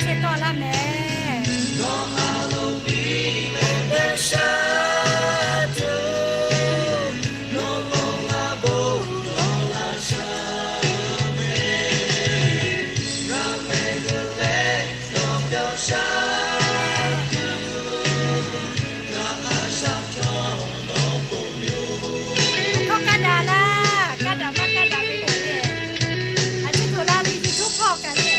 chehˇ tawˆ laˇ mehˍ. Hkawˇ kaˇ daꞈ laˇ, kaˇ daꞈ maˇ kaˇ daꞈ ve le. A ciˉ htoꞈ la ve YouTube hpawˇ kaꞈ le.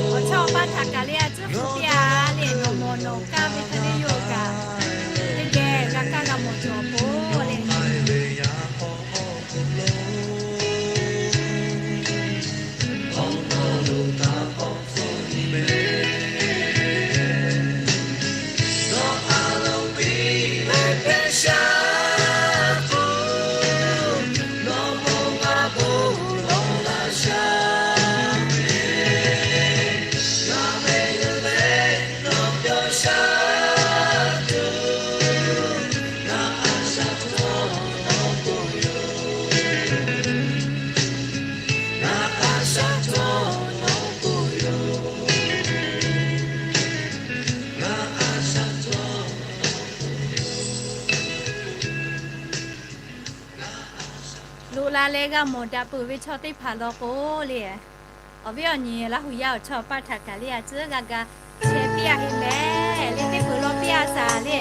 Awˬ chawˇ awˬ paˇ htaꞈ kaꞈ le a ciˉ hpu piˇ a le, nawˬ mawˬ nawˬ kaˇ ve hk'e le yoˬ kaꞈ, teˇ geh g'a kaˇ g'a mawˬ cawˬ awˬ pon le. Loꞈ la leh g'a mawˬ daꞈ peuˬ ve chaw teˇ hpaˍ law k'o le, awˬ viˉ awˬ nyi Laˇ hu yaˇ awˬ chawˇ awˬ paˇ htaꞈ kaꞈ le a ciˉ g'a ga chehˇ piˇ a heˆ mehˍ le, teˇ peuˬ law piˇ a shaˍ le.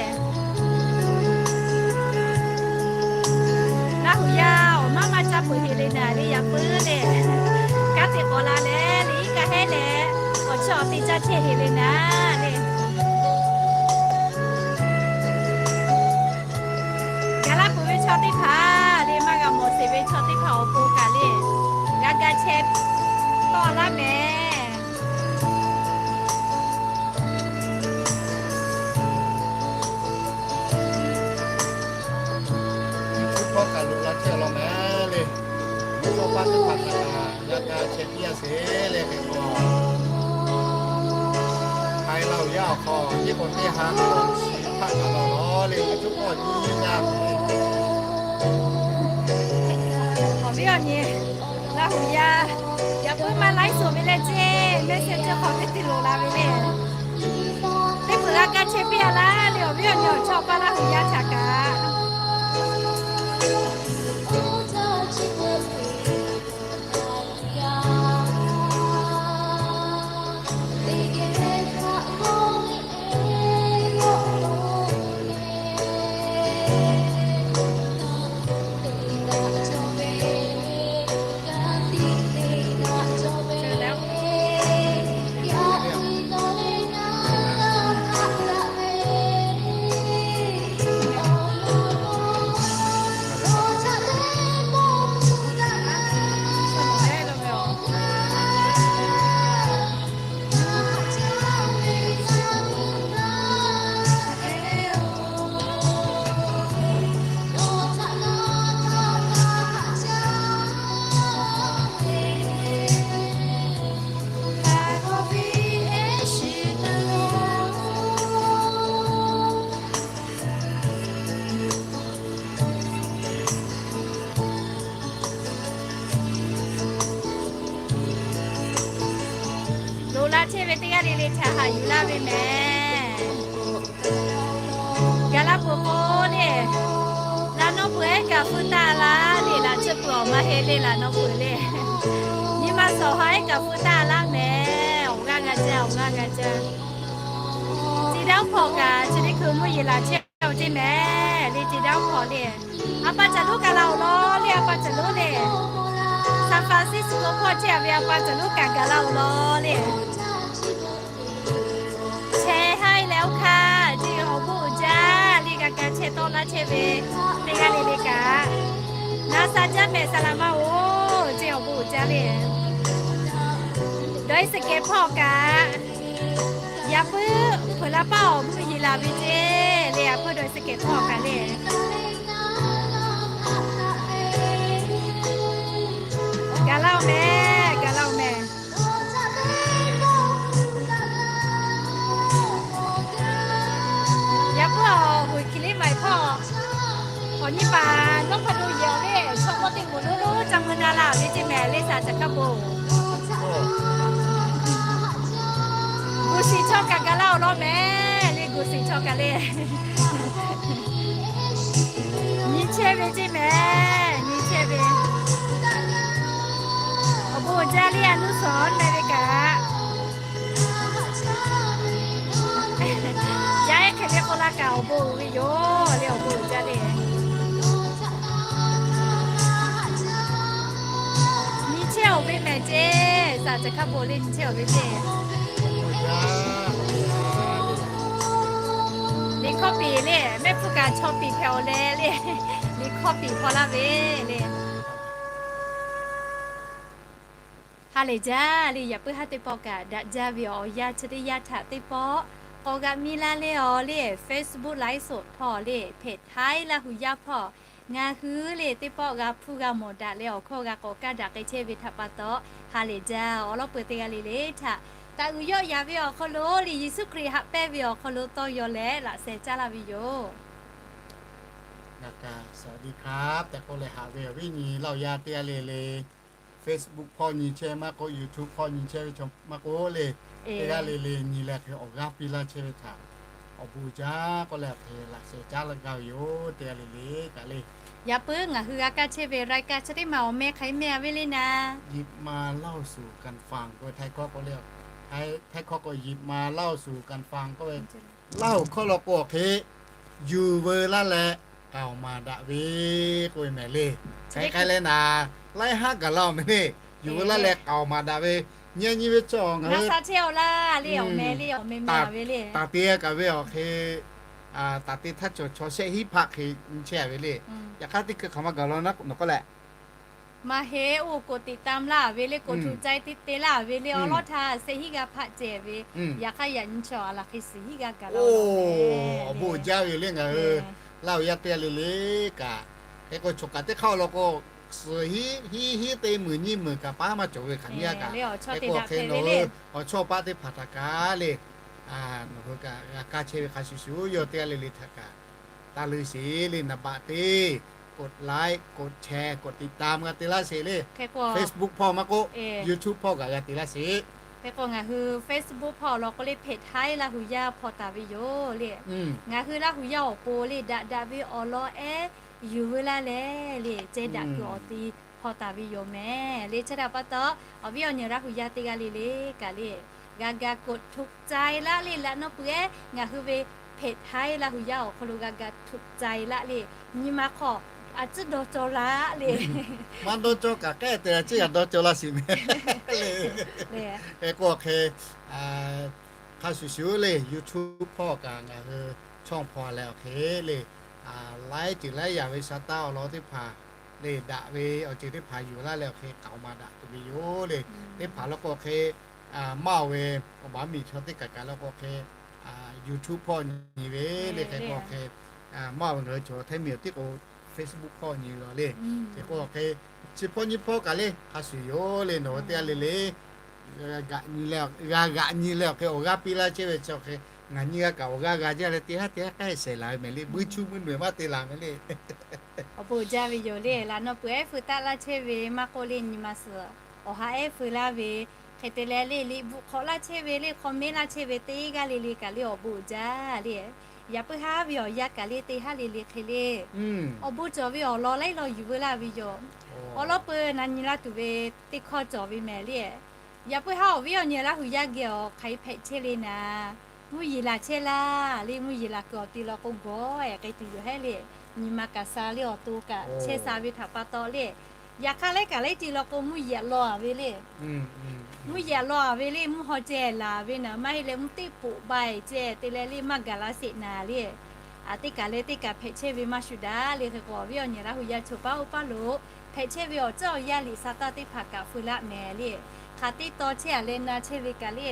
Laˇ hu yaˇ awˬ maˇ maˇ caˇ peuˬ heˆ le naˍ le, yaꞈ puiˉ le. Kanˉ te k'awꞈ la leh le, iˉ kaˆ heˉ leh awˬ chawˇ awˬ te caˇ chehˇ heˆ le naˍ le. Gaˬ laˇ peuˬ ve chaw teˇ hpaˍ le, maˇ g'a mawˬ sheˍ ve chaw teˇ hpaˍ awˬ pon kaꞈ le, g'a ga chehˇ tawˆ laˇ mehˍ. Tcuhˉ hpawˇ kaꞈ loꞈ la chehˇ law mehˍ le. Mvuhˇ hawˉ paˇ teˇ hpaˍ kaꞈ g'a ga chehˇ piˇ a sheˍ le, hk'e k'o, Htaiˍ Laˇ hu yaˇ awˬ hk'aw teˇ k'o teˇ ha k'awꞈ chi hpaˆ kaꞈ law law le, tcuhˉ hpawˇ nyiˇ g'aˇ. Awˬ viˉ awˬ nyi, Laˇ hu yaˇ, yaꞈ puiˉ maˇ laiˉ suhˍ ve leh ceˇ, mehˆ shehˆ ceuˇ hk'aw teˇ te loꞈ la ve le. Teˇ peuˬ g'a kaˇ chehˇ piˇ a laˇ le, awˬ viˉ awˬ nyi awˬ chawˇ paˇ Laˇ hu yaˇ htaꞈ kaꞈ. Loꞈ la chehˇ ve teˇ g'aˇ le le htaꞈ haꞈ yuˬ laˇ ve mehˍ. Gaˬ laˇ peuˬ k'o le, laꞈ nawˇ peuˬ ehˉ kaꞈ feu taˇ laˇ le, laꞈ tsuhˇ peuˬ awˬ ma heˆ le, laꞈ nawˇ peuˬ le. Nyi ma suhˍ ha ehˉ kaꞈ feu taˇ laˇ mehˍ. Awˬ g'aˇ g'a jaˇ, awˬ g'aˇ g'a jaˇ. Te daˇ hpawˇ kaꞈ chi teˇ hkui mvuhˇ yeˬ laˬ chehˇ ve teˇ mehˍ le, te daˇ hpawˇ le. A pa caˬ lonˉ kaꞈ la awˬ lawn le, a pa caˬ lonˉ le. San Francisco hpawˇ chehˇ a ve a pa caˬ lonˉ kaꞈ gaˬ la awˬ lawn le. Chehˇ haˉ leh oˇ hkanˇ ceˇ, awˬ bon uiˍ jaˇ le, g'a ga chehˇ tawˆ laˇ chehˇ ve teˇ g'aˇ le le kaꞈ, na sha jaˇ mehˍ, saˍ laˍ maˇ oˬ ceˇ, awˬ bon uiˍ jaˇ le. Dawˇ iˉ suhˍ kehˬ hpawˇ kaꞈ, yaꞈ puiˉ peuˬ la paˇ awˬ mvuhˇ yeˬ laˬ ve ceˇ le, yaꞈ puiˉ dawˇ iˉ suhˍ kehˬ hpawˇ kaꞈ le. Gaˬ laˇ oˬ mehˍ, gaˬ laˇ oˬ mehˍ. Awˬ nyi paˍ nawˉ hk'a lo yehˬ le, chaw k'awꞈ teˇ moˍ lo lo ca mui na la ve ceˇ mehˍ le, saˍ caˬ hkaˇ bon. Gu shiˍ chaw kaꞈ gaˬ la awˬ lawn mehˍ le, gu shiˍ chaw kaꞈ le. Nyi chehˇ ve ceˇ mehˍ, nyi chehˇ ve. Awˬ bon uiˍ jaˇ le, a nuˇ suhˍ meh ve kaꞈ. Yaˇ ehˉ hk'e le k'oˆ laˇ kaꞈ awˬ bon uiˍ ve yoˬ le, awˬ bon uiˍ jaˇ le. Nyi chehˇ awˬ ve mehˍ ceˇ, saˍ caˬ hkaˇ bon le nyi chehˇ awˬ ve ceˇ. Liꞈ hkawˇ piˍ le, mehˆ hpfuhˇ kaꞈ chaw piˍ hpehꞈ awˬ leh le, liꞈ hkawˇ piˍ hpaw laˇ ve le. Ha lehˬ jaˇ le, yaꞈ puiˉ haˉ teˇ pawˆ kaꞈ daꞈ jaˇ ve awˬ yanˇ chi teˇ yanˇ htaꞈ teˇ pawˆ k'awꞈ g'a miˇ laˇ le awˬ le, Facebook ไลฟ์สด hpawˇ le, เพจ Htaiˇ Laˇ hu yaˇ hpawˇ ngaˬ hui le teˇ pawˆ g'a hpuˇ g'a mawˬ daꞈ leh awˬ hkawˇ g'a k'awꞈ kaˇ daꞈ k'ai chehˇ ve htaꞈ pa taw, ha lehˬ jaˇ awˬ lawn peu teˇ g'aˇ le le htaꞈ taˍ uiˍ yawˆ yaˍ ve awˬ hk'aw lo le, Yeˍsuˆ Hkriꞈ haꞈ pehnˇ ve awˬ hk'aw lo tawˇ yaw leh laꞈ sheh caˉ laˇ ve yoˬ. Ngaˬ kaꞈ สวัสดีครับ tehꞈ k'oˆ leh haꞈ ve awˬ viˉ nyi laˇ awˬ yanˇ teˇ g'aˇ le le, Facebook hpawˇ nyi chehˇ maˇ k'oˆ, YouTube hpawˇ nyi chehˇ ve chaw maˇ k'oˆ le, teˇ g'aˇ le le nyi leh hk'e awˬ g'aˇ piˇ laˇ chehˇ ve htaꞈ awˬ bon uiˍ jaˇ k'oˆ leh hk'e laꞈ sheh caˉ laˇ gaˇ ve yoˬ. Teˇ g'aˇ le le kaꞈ le, yaꞈ puiˉ ngaˬ hui g'a kaˇ chehˇ ve รายการ chi teˇ maˬ awˬ meh hk'aˬ hk'e meh a ve le naˍ, หยิบมาเล่าสู่กันฟัง k'o Htaiˇ hkawˇ k'o le, Htaiˇ hkawˇ k'o หยิบมาเล่าสู่กันฟัง k'oˆ ve, Laˇ huˍ hkawˇ law k'o awˬ hk'e yuˬ veu laˇ leh k'aoˍ maˍ daꞈ ve k'oˆ ve mehˍ le. Hk'aˬ hk'e leh naˍ, laiˉ haˉ gaˬ la awˬ meh le, yuˬ veu laˇ leh k'aoˍ maˍ daꞈ ve, nyi nyi ve chaw ngaˬ hui, a le awˬ meh le, awˬ meh meh ve le, taˍ te kaꞈ ve awˬ hk'e, taˍ te htaˇ chaw chaw shehˆ hiˉ hpaˆ hk'e nyi chehˇ a ve le. Yaꞈ hk'aˇ teˇ hkui hk'aˬ ma gaˬ la naˉ k'o nawˬ k'oˆ leh, maˇ heˆ, oˇ กดติดตาม laˇ ve le, กดถูกใจ te te laˇ ve le, awˬ lawˉ htaˇ shehˆ hiˉ g'aˇ hpaˆ ceh ve, yaꞈ hk'aˇ yaꞈ nyi chaw a laˬ hk'e suhˍ hiˉ g'aˇ gaˬ la, awˬ bon jaˇ ve le ngaˬ hui Laˇ huˍ yaˇ teˇ g'aˇ le le kaꞈ, hk'e k'o choˬ kaꞈ teˇ hk'aˇ awˬ lawn k'o, suhˍ hiˉ hiˉ hiˉ teˇ meunˍ nyiˇ meunˍ kaꞈ paˉ maˇ cawˬ ve hk'aˬ nyiˇ g'aˇ kaꞈ, hk'e k'o hk'e nawˬ hui awˬ chawˇ paˆ teˇ hpaˍ htaꞈ kaꞈ le, nawˬ hui kaꞈ g'a kaˇ chehˇ ve hk'a shuˍ shuˍ yawˇ teˇ g'aˇ le le htaꞈ kaꞈ taˇ leuˇ sheˍ le, naˍ baꞈ teˇ กดไลค์ กดแชร์ กดติดตาม g'a te laˇ sheˍ le. Facebook hpawˇ maˇ k'oˆ, YouTube hpawˇ kaꞈ g'a te laˇ sheˍ. Hk'e k'o ngaˬ hui Facebook hpawˇ awˬ lawn k'o le เพจ Htaiˇ Laˇ hu yaˇ hpaw taˍ ve yoˬ le. Ngaˬ hui Laˇ hu yaˇ awˬ pon le daꞈ daꞈ ve awˬ lawn ehˉ yuˬ veu laˇ leh le, ceh daꞈ kuiˬ awˬ ti hpaw taˍ ve yoˬ mehˍ le. Chi htaꞈ pa taw, awˬ viˉ awˬ nyi Laˇ hu yaˇ teˇ g'aˇ le le kaꞈ le, g'a ga กดถูกใจ laˇ le, laꞈ nawˉ pui ehˉ ngaˬ hui ve เพจ Htaiˇ Laˇ hu yaˇ awˬ hk'aw lo g'a ga ถูกใจ laˇ le, nyi ma hk'aw a ciˉ dawˇ cawˇ laˇ le. Maˇ dawˇ cawˇ kaꞈ k'ehˉ te a ciˉ g'a dawˇ cawˇ laˇ sheˍ mehˍ le. Hk'e k'o hk'e, hk'a shuˍ shuˍ le YouTube hpawˇ kaꞈ ngaˬ hui ช่อง hpawˇ leh awˬ hk'e le, laiˉ ceuˬ laiˉ yaꞈ ve sha taˇ awˬ lawn teˇ hpaˍ le, daꞈ ve awˬ ceuˬ teˇ hpaˍ yuˬ laˇ leh awˬ hk'e k'aoˍ maˍ daꞈ tuˬ ve yoˬ le. Teˇ hpaˍ law k'o hk'e, maˇ oˬ ve, awˬ baˬ miˬ chaw teˇ kaꞈ kaꞈ law k'o hk'e, YouTube hpawˇ nyi ve le. Hk'e k'o hk'e, maˇ oˬ ve ngaˬ hui chaw Htaiˇ miˬ awˬ tiˉ k'o Facebook hpawˇ nyi ve le. Hk'e k'o hk'e, chi hpawˇ nyiˇ hpawˇ kaꞈ le hk'a shuˍ yoˬ le, nawˬ hui teˇ g'aˇ le le g'a g'aꞈ nyi leh awˬ hk'e awˬ g'aˇ piˇ laˇ chehˇ ve chi awˬ hk'e, ngaˬ nyi g'a kaꞈ awˬ g'aˇ g'a jaˇ leh teˇ haˉ teˇ haˉ k'ehˉ shehˍ laˬ ve mehˍ le, buiˇ cuˇ buiˇ nuˬ maˇ te laˬ mehˍ le. Awˬ bon jaˇ ve yoˬ le, laꞈ nawˉ pui ehˉ feu taˆ laˇ chehˇ ve maˇ k'oˆ le, nyi ma suhˍ awˬ ha ehˉ feu laˇ ve, hk'e te leh le liꞈ bvuhꞈ hk'awꞈ laˇ chehˇ ve le, hk'aw mehˉ laˇ chehˇ ve teˇ g'aˇ le le kaꞈ le awˬ bon uiˍ jaˇ le. Yaꞈ puiˉ haˉ ve awˬ yanˇ kaꞈ le teˇ haˉ le le hk'e le, awˬ bon cawˬ ve awˬ lawn laiˉ lawn yuˬ veu laˇ ve yoˬ. Awˬ lawn peuˬ na nyi laˇ tuˬ ve teˇ hkawˇ cawˬ ve mehˍ le. Yaꞈ puiˉ haˉ awˬ viˉ awˬ nyi Laˇ hu yaˇ geh awˬ hk'aˬ hk'e hpehꞈ chehˇ le naˍ, mvuhˇ yeˬ laˬ chehˇ laˇ le, mvuhˇ yeˬ laˬ kuiˬ awˬ ti law k'o gawˬ ehˍ k'ai tuˬ yoˬ hehˉ le. Nyi ma kaꞈ sha le awˬ to kaꞈ chehˇ sha ve htaꞈ pa taw le, yaꞈ hk'aˇ laiˉ kaꞈ laiˉ ti law k'o mvuhˇ yeˬ law a ve le. Mvuhˇ yeˬ law a ve le, mvuhˇ haw ceh laˬ ve naˍ, maˇ heˆ leh mvuhˇ teˇ poꞈ ba eˬ ceh te leh le maˇ gaˬ la sheˍ naˍ le. Teˇ kaˬ leh teˇ kaˬ hpehꞈ chehˇ ve maˇ shuˍ daꞈ le. Hk'e k'o awˬ viˉ awˬ nyi Laˇ hu yaˇ choˬ paˉ oˇ paˉ lo hpehꞈ chehˇ ve awˬ ceuˬ awˬ yanˇ liꞈ sha taˇ teˇ hpaˍ kaꞈ feu laˇ mehˍ le. Hk'aˬ teˇ taw chehˇ a leh na chehˇ ve kaꞈ le,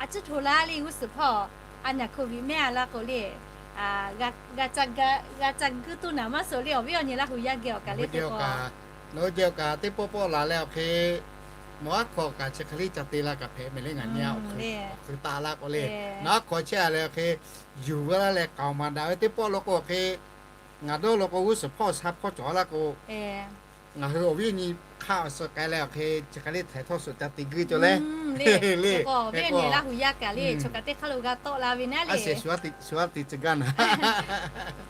a ciˉ hto laˇ le g'uˇ suhˍ hpawˇ a naˬ โควิด mehˆ a laˇ k'o le, g'a ca guˇ tuˬ naˍ maˇ suhˍ le. Awˬ viˉ awˬ nyi Laˇ hu yaˇ geh awˬ kaˬ le, teˇ pawˆ kaꞈ, nawˬ hui geh awˬ kaˬ teˇ pawˆ pawˆ laˬ leh awˬ hk'e nawˬ aˉ hkawˇ kaꞈ chi hk'e le ca te la kaꞈ hpehꞈ mehˍ le. Ngaˬ nyi a awˬ hk'e taˍ laˇ k'o le, nawˬ aˉ hkawˇ chehˇ a leh awˬ hk'e yuˬ veu laˇ leh k'aoˍ maˍ daꞈ ve teˇ pawˆ law k'o awˬ hk'e Ngaˬ dawˇ law k'o, g'uˇ suhˍ hpawˇ sha hpawˇ cawˬ laˇ k'o, ngaˬ hui awˬ viˉ awˬ nyi hk'aˇ awˬ suh k'ai leh awˬ hk'e chi hk'e le htaiˍ htawˇ suhˍ ca te guiˇ cawˬ leh le. K'o, awˬ viˉ awˬ nyi Laˇ huˍ yaˇ kaꞈ le, chaw kaꞈ teˇ hk'aˇ lo g'a tawˆ la ve naˉ le. Shu a te tcuh gaˇ naˉ,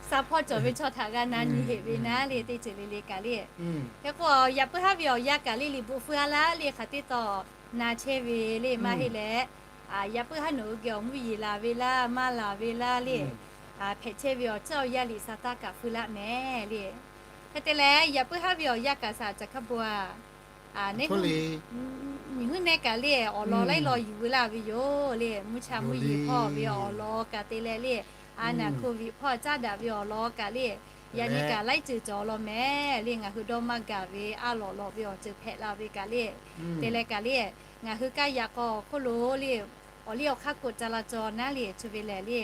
sha hpawˇ cawˬ ve chaw htaꞈ g'a na nyi heꞈ ve naˉ le, teˇ ceuˬ le le kaꞈ le. Hk'e k'o, yaꞈ puiˉ haˉ ve awˬ yaˇ kaꞈ le, liꞈ bvuhꞈ feu a laˇ le, hk'aˬ teˇ taw na chehˇ ve le maˇ heˆ leh, yaꞈ puiˉ haˉ nawˬ hui geh awˬ mvuhˇ yeˬ laˬ ve laˇ maˇ laˬ ve laˇ le. Hpehꞈ chehˇ ve awˬ ceuˬ awˬ yaˇ liꞈ sa taˇ kaꞈ feu laˇ mehˍ le. Hk'e te leh, yaꞈ puiˉ haˉ ve awˬ yaˇ kaꞈ saˍ laꞈ caˬ hkaˇ bon a, neˇ nyi huiˉ nehˇ kaꞈ le, awˬ lawn laiˉ lawn yuˬ veu laˇ ve yoˬ le. Mvuhˇ cha mvuhˇ yeˬ hpawˇ ve awˬ lawn kaꞈ te leh le, a naˍ hko viꞈ hpawˇ caˇ daꞈ ve awˬ lawn kaꞈ le, yaꞈ nyi kaꞈ laiˉ ceuˬ cawˬ law mehˍ le. Ngaˬ hui dawˇ maˇ gaˬ ve a lawꞈ lawꞈ ve awˬ ceuˬ hpehꞈ la ve kaꞈ le, te leh kaꞈ le, ngaˬ hui kaˇ yaꞈ k'aw awˬ hk'oˆ lo le, awˬ liˇ awˬ hk'aˇ k'oꞈ ca la caw naˉ le, chi ve lehˬ le,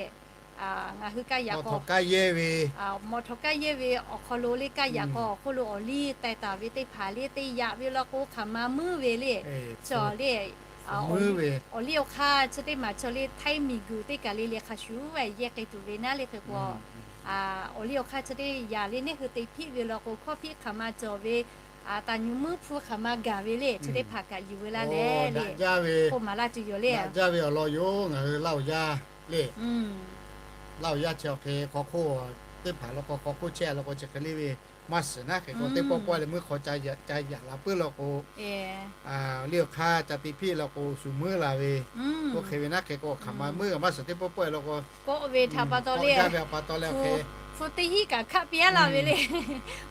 ngaˬ hui kaˇ yaꞈ k'aw mawꞈ htawꞈ kaˇ yehˇ ve awˬ hk'aw lo le, kaˇ yaꞈ k'aw awˬ hk'oˆ lo awˬ liˇ teh taˍ ve teˇ hpaˍ le, te yaꞈ ve law k'o hk'aˬ ma meuˇ ve le. Chaw le, awˬ liˇ awˬ hk'aˇ chi teˇ maˬ chaw le htaiˇ miˬ guiˬ teˇ kaˬ le le hk'a shuˍ yehˇ k'ai tuˬ ve naˉ le. Hk'e k'o, awˬ liˇ awˬ hk'aˇ chi teˇ yaꞈ le neˇ hui te hpiˆ ve law k'o, hkawˇ hpiˆ hk'aˬ ma cawˬ ve, taˍ nyuꞈ meuˇ hpu hk'aˬ ma gaˬ ve le, chi teˇ hpaˍ kaꞈ yuˬ veu laˇ leh le, k'oˆ maˍ laˇ tuˬ yoˬ le. Daꞈ jaˇ ve awˬ lawn yoˬ. Ngaˬ hui Laˇ huˍ yaˇ le, Laˇ huˍ yaˇ chi awˬ hk'e hk'aw hk'oˆ teˇ hpaˍ law k'o, hk'aw hk'oˆ chehˇ law k'o, chi hk'e le ve maˇ shiˍ naˉ. Hk'e k'o, teˇ pawˆ pawˆ leh meuˇ hk'aw ca yaꞈ la puiˉ law k'o, liˇ awˬ hk'aˇ ca te hpiˆ law k'o, shuˍ meuˇ la ve, oˇ hk'e ve naˉ. Hk'e k'o, hk'aˬ ma meuˇ g'a maˇ shiˍ, teˇ pawˆ pawˆ law k'o, k'oˆ ve htaꞈ pa taw le, hpu teˇ hinˉ kaꞈ hkaˆ piˇ laˇ ve le.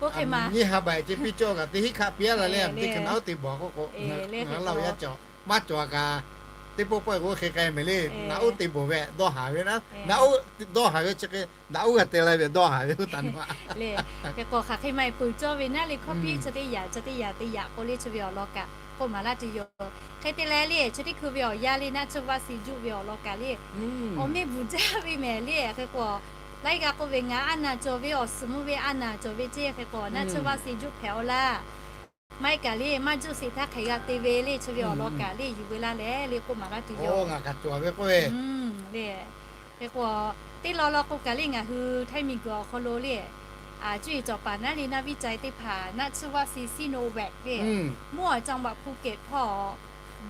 Oˇ hk'e ma nyiˇ ha baˬ ce piˇ cawˇ kaꞈ teˇ hinˉ hkaˆ piˇ laˇ leh, teˇ hk'e naꞈ uˉ te bawˬ k'oˆ k'o, ngaˬ hui Laˇ huˍ yaˇ cawˬ maˇ cawˬ kaꞈ, teˇ pawˆ pawˆ k'o oˇ hk'e k'ai mehˍ le. Naꞈ uˉ te bawˬ ve dawˇ haˍ ve naˉ, naꞈ uˉ dawˇ haˍ ve chi hk'e naꈈ uˉ g'a te la ve dawˇ haˍ ve oˇ taꞈ nu le. Hk'e k'o, hk'aˬ hk'e ma e peuˬ cawˇ ve naˉ le, hkawˇ piˇ chi teˇ yaꞈ chi teˇ yaꞈ te yaꞈ k'o le, chi ve awˬ lawn kaꞈ k'oˆ maˍ laˇ tuˬ yoˬ. Hk'e te leh le, chi teˇ hkui ve awˬ yanˇ le, naˆ tsuhˇ vaˆ si juˆ ve awˬ lawn kaꞈ le, awˬ meˇ bvuhˬ jaˇ ve mehˍ le. Hk'e k'o, laiˉ g'aˇ k'oˆ ve, ngaˬ a naˍ cawˬ ve awˬ suhˍ mvuh ve a naˍ cawˬ ve ceˇ. Hk'e k'o, naˆ tsuhˇ vaˆ si juˆ hpehꞈ aw laˇ. Maˇ heˆ kaꞈ le, maˇ juˆ sheˍ htaˇ hk'aˬ g'a te ve le, chi ve awˬ lawn kaꞈ le yuˬ veu laˇ leh le k'oˆ maˍ laˇ tuˬ yoˬ. Hk'e k'o, teˇ law law k'o kaꞈ le, ngaˬ hui htaiˇ miˬ guiˬ awˬ hk'aw lo le, cuˇ yiˍ cawˬ paˍ naˉ le, naˆ viˉ cai teˇ hpaˍ naˆ tsuhˇ vaˆ si Sinovac le, mvuhˇ awˬ จังหวัดภูเก็ต hpawˇ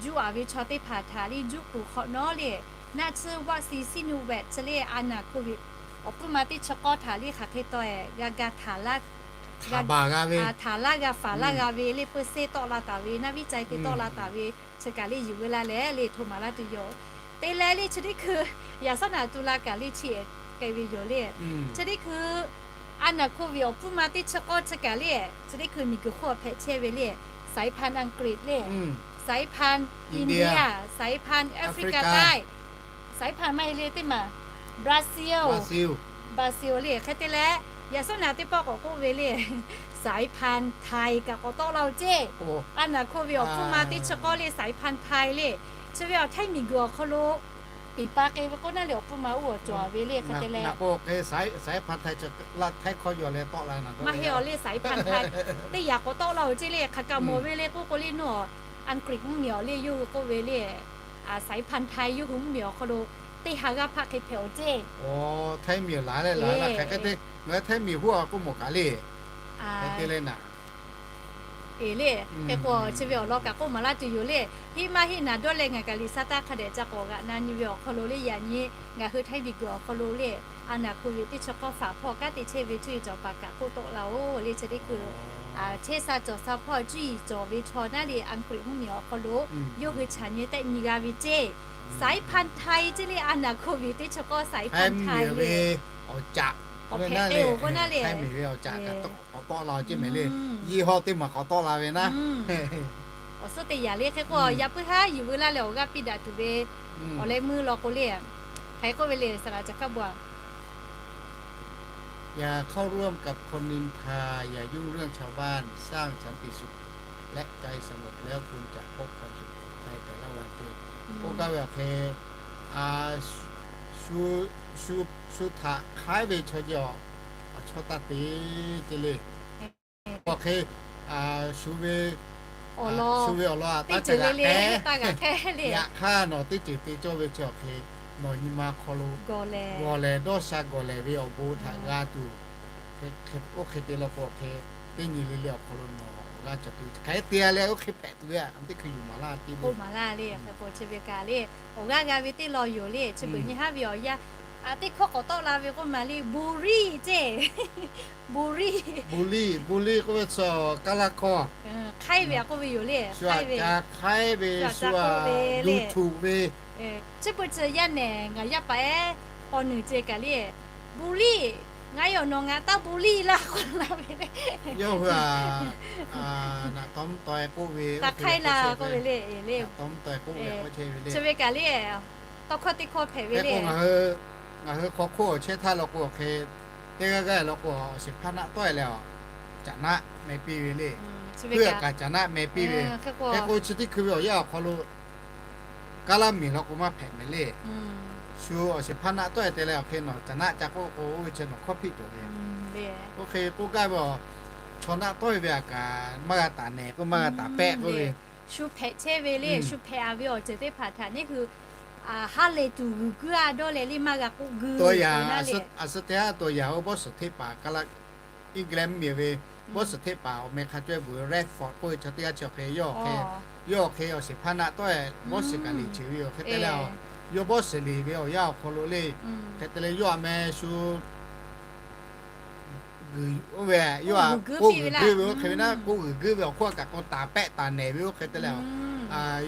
juˆ a ve chaw teˇ hpaˍ htaꞈ le juˆ kuˬ hk'awꞈ nawˉ le, naˆ tsuhˇ vaˆ si Sinovac chi le a naˍ โควิด awˬ pfuhˇ ma teˇ chi k'awˇ htaꞈ le hk'aˬ hk'e taw e g'a ga htaˍ laˇ g'a faˍ laˇ g'a ve le, เปอร์เซ็นต์ tawˆ la taˍ ve, naˆ viˉ cai te tawˆ la taˍ ve, chi kaꞈ le yuˬ veu laˇ leh le hto maˍ laˇ tuˬ yoˬ. Te leh le chi teˇ hkui yaꞈ saˉ naˍ tu la kaꞈ le chi k'ai ve yoˬ le. Chi teˇ hkui a naˍ โควิด awˬ pfuhˇ ma teˇ chi k'awˇ chi kaꞈ le, chi teˇ hkui miˬ guiˬ hk'oˆ hpehꞈ chehˇ ve le, สายพันธุ์อังกฤษ le, สายพันธุ์อินเดีย, สายพันธุ์แอฟริกาใต้, สายพันธุ์ maˇ heˆ le teˇ maˬ Brazil, Brazil le. Hk'e te leh yaꞈ saˉ naˍ teˇ pawˆ k'awꞈ k'oˆ ve le, สายพันธุ์ไทย kaꞈ k'awꞈ tawˆ la-o ceˇ. A naˍ โควิด awˬ pfuhˇ ma teˇ chi k'awˇ le สายพันธุ์ไทย le, chi ve awˬ htaiˇ miˬ guiˬ awˬ hk'aw lo tiˍ pa k'ai ve k'oˆ naˉ le awˬ pfuhˇ ma oˇ awˬ cawˬ ve le. Hk'e te leh maˇ heˆ awˬ le สายพันธุ์ไทย teˇ yaꞈ k'awꞈ tawˆ la-o ceˇ le. Hk'aˬ kaꞈ mawˬ ve le k'oˆ k'o le, nawˬ อังกฤษ mvuhˇmiˬ awˬ le yawˇ hui k'oˆ ve le, สายพันธุ์ไทย yawˇ hui mvuhˇmiˬ awˬ hk'aw lo teˇ ha g'aˇ hpaˆ hk'e hpehꞈ-o ceˇ. Htaiˇ miˬ laˬ leh laˬ hk'aˬ hk'e te, ngaˬ hui htaiˇ miˬ huˉ a k'oˆ mawˬ kaꞈ le. Te le naˍ, e le, hk'e k'o chi ve awˬ lawn kaꞈ k'oˆ maˍ laˇ tuˬ yoˬ le. Hiˆ maˇ heˆ naˍ dawˇ leh ngaˬ kaꞈ liꞈ saˉ taˇ hk'a dehꞈ ca k'awꞈ g'aꞈ na nyi ve awˬ hk'aw lo le, yaꞈ nyi ngaˬ hui htaiˇ miˬ guiˬ awˬ hk'aw lo le, a naˍ โควิด teˇ chi k'awˇ faˍ hpawˇ kanˉ te chehˇ ve cuˇ yiˍ cawˬ paˍ kaꞈ k'oˆ tawˆ la-o le. Chi teˇ hkui chehˇ sha cawˬ sha hpawˇ cuˇ yiˍ cawˬ ve chaw naˉ le อังกฤษ mvuhˇmiˬ awˬ hk'aw lo yawˇ hui chaꞈ nyi tehˆ nyi g'a ve ceˇ. สายพันธุ์ไทย ceˇ le, a naˍ โควิด teˇ chi k'awˇ สายพันธุ์ไทย ve awˬ caꞈ, awˬ hpehꞈ k'ai-o k'oˆ naˉ le, htaiˇ miˬ ve awˬ caꞈ kaꞈ k'awꞈ tawˆ la-o ceˇ mehˍ le. Yehˬ hawˇ teˇ maˬ k'awꞈ tawˆ la ve naˉ. Awˬ suhˉ teˇ yaꞈ le. Hk'e k'o yaꞈ puiˉ haˉ yuˬ veu laˇ leh awˬ g'aˇ piˇ daꞈ tuˬ ve awˬ leh meuˇ law k'o le, hk'aˬ hk'e k'oˆ ve le, saˍ laꞈ caˬ hkaˇ bon a อย่าเข้าร่วมกับคนนินทา อย่ายุ่งเรื่องชาวบ้าน สร้างสันติสุขและใจสงบ แล้วคุณจะพบความสุขในแต่ละวัน k'oˆ gaˇ ve awˬ hk'e, shu htaꞈ hk'aiˉ ve chaw yaˇ awˬ chawˇ taˇ te ceˇ le. Awˬ hk'e, shu ve, shu ve awˬ lawn a taˇ ca g'a hk'e, yaꞈ hk'aˇ nawˬ teˇ ceuˬ te cawˇ ve chi awˬ hk'e, nawˬ nyi ma hk'aw lo gawˬ lehˬ dawˇ sha gawˬ lehˬ ve awˬ bon htaꞈ g'a tuˬ Oˇ hk'e te leh k'o hk'e, teˇ nyi le le awˬ hk'aw lo nawˬ g'a caˬ tuˬ hk'aˬ hk'e te leh oˇ hk'e hpehꞈ tuˬ ve a, teˇ hkui yuˬ maˍ laˇ te le. Maˍ laˇ le, hk'e k'o chi ve kaꞈ le, awˬ g'aˇ g'a ve teˇ law yoˬ le. Chi beuꞈ nyi haˉ ve awˬ yanˇ, a teˇ hkawˇ k'awꞈ tawˆ la ve k'oˆ ma le, bully ceˇ. Bully, bully k'oˆ ve chi Kaˇlaˇ hkawˇ hk'aiˉ ve a k'oˆ ve yoˬ le. Shu aꞈ ca hk'aiˉ ve, shu aꞈ YouTube ve, chi beuꞈ chi yaˇ nehˬ ngaˬ yaˇ paˍ ehˉ k'aw nuˬ ceh kaꞈ le, bully, ngaˬ yoˬ nawˬ ngaˬ taˇ bully laˇ k'oˆ la ve le. Yawˇ hui a, naꞈ tawˇ mvuhˇ taweh k'oˆ ve, taˇ hk'aiˉ la k'oˆ ve le, le, chi ve kaꞈ le, tawˇ hkawˇ teˇ hkawˇ hpehꞈ ve le. Ngaˬ hui hk'aw hk'oˆ awˬ chehˇ htaˇ law k'o hk'e, teˇ g'aˇ g'aˇ law k'o awˬ shiˍ hpaˇ naˆ tawˆ e leh a, caꞈ naˆ meh piˇ ve le. Hk'e kaꞈ caꞈ naˆ meh piˇ ve. Hk'e k'o chi teˇ hkui ve awˬ yanˇ awˬ hk'aw lo Kaˇlaˇ miˬ law k'o maˇ hpehꞈ mehˍ le. Shu awˬ shiˍ hpaˇ naˆ tawˆ e te leh awˬ hk'e nawˬ caꞈ naˆ ca k'oˆ k'o, oˇ ve chi nawˬ hkawˇ hpiˆ cawˬ ve. Oˇ hk'e k'oˆ gaˇ ve a, chaw naˆ tawˆ e ve a kaꞈ maˇ g'a taˍ nehˬ k'oˆ, maˇ g'a taˍ pehˆ k'oˆ ve, shu hpehꞈ chehˇ ve le. Shu hpehꞈ a ve awˬ ceuˬ teˇ hpaˍ htaꞈ neˇ hui ha lehˬ tuˬ g'uiˬ guiˇ a dawˇ leh le maˇ g'a k'oˆ gui. Aˬ suh teˇ haˉ tawˬ yaꞈ oˇ bawˇ suhˍ hteˆ paˍ Kaˇlaˇ England miˬ ve bawˇ suhˍ hteˆ paˍ awˬ meh hk'a cawehˇ bvuhˬ ve Radford k'oˆ ve chaw teˇ g'aˇ chi awˬ hk'e, yawˇ awˬ hk'e awˬ shiˍ hpaˇ naˆ tawˆ e bawˇ suhˍ kaꞈ liꞈ ceuˬ ve yoˬ. Hk'e te leh, yawˇ bawˇ suhˍ liꞈ ve awˬ yanˇ awˬ hk'aw lo le, hk'e te leh yawˇ aꞈ meh shu g'uiˬ oˇ ve, yawˇ aꞈ k'oˆ g'uiˬ guiˇ ve oˇ hk'e ve naˆ, k'oˆ g'uiˬ guiˇ ve awˬ hk'oˆ a kaꞈ k'o taˍ pehˆ taˍ nehˬ ve oˇ hk'e te leh,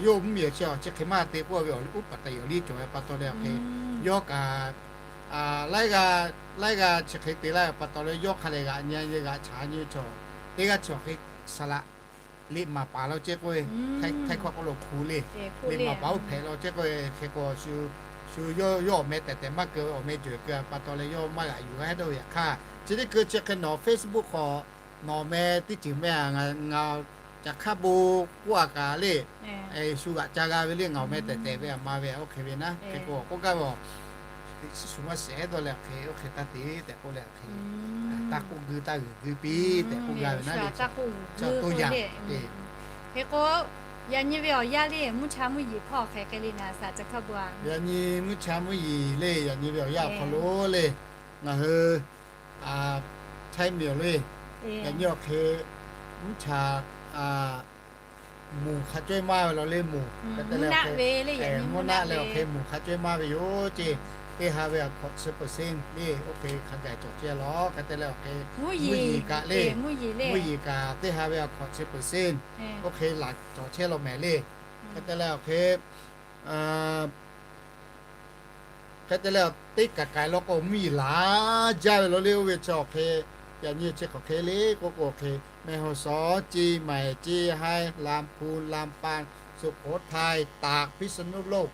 yawˇ mvuhˇ miˬ chi awˬ chi hk'e maˇ te k'oˆ ve awˬ liˇ uˉ paˍ taˍ yawˬ liˇ cawˬ ve pa taw leh awˬ hk'e, yawˇ kaꞈ laiˉ g'aˇ chi hk'e te laˇ ve pa taw leh yawˇ hk'a lehˬ g'aꞈ nyi g'aꞈ chaꞈ nyi ve chaw, teˇ g'aˇ chi awˬ hk'e saˍ laꞈ liꞈ maˍ paˍ law ceh k'oˆ ve, Htaiˇ hkawˇ k'oˆ lo hku le, liꞈ maˍ paˍ oˇ hpehꞈ law ceh k'oˆ ve hk'e k'o, shu yawˇ yawˇ awˬ meh tehˬ tehˬ maˇ keu ve awˬ meh cawˬ keu a pa taw leh yawˇ maˇ g'aꞈ yuˬ g'a hehˉ dawˇ ve yaꞈ hk'aˇ, chi teˇ hkui chi hk'e nawˬ Facebook hk'aw nawˬ meh teˇ ceuˬ meh a, ngaˬ caꞈ hk'aˇ bon k'oˆ a kaꞈ le, shu g'aꞈ ca g'a ve le, ngaˬ awˬ meh tehˬ tehˬ ve a ma ve oˇ hk'e ve naˆ. Hk'e k'o k'oˆ gaˇ ve a, shu maˇ shiˍ ehˉ dawˇ leh awˬ hk'e oˇ hk'e taˇ te tehꞈ k'oˆ leh awˬ hk'e, taˇ k'oˆ guiˇ taˇ g'uiˬ guiˇ piˇ tehꞈ k'oˆ gaˇ ve naˆ le. Chi awˬ to yaꞈ, hk'e k'o, yaꞈ nyi ve awˬ yanˇ le mvuhˇ cha mvuhˇ yeˬ hpawˇ hk'e hk'e le naˍ saˍ ca hkaˇ bon a. Yaꞈ nyi mvuhˇ cha mvuhˇ yeˬ le, yaꞈ nyi ve awˬ yanˇ awˬ hk'aw lo le, ngaˬ hui Htaiˇ miˬ awˬ le, yaꞈ nyi awˬ hk'e mvuhˇ cha moˬ hk'a cawehˇ maˇ ve law le, moˬ hk'e te leh, mvuhˇ naˆ leh awˬ hk'e moˬ hk'a cawehˇ maˇ ve yoˬ ceˇ. Teˇ ha ve a hkawꞈ chi percent le oˇ hk'e hk'a gaˬ cawˬ ceh law. Hk'e te leh awˬ hk'e mvuhˇ yeˬ kaꞈ le, mvuhˇ yeˬ kaꞈ teˇ ha ve a hkawꞈ chi percent oˇ hk'e laˬ cawˬ chehˇ law mehˍ le. Hk'e te leh awˬ hk'e Hk'e te leh, teˇ kaˬ k'ai law k'o mvuhˇ yeˬ laˬ jaˇ ve law le. Oˇ ve chi awˬ hk'e, yaꞈ nyi chi hk'awꞈ hk'e le k'oˆ k'o hk'e, แม่ฮ่องสอน ceˇ, เชียงใหม่ ceˇ, เชียงราย ลำพูน ลำปาง สุโขทัย ตาก พิษณุโลก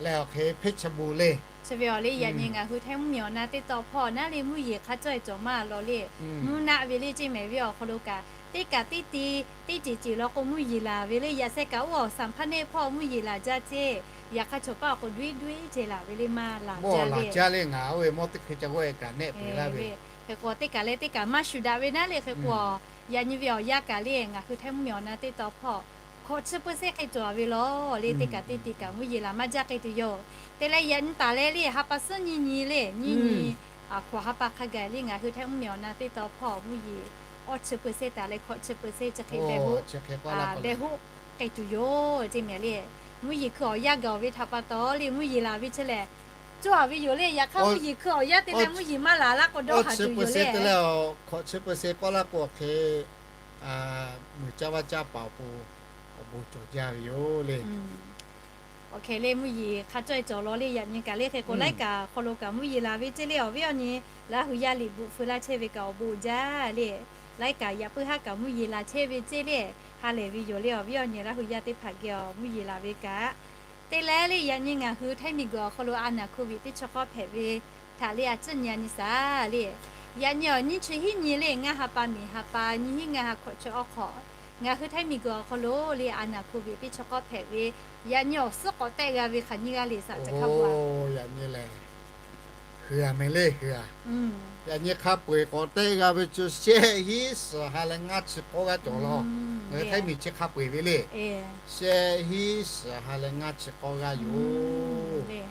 leh awˬ hk'e เพชรบูรณ์ le. Chi ve awˬ le yaꞈ nyi ngaˬ hui Htaiˇ mvuhˇ miˬ awˬ na teˇ taw hpawˇ naˉ le mvuhˇ yeˬ hk'a cawˇ e cawˬ maˇ law le. Mvuhˇ naˆ ve le ceˇ mehˍ ve awˬ hk'aw lo kaꞈ, teˇ kaˬ teˇ te, teˇ ceuˬ ceuˬ law k'o mvuhˇ yeˬ laˬ ve le. Yaꞈ sheh kaꞈ oˇ awˬ sanˍ hpaˇ nehˆ hpawˇ mvuhˇ yeˬ laˬ jaˇ ceˇ. Yaꞈ hk'aˇ chaw paˇ awˬ k'o duiˉ duiˉ ceh laˬ ve le maˇ laˬ jaˇ le. Maˇ laˬ jaˇ le, ngaˬ oˇ ve mawˇ teˇ hkui ca g'awˇ e kaꞈ nehˆ peuˬ laˇ ve. Hk'e k'o teˇ kaˬ leh teˇ kaˬ maˇ shuˍ daꞈ ve naˉ le. Hk'e k'o, yaꞈ nyi ve awˬ yanˇ kaꞈ le ngaˬ hui Htaiˇ mvuhˇ miˬ awˬ na teˇ taw hpawˇ hkawꞈ chi peuˬ sehˉ hk'e cawˬ ve law le. Teˇ kaˬ teˇ te kaꞈ mvuhˇ yeˬ laˬ maˇ jaˇ hk'e tuˬ yoˬ. Te leh yaꞈ nyi taˍ leh le ha pa suhˉ nyiˇ nyi le, nyiˇ nyi hkawꞈ ha pa hk'a gaˬ le ngaˬ hui Htaiˇ mvuhˇ miˬ awˬ na teˇ taw hpawˇ mvuhˇ yeˬ awˇ chi peuˬ sehˉ taˍ leh hkawꞈ chi peuˬ sehˉ chi hk'e dehꞈ hoˆ k'ai tuˬ yoˬ ceˇ mehˍ le. Mvuhˇ yeˬ hkui awˬ yanˇ gaˬ ve htaꞈ pa taw le mvuhˇ yeˬ laˬ ve chi lehˬ, cawˇ a ve yoˬ le. Yaꞈ hk'aˇ mvuhˇ yeˬ hkui awˬ yanˇ te leh mvuhˇ yeˬ maˇ laˬ laˇ k'o dawˇ haˍ tuˬ yoˬ le. Te leh hkawꞈ chi peuˬ sehˉ k'awˇ laˇ k'o awˬ hk'e, muiˬ caˇ vaˇ caˇ paˍ awˬ pon awˬ bon cawˬ jaˇ ve yoˬ le. Awˬ hk'e le mvuhˇ yeˬ hk'a cawˇ e cawˬ law le. Yaꞈ nyi kaꞈ le hk'e k'o laiˉ kaꞈ hk'aw lo kaꞈ mvuhˇ yeˬ laˬ ve ceˇ le. Awˬ viˉ awˬ nyi Laˇ hui yaˇ liꞈ bvuhꞈ feu laˇ chehˇ ve kaꞈ awˬ bon jaˇ le. Laiˉ kaꞈ yaꞈ puiˉ haˉ kaꞈ mvuhˇ yeˬ laˬ chehˇ ve ceˇ le. Ha lehˬ ve yoˬ le. Awˬ viˉ awˬ nyi Laˇ hui yaˇ teˇ hpaˍ geh awˬ mvuhˇ yeˬ laˬ ve kaꞈ te leh le yaꞈ nyi ngaˬ hui Htaiˇ miˬ guiˬ awˬ hk'aw lo a naˍ hk'oˆ viꞈ teˇ chi k'awˇ hpehꞈ ve htaꞈ le a ciˉ nyi a nyi shaˍ le. Yaꞈ nyi awˬ nyiˇ chi hiˉ nyi le ngaˇ ha pa miˬ ha pa nyiˇ hiˉ ngaˇ ha hkawꞈ chi awˬ hk'awꞈ ngaˬ hui Htaiˇ miˬ guiˬ awˬ hk'aw lo le a naˍ hk'oˆ viꞈ teˇ chi k'awˇ hpehꞈ ve yaꞈ nyi awˬ suhˉ k'awꞈ tehˆ g'a ve hk'aˬ nyiˇ g'aˇ le saˍ ca hkaˇ bon a. Yaꞈ nyi lehˬ, hui a meh le hui a. Yaꞈ nyi hk'a peu eˬ k'awꞈ tehˆ g'a ve chi shehˆ hiˉ suhˍ ha leh ngaˇ chi k'awˇ g'aˇ cawˬ law. Ngaˬ hui Htaiˇ miˬ chi hk'a peu eˬ ve le. Shehˆ hiˉ suhˍ ha leh ngaˇ chi k'awˇ g'aˇ yoˬ.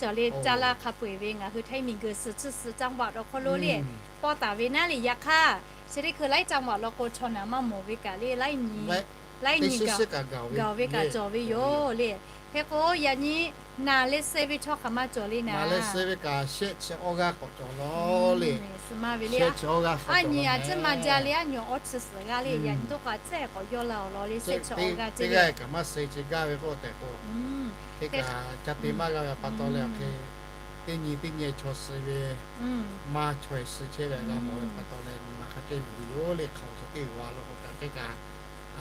cawˬ le, caˇ laˇ hk'a peu-eˬ ve ngaˬ hui ไทย miˬguiˬ suhˍ chi suhˍ จังหวัด awˬ hk'aw lo le, pawˇ taˍ ve naˉ le. Yaꞈ hk'aˇ chi teˇ hkui laiˉ จังหวัด law k'o, chaw naˍ maˇ mawˬ ve kaꞈ le, laiˉ nyi, laiˉ nyi gaˬ-oˬ ve kaꞈ cawˬ ve yoˬ le. Hk'e k'o, yaꞈ nyi naˬ leh suh ve chaw hk'aˬ ma cawˬ le naˍ. Suh maˇ ve le, aˉ nyi a ciˉ ma jaˇ le, aˉ nyi awˬ awˇ chi suhˍ g'aˇ le, yaꞈ nyi to k'a tcuhˉ k'awꞈ yawˇ la awˬ lawn le, shehˆ chi awˇ g'aˇ ceˇ le. Hk'e kaꞈ ca te maˇ g'a ve pa taw leh awˬ hk'e, teˇ nyi teˇ nyi chaw suh ve maˇ chaweh suh chehˇ ve g'a mawˬ ve pa taw leh, nyi ma hk'a kehˉ luˬ ve yoˬ le. Hk'aˬ awˬ chi teˇ g'aˇ law k'o kaꞈ hk'e kaꞈ,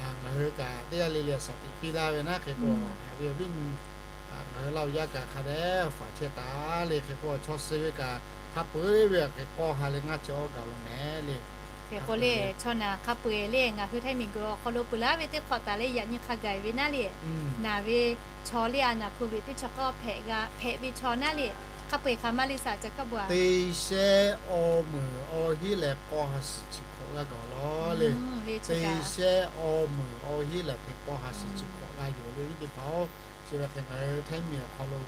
ngaˬ hui kaꞈ teˇ g'aˇ le le shaˍ tiꞈ piˇ laˇ ve naˉ. Hk'e k'o, haꞈ ve awˬ viˉ nyi ngaˬ hui laˇ yaˇ kaꞈ hk'a dehꞈ faˍ chehˇ taˍ le. Hk'e k'o, chaw suh ve kaꞈ hk'a peu-eˬ ve hk'e k'awˇ ha leh ngaˇ chi awˇ gaˬ lo mehˍ le. Hk'e k'o le, chaw naˬ hk'a peu-eˬ le, ngaˬ hui ไทย miˬguiˬ awˬ hk'aw lo peuˬ laˇ ve teˇ hk'awꞈ taˍ leh yaꞈ nyi hk'a gaˬ ve naˉ le, naˬ ve chaw le a naˬ hk'oˆ ve teˇ chaw k'awˇ hpehꞈ g'a hpehꞈ ve chaw naˉ le, hk'a peu-eˬ hk'aˬ ma le shaˍ ca hkaˇ bvuhꞈ a. Teˇ shehˆ awˇ meunˍ awˇ hiˉ leh k'awˇ ha suhˍ chi hk'awꞈ g'aˇ gaˬ lawˬ le. Teˇ shehˆ awˇ meunˍ awˇ hiˉ leh hk'e k'awˇ ha suhˍ chi hk'awꞈ g'aˇ yoˬ le. Viˉ teˇ hpaˍ-oˬ, chi ve hk'e ngaˬ hui ไทย miˬguiˬ awˬ hk'aw lo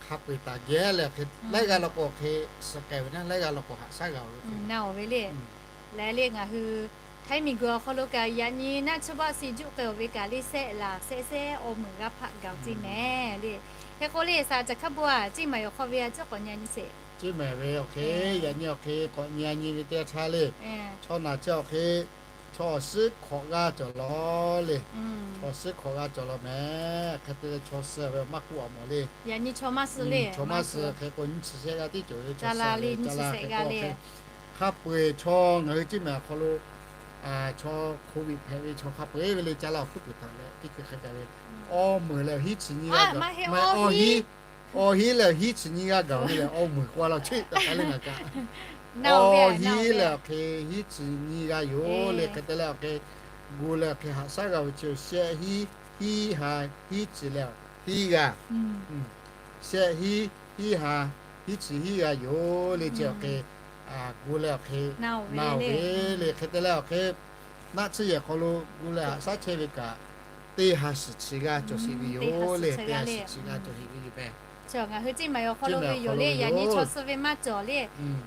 hk'a peu-eˬ taˍ geh leh hk'e laiˉ g'aˇ law k'o hk'e suhˍ k'ai ve naˉ, laiˉ g'aˇ law k'o haꞈ shaˉ g'a-oˬ ve naˉ-oˬ ve le. Leh le ngaˬ hui ไทย miˬguiˬ awˬ hk'aw lo kaꞈ yaꞈ nyi naˆ tsuhˇ baˆ si juˆ k'ai-oˬ ve kaꞈ le, shehˆ laˬ shehˆ shehˆ awˇ meunˍ g'aˇ hpaˆ gaˬ-oˬ teˇ mehˍ le. Hk'e k'o le shaˍ ca hkaˇ bvuhꞈ a, Ceˇ maiˍ awˬ hk'aw ve a ciˉ k'awꞈ nyi a nyi sheˍ. Ceˇ maiˍ ve awˬ hk'e yaꞈ nyi awˬ hk'e k'awꞈ nyi a nyi ve teˇ yanˇ htaˇ le, chaw naˬ chi awˬ hk'e chaw awˬ suhˉ hk'awꞈ g'aˇ cawˬ lawˬ le. Chaw suhˉ hk'awꞈ g'aˇ cawˬ lawˬ mehˍ. Hk'e te leh chaw suh ve maˇ k'oˆ a mawˬ le. Chaw maˇ suh hk'e k'o nyiˇ chi shehˆ g'aˇ tiˉ cawˬ ve, chaw suh ve caˇ laˇ hk'e k'o hk'e, hk'a peu-eˬ chaw ngaˬ hui Ceˇ maiˍ awˬ hk'aw lo chaw โควิด hpehꞈ ve chaw hk'a peu-eˬ ve le, caˇ laˇ awˬ hkuiˉ puiˍ htaꞈ leh teˇ hkui hk'a gaˬ ve, awˇ meunˍ leh awˬ hiˉ chi nyi g'aˇ gaˬ, awˇ hiˉ, awˇ hiˉ leh awˬ hiˉ chi nyi g'aˇ gaˬ ve le, awˇ meunˍ k'oˆ a law cheˆ taˍ hk'a le ngaˬ kaꞈ. Awˇ hiˉ leh awˬ hk'e hiˉ chi nyi g'aˇ yoˬ le. Hk'e te leh awˬ hk'e gu leh awˬ hk'e haꞈ shaˉ g'a ve chi shehˆ hiˉ, hiˉ ha, hiˉ chi leh hiˉ g'aˇ, shehˆ hiˉ, hiˉ ha, hiˉ chi hiˉ g'aˇ yoˬ le. Chi awˬ hk'e gu leh awˬ hk'e na-oˬ ve le. Hk'e te leh awˬ hk'e naˆ tsuhˇ yehˬ hk'aw lo gu leh haꞈ shaˉ chehˇ ve kaꞈ, teˇ ha suhˍ chi g'aˇ cawˬ sheˍ ve yoˬ le. Teˇ ha suhˍ chi g'aˇ cawˬ sheˍ ve yoˬ mehˍ. Ngaˬ hui Ceˇ maiˍ awˬ hk'aw lo ve yoˬ le, yaꞈ nyi chaw suh ve maˇ cawˬ le.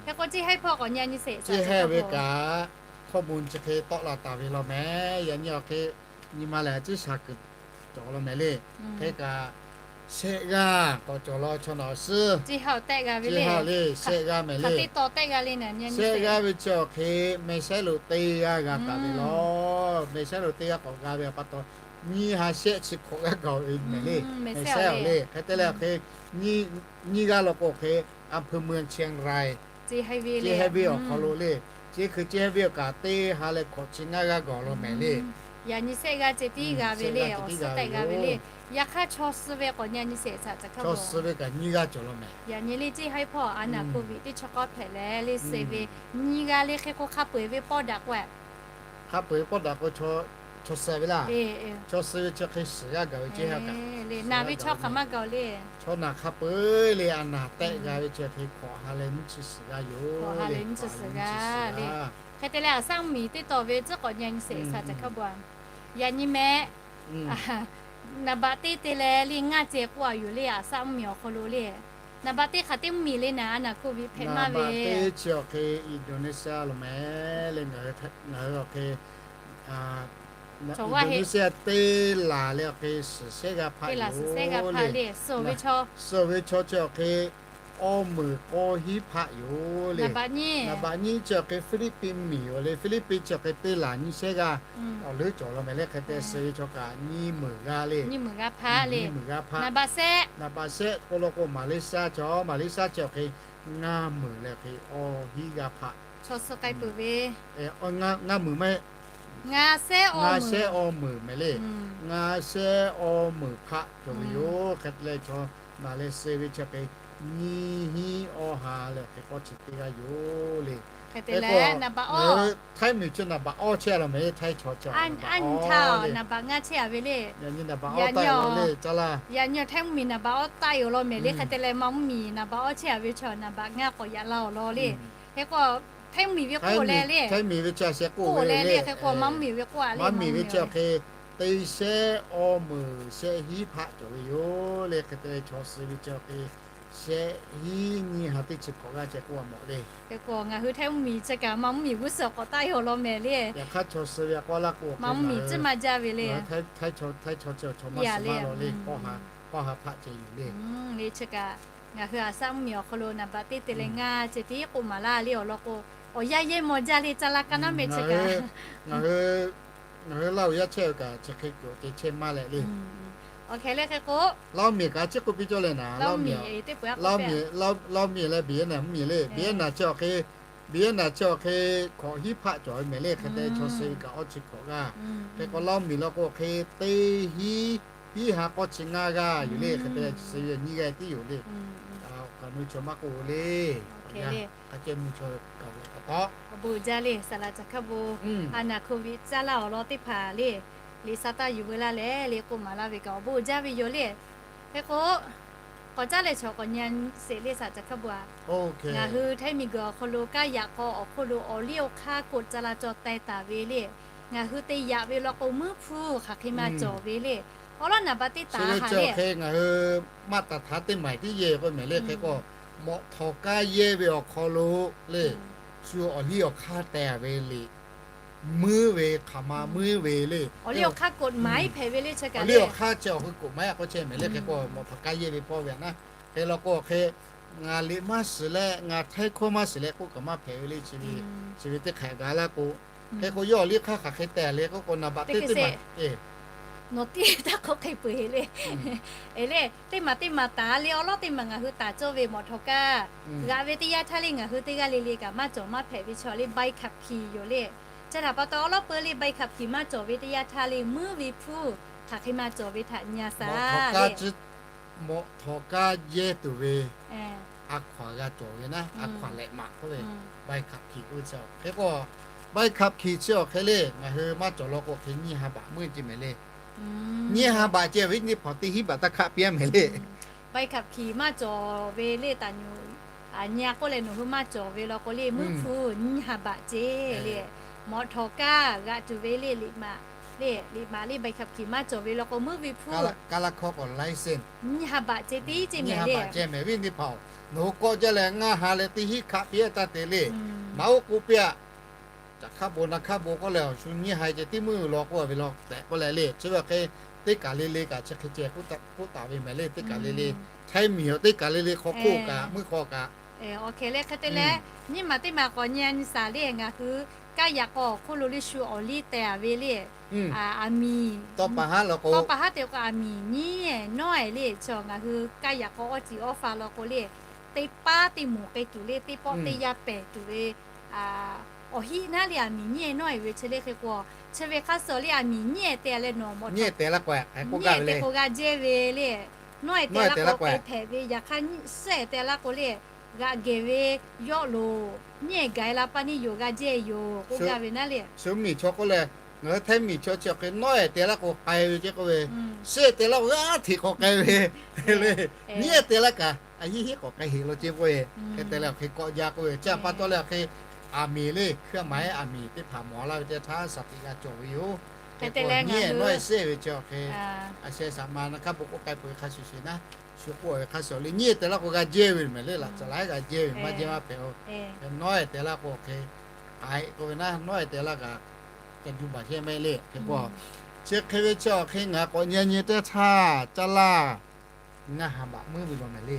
Hk'e k'o Ceˇ haiˉ hpawˇ k'awꞈ nyi a nyi sheˍ. Ceˇ haiˉ ve kaꞈ hkawˇ bon chi hk'e tawˆ la taˍ ve law mehˍ. Yaꞈ nyi awˬ hk'e nyi ma lehˬ a ciˉ sha kuiˬ cawˬ law mehˍ le. Hk'e kaꞈ shehˆ g'aˇ k'awꞈ cawˬ law chaw naˬ awˬ suhˉ. Ceˇ haiˉ le, shehˆ g'aˇ mehˍ le. Shehˆ g'aˇ ve chi awˬ hk'e mehˬ shehˉ lo teˇ g'aˇ g'a taˍ ve law. Mehˬ shehˉ lo teˇ g'aˇ k'awꞈ g'a ve pa taw, nyiˇ ha shehˆ chi hk'awꞈ g'aˇ gaˬ ve mehˍ le. Mehˬ shehˉ le. Hk'e te leh awˬ hk'e nyiˇ g'aˇ law k'o hk'e, อำเภอเมืองเชียงราย Ceˇ haiˉ ve awˬ hk'aw lo le. Ceˇ hkui Ceˇ haiˉ ve awˬ kaꞈ teˇ ha leh hk'awꞈ chi ngaˇ g'aˇ gaˬ law mehˍ le. Yaꞈ nyi shehˆ g'aˇ ceh tiˉ g'a ve le, awˬ suhˉ tehꞈ g'a ve le. Yaꞈ hk'aˇ chaw suh ve k'awꞈ nyi a nyi sheˍ, chaw suh ve kaꞈ nyiˇ g'aˇ cawˬ law mehˍ. Yaꞈ nyi le Ceˇ haiˉ hpawˇ a naˬ โควิด teˇ chaw k'awˇ hpehꞈ leh le suh ve nyiˇ g'aˇ le. Hk'e k'o hk'a peu-eˬ ve pawˇ daꞈ k'o, hk'a peu-eˬ ve pawˇ daꞈ k'o chaw suh ve laˇ. Chaw suh ve chi hk'e suhˍ g'aˇ gaˬ ve Ceˇ haiˉ kaꞈ, naˬ ve chaw hk'aˬ ma gaˬ le. Chaw naˬ hk'a peu-eˬ le a naˬ tehꞈ g'a ve chi hk'e hk'awꞈ ha leh nyiˇ chi suhˍ g'aˇ yoˬ le. Hk'e te leh a shaˉ mvuhˇmiˬ teˇ taw ve tcuhˉ k'awꞈ nyi a nyi sheˍ, shaˍ ca hkaˇ bvuhꞈ a. Yaꞈ nyi mehˍ. Naˍ baꞈ teˇ te leh le ngaˇ ceh k'oˆ a yoˬ le, a shaˉ mvuhˇmiˬ awˬ hk'aw lo le. Naˍ baꞈ teˇ hk'aˬ teˇ mvuhˇmiˬ le naˍ, a naˬ โควิด hpehꞈ maˇ ve. Naˍ baꞈ teˇ chi awˬ hk'e Indonesia lo mehˍ le. Ngaˬ hui awˬ hk'e Indonesia teˇ laˬ leh awˬ hk'e suhˍ shehˆ g'aˇ hpaˆ yoˬ le. Suhˍ ve chaw chi awˬ hk'e awˇ meunˍ k'awˇ hiˉ hpaˆ yoˬ le. Naˍ baꞈ nyiˇ chi awˬ hk'e Philippines miˬ yoˬ le. Philippines chi awˬ hk'e teˇ laˬ nyiˇ shehˆ g'aˇ awˬ leuˉ cawˬ law mehˍ le. Hk'e te suhˍ ve chaw kaꞈ nyiˇ meunˍ g'aˇ le. Nyiˇ meunˍ g'aˇ hpaˆ. Naˍ baꞈ shehˆ k'o law k'o Malaysia chaw, Malaysia chi awˬ hk'e ngaˇ meunˍ leh hk'e awˇ hiˉ g'aˇ hpaˆ. Chaw suh k'ai peuˬ ve ngaˇ meunˍ maˇ heˆ. Ngaˇ shehˆ awˇ meunˍ mehˍ le. Ngaˇ shehˆ awˇ meunˍ hpaˆ cawˬ ve yoˬ. Hk'e te leh chaw naˬ leh suh ve chi hk'e nyiˇ hiˉ awˇ ha leh hk'e k'awˇ chi teˇ g'aˇ yoˬ le. Hk'e te leh Htaiˇ miˬ chi naˍ baꞈ awˇ chehˇ a law mehˍ le. Htaiˇ chaw chi naˍ baꞈ ngaˇ chehˇ a ve le. Yaꞈ nyi naˍ baꞈ awˇ taˆ yoˬ le. Yaꞈ nyi Htaiˇ mvuhˇmiˬ naˍ baꞈ awˇ taˆ yoˬ law mehˍ le. Hk'e te leh Manˇ mvuhˇmiˬ naˍ baꞈ awˇ chehˇ a ve chi naˍ baꞈ ngaˇ k'awꞈ yaꞈ la awˬ lawn le. Hk'e k'o Htaiˇ mvuhˇmiˬ ve k'oˆ leh le, Htaiˇ miˬ ve chi a sheh k'oˆ leh le. Hk'e k'o Manˇ mvuhˇmiˬ ve k'oˆ a le, Manˇ mvuhˇmiˬ ve chi awˬ hk'e teˇ shehˆ awˇ meunˍ shehˆ hiˉ hpaˆ cawˬ ve yoˬ le. Hk'e te leh chaw suh ve chi awˬ hk'e shehˆ hiˉ nyiˇ ha teˇ chi hkawꞈ g'aˇ ceh k'oˆ a mawꞈ le. Hk'e k'o ngaˬ hui Htaiˇ mvuhˇmiˬ chi kaꞈ maˇ mvuhˇmiˬ g'uˇ suhˍ k'awꞈ taˆ ve awˬ lawn mehˍ le. Yaꞈ hk'aˇ chaw suh ve a k'aw laˇ k'o maˇ mvuhˇmiˬ tcuhˇ maˇ jaˇ ve le. Htaiˇ chaw chi awˬ chaw maˇ suh maˇ law le. Kawˆ ha hpaˆ ceh yoˬ le. Le chi kaꞈ ngaˬ hui aˬ saˆ mvuhˇmiˬ awˬ hk'aw lo naˍ baꞈ teˇ te leh ngaˇ ceh tiˉ k'oˆ maˍ laˇ le. Awˬ lawn k'o, awˬ yanˇ yehˇ maw jaˇ le. Caˇ laˇ kaˇ naˉ meh chi kaꞈ ngaˬ hui Laˇ huˍ yaˇ chehˇ ve kaꞈ chi hk'e cawˬ ceh chehˇ maˇ leh le. Awˬ hk'e le hk'e k'o, Laˇ huˍ miˬ kaꞈ chi k'oˆ piˇ cawˇ leh naˍ, Laˇ huˍ miˬ, Laˇ huˍ miˬ leh Vietnam mvuhˇmiˬ le. Vietnam chi awˬ hk'e, Vietnam chi awˬ hk'e hkawꞈ hiˉ hpaˆ cawˬ ve mehˍ le. Hk'e te chaw suh ve kaꞈ awˇ chi hkawꞈ g'aˇ. Hk'e k'o Laˇ huˍ miˬ law k'o hk'e teˇ hiˉ, hiˉ ha k'awˇ chi ngaˇ g'aˇ yoˬ le. Hk'e te suh ve nyiˇ g'aˇ tiˉ yoˬ le. Awˬ kaˍ nu chaw maˇ k'oˆ le. Awˬ yanˇ hk'a ceh mvuhˇ chaw kaꞈ ve pa taw awˬ bon uiˍ jaˇ le. Saˍ laꞈ caˬ hkaˇ bon, a naˍ hk'oˍ viꞈ caˇ laˇ awˬ lawn teˇ hpaˍ le, liꞈ sa taˇ yuˬ veu laˇ leh le k'oˆ maˍ laˇ ve kaꞈ awˬ bon uiˍ jaˇ ve yoˬ le. Hk'e k'o, k'awꞈ caˉ leh chaw k'awꞈ nyi sheˍ le saˍ caˬ hkaˇ bon a. Ngaˬ hui Htaiˇ miˬguiˬ awˬ hk'aw lo kaˇ yaꞈ k'aw awˬ hk'oˆ lo awˬ liˇ awˬ hk'aˇ k'oˆ ca la caw teh taˍ ve le. Ngaˬ hui te yaꞈ ve law k'o meuˇ hpuˇ hk'aˬ hk'e maˇ cawˬ ve le. Awˬ lawn naˍ baꞈ teˇ taˍ ha le. Ngaˬ hui maˇ taˍ htaˇ teˇ maˬ tiˉ yehˇ k'oˆ mehˍ le. Hk'e k'o, mawꞈ htawˍ kaˇ yehˇ ve awˬ hk'aw lo le, shu awˬ liˇ awˬ hk'aˇ teh ve le. Meuˇ ve hk'aˬ ma meuˇ ve le. Awˬ liˇ awˬ hk'aˇ k'oˆ maˍ iˉ hpehꞈ ve le. Chi kaꞈ le awˬ hk'aˇ chi awˬ hui k'oˆ maˍ iˉ k'oˆ chehˇ mehˍ le. Hk'e k'o mawꞈ htawˍ kaˇ yehˇ ve pawˇ ve a naˉ. Hk'e law k'o hk'e, ngaˬ liꞈ maˇ shiˍ leh ngaˬ htaiˇ hkawˇ maˇ shiˍ leh k'oˆ kaꞈ maˇ hpehꞈ ve le. Chi ve chi ve teˇ hk'aˬ gaˬ laˇ k'o, hk'e k'o yawˇ awˬ liˇ hk'aˇ hk'aˬ hk'e teh le k'oˆ k'o naˍ baꞈ teˇ teˇ maˬ nawˬ tiˉ taˇ k'oˆ hk'e peu eˬ le. Eˬ le, teˇ maˬ teˇ maˬ taˍ le. Awˬ lawn teˇ maˬ ngaˬ hui taˍ cawˇ ve mawꞈ htawˍ kaˇ g'aꞈ ve teˇ yanˇ htaˇ le ngaˬ hui teˇ g'aˇ le le kaꞈ maˇ cawˬ maˇ hpehꞈ ve chaw le ใบขับขี่ yoˬ le. Chi htaꞈ pa taw awˬ lawn peu le ใบขับขี่ maˇ cawˬ ve teˇ yanˇ htaˇ le meuˇ ve hpuˇ hk'aˬ hk'e maˇ cawˬ ve htaꞈ nyi a shaˍ le. Mawꞈ htawˍ kaˇ yehˇ tuˬ ve a hkaw aˬ g'a cawˬ ve naˉ, a hkaw aˬ lehꞈ maꞈ k'oˆ ve ใบขับขี่ k'oˆ ve chi. Hk'e k'o ใบขับขี่ chi awˬ hk'e le ngaˬ hui maˇ cawˬ law k'o hk'e nyiˇ ha baꞈ meuˇ ce mehˍ le. Nyiˇ ha baꞈ ce ve nyiˇ hpawnˬ teˇ hinˉ baꞈ taˇ hkaˆ piˇ mehˍ le. ใบขับขี่ maˇ cawˬ ve le taˍ nyuˬ nyi a k'oˆ leh nawˬ hui maˇ cawˬ ve law k'o le meuˇ hpu nyiˇ ha baꞈ ce le. Mawꞈ htawˍ kaˇ g'aꞈ tuˬ ve le liꞈ maꞈ le, liꞈ maꞈ le ใบขับขี่ maˇ cawˬ ve law k'o meuˇ ve hpu kaˇ laˇ hkawˇ k'awꞈ license nyiˇ ha baꞈ ce tiˉ ce mehˍ le. Mehˍ ve nyiˇ hpawnˬ nawˬ hui kawˆ jaˇ leh ngaˇ ha leh teˇ hinˉ hkaˆ piˇ taˇ te le. Naˍ oˉ k'oˆ piˇ a, caˬ hkaˆ bon naˍ hkaˆ bon k'oˆ leh awˬ shu nyiˇ ha ce tiˉ meuˇ law k'oˆ ve law tehꞈ k'oˆ leh le. Chi ve awˬ hk'e teˇ kaˬ le le kaꞈ chi hk'e ceh k'oˆ taˍ ve mehˍ le. Teˇ kaˬ le le, Htaiˇ miˬ awˬ teˇ kaˬ le le hk'aw hk'oˆ kaꞈ meuˇ hk'aw kaꞈ Awˬ hk'e le hk'e te leh, nyiˇ maˬ teˇ maˬ k'awꞈ nyi a nyi shaˍ le. Ngaˬ hui kaˇ yaꞈ k'aw awˬ hk'oˆ lo le shu awˬ liˇ teh a ve le. Aˬ miˍ tawˇ pa haˉ te k'o aˬ miˍ nyiˇ eˬ nawˉ eˬ le. Chi ngaˬ hui kaˇ yaꞈ k'aw awˇ tiꞈ awˇ fa law k'o le, teˇ paˉ teˇ moˍ k'ai tuˬ le, teˇ pawˆ teˇ yanˇ pehˬ tuˬ ve awˬ hiˆ naˉ le aˬ miˍ nyiˇ eˬ nawˉ eˬ ve chi le. Hk'e k'o, chi ve hk'a shuˍ le aˬ miˍ nyiˇ eˬ te a leh nawˬ mawꞈ nyiˇ eˬ te laˇ k'o, nyiˇ eˬ te k'o g'a jehˇ ve le. Nawˉ eˬ te laˇ k'o k'ai hpehꞈ ve. Yaꞈ hk'aˇ nyiˇ suhˉ eˬ te laˇ k'o le, g'aꞈ gehˬ ve yawˆ loˬ. Nyiˇ eˬ gaˬ e la pa niˇ yoˬ g'a jehˇ yoˬ k'oˆ gaˇ ve naˉ le. Shu miˬ chaw k'oˆ leh, ngaˬ hui Htaiˇ miˬ chaw chi awˬ hk'e nawˉ eˬ te laˇ k'o k'ai ve ce k'oˆ ve, suhˉ eˬ te laˇ k'o g'aˇ hteꞈ k'awꞈ k'ai ve le. Nyiˇ eˬ te laˇ kaꞈ a hiˉ hiˉ k'awꞈ k'ai heꞈ law ce k'oˆ ve, hk'e te leh awˬ hk'e kawˆ jaˇ k'oˆ ve. Chi pa taw leh awˬ hk'e aˬ miˍ le hkui maˍ e aˬ miˍ teˇ hpaˍ mawˬ laˇ ve teˇ htaˇ shaˍ tiꞈ g'a cawˬ ve yoˬ. Hk'e te leh ngaˬ hui nawˉ eˬ suhˉ ve chi awˬ hk'e a sheh shaˍ ma naˍ hkaˇ bon k'oˆ k'ai peuˬ ve hk'a shuˍ shuˍ naˉ, shu k'oˆ ve hk'a shuˍ le nyiˇ eˬ te laˇ k'o g'a jehˇ ve mehˍ le. Laꞈ ca laˬ g'a jehˇ ve maˇ jehˇ maˇ hpehꞈ o. Nawˉ eˬ te laˇ k'o awˬ hk'e k'ai k'oˆ ve naˉ, nawˉ eˬ te laˇ kaꞈ ca juˇ baˬ shehˇ maˇ heˆ le. Hk'e k'o, chi hk'e ve chi awˬ hk'e ngaˬ k'awꞈ nyi nyi teˇ htaˇ caˇ laˇ ngaˇ ha baꞈ meuˇ ve law mehˍ le.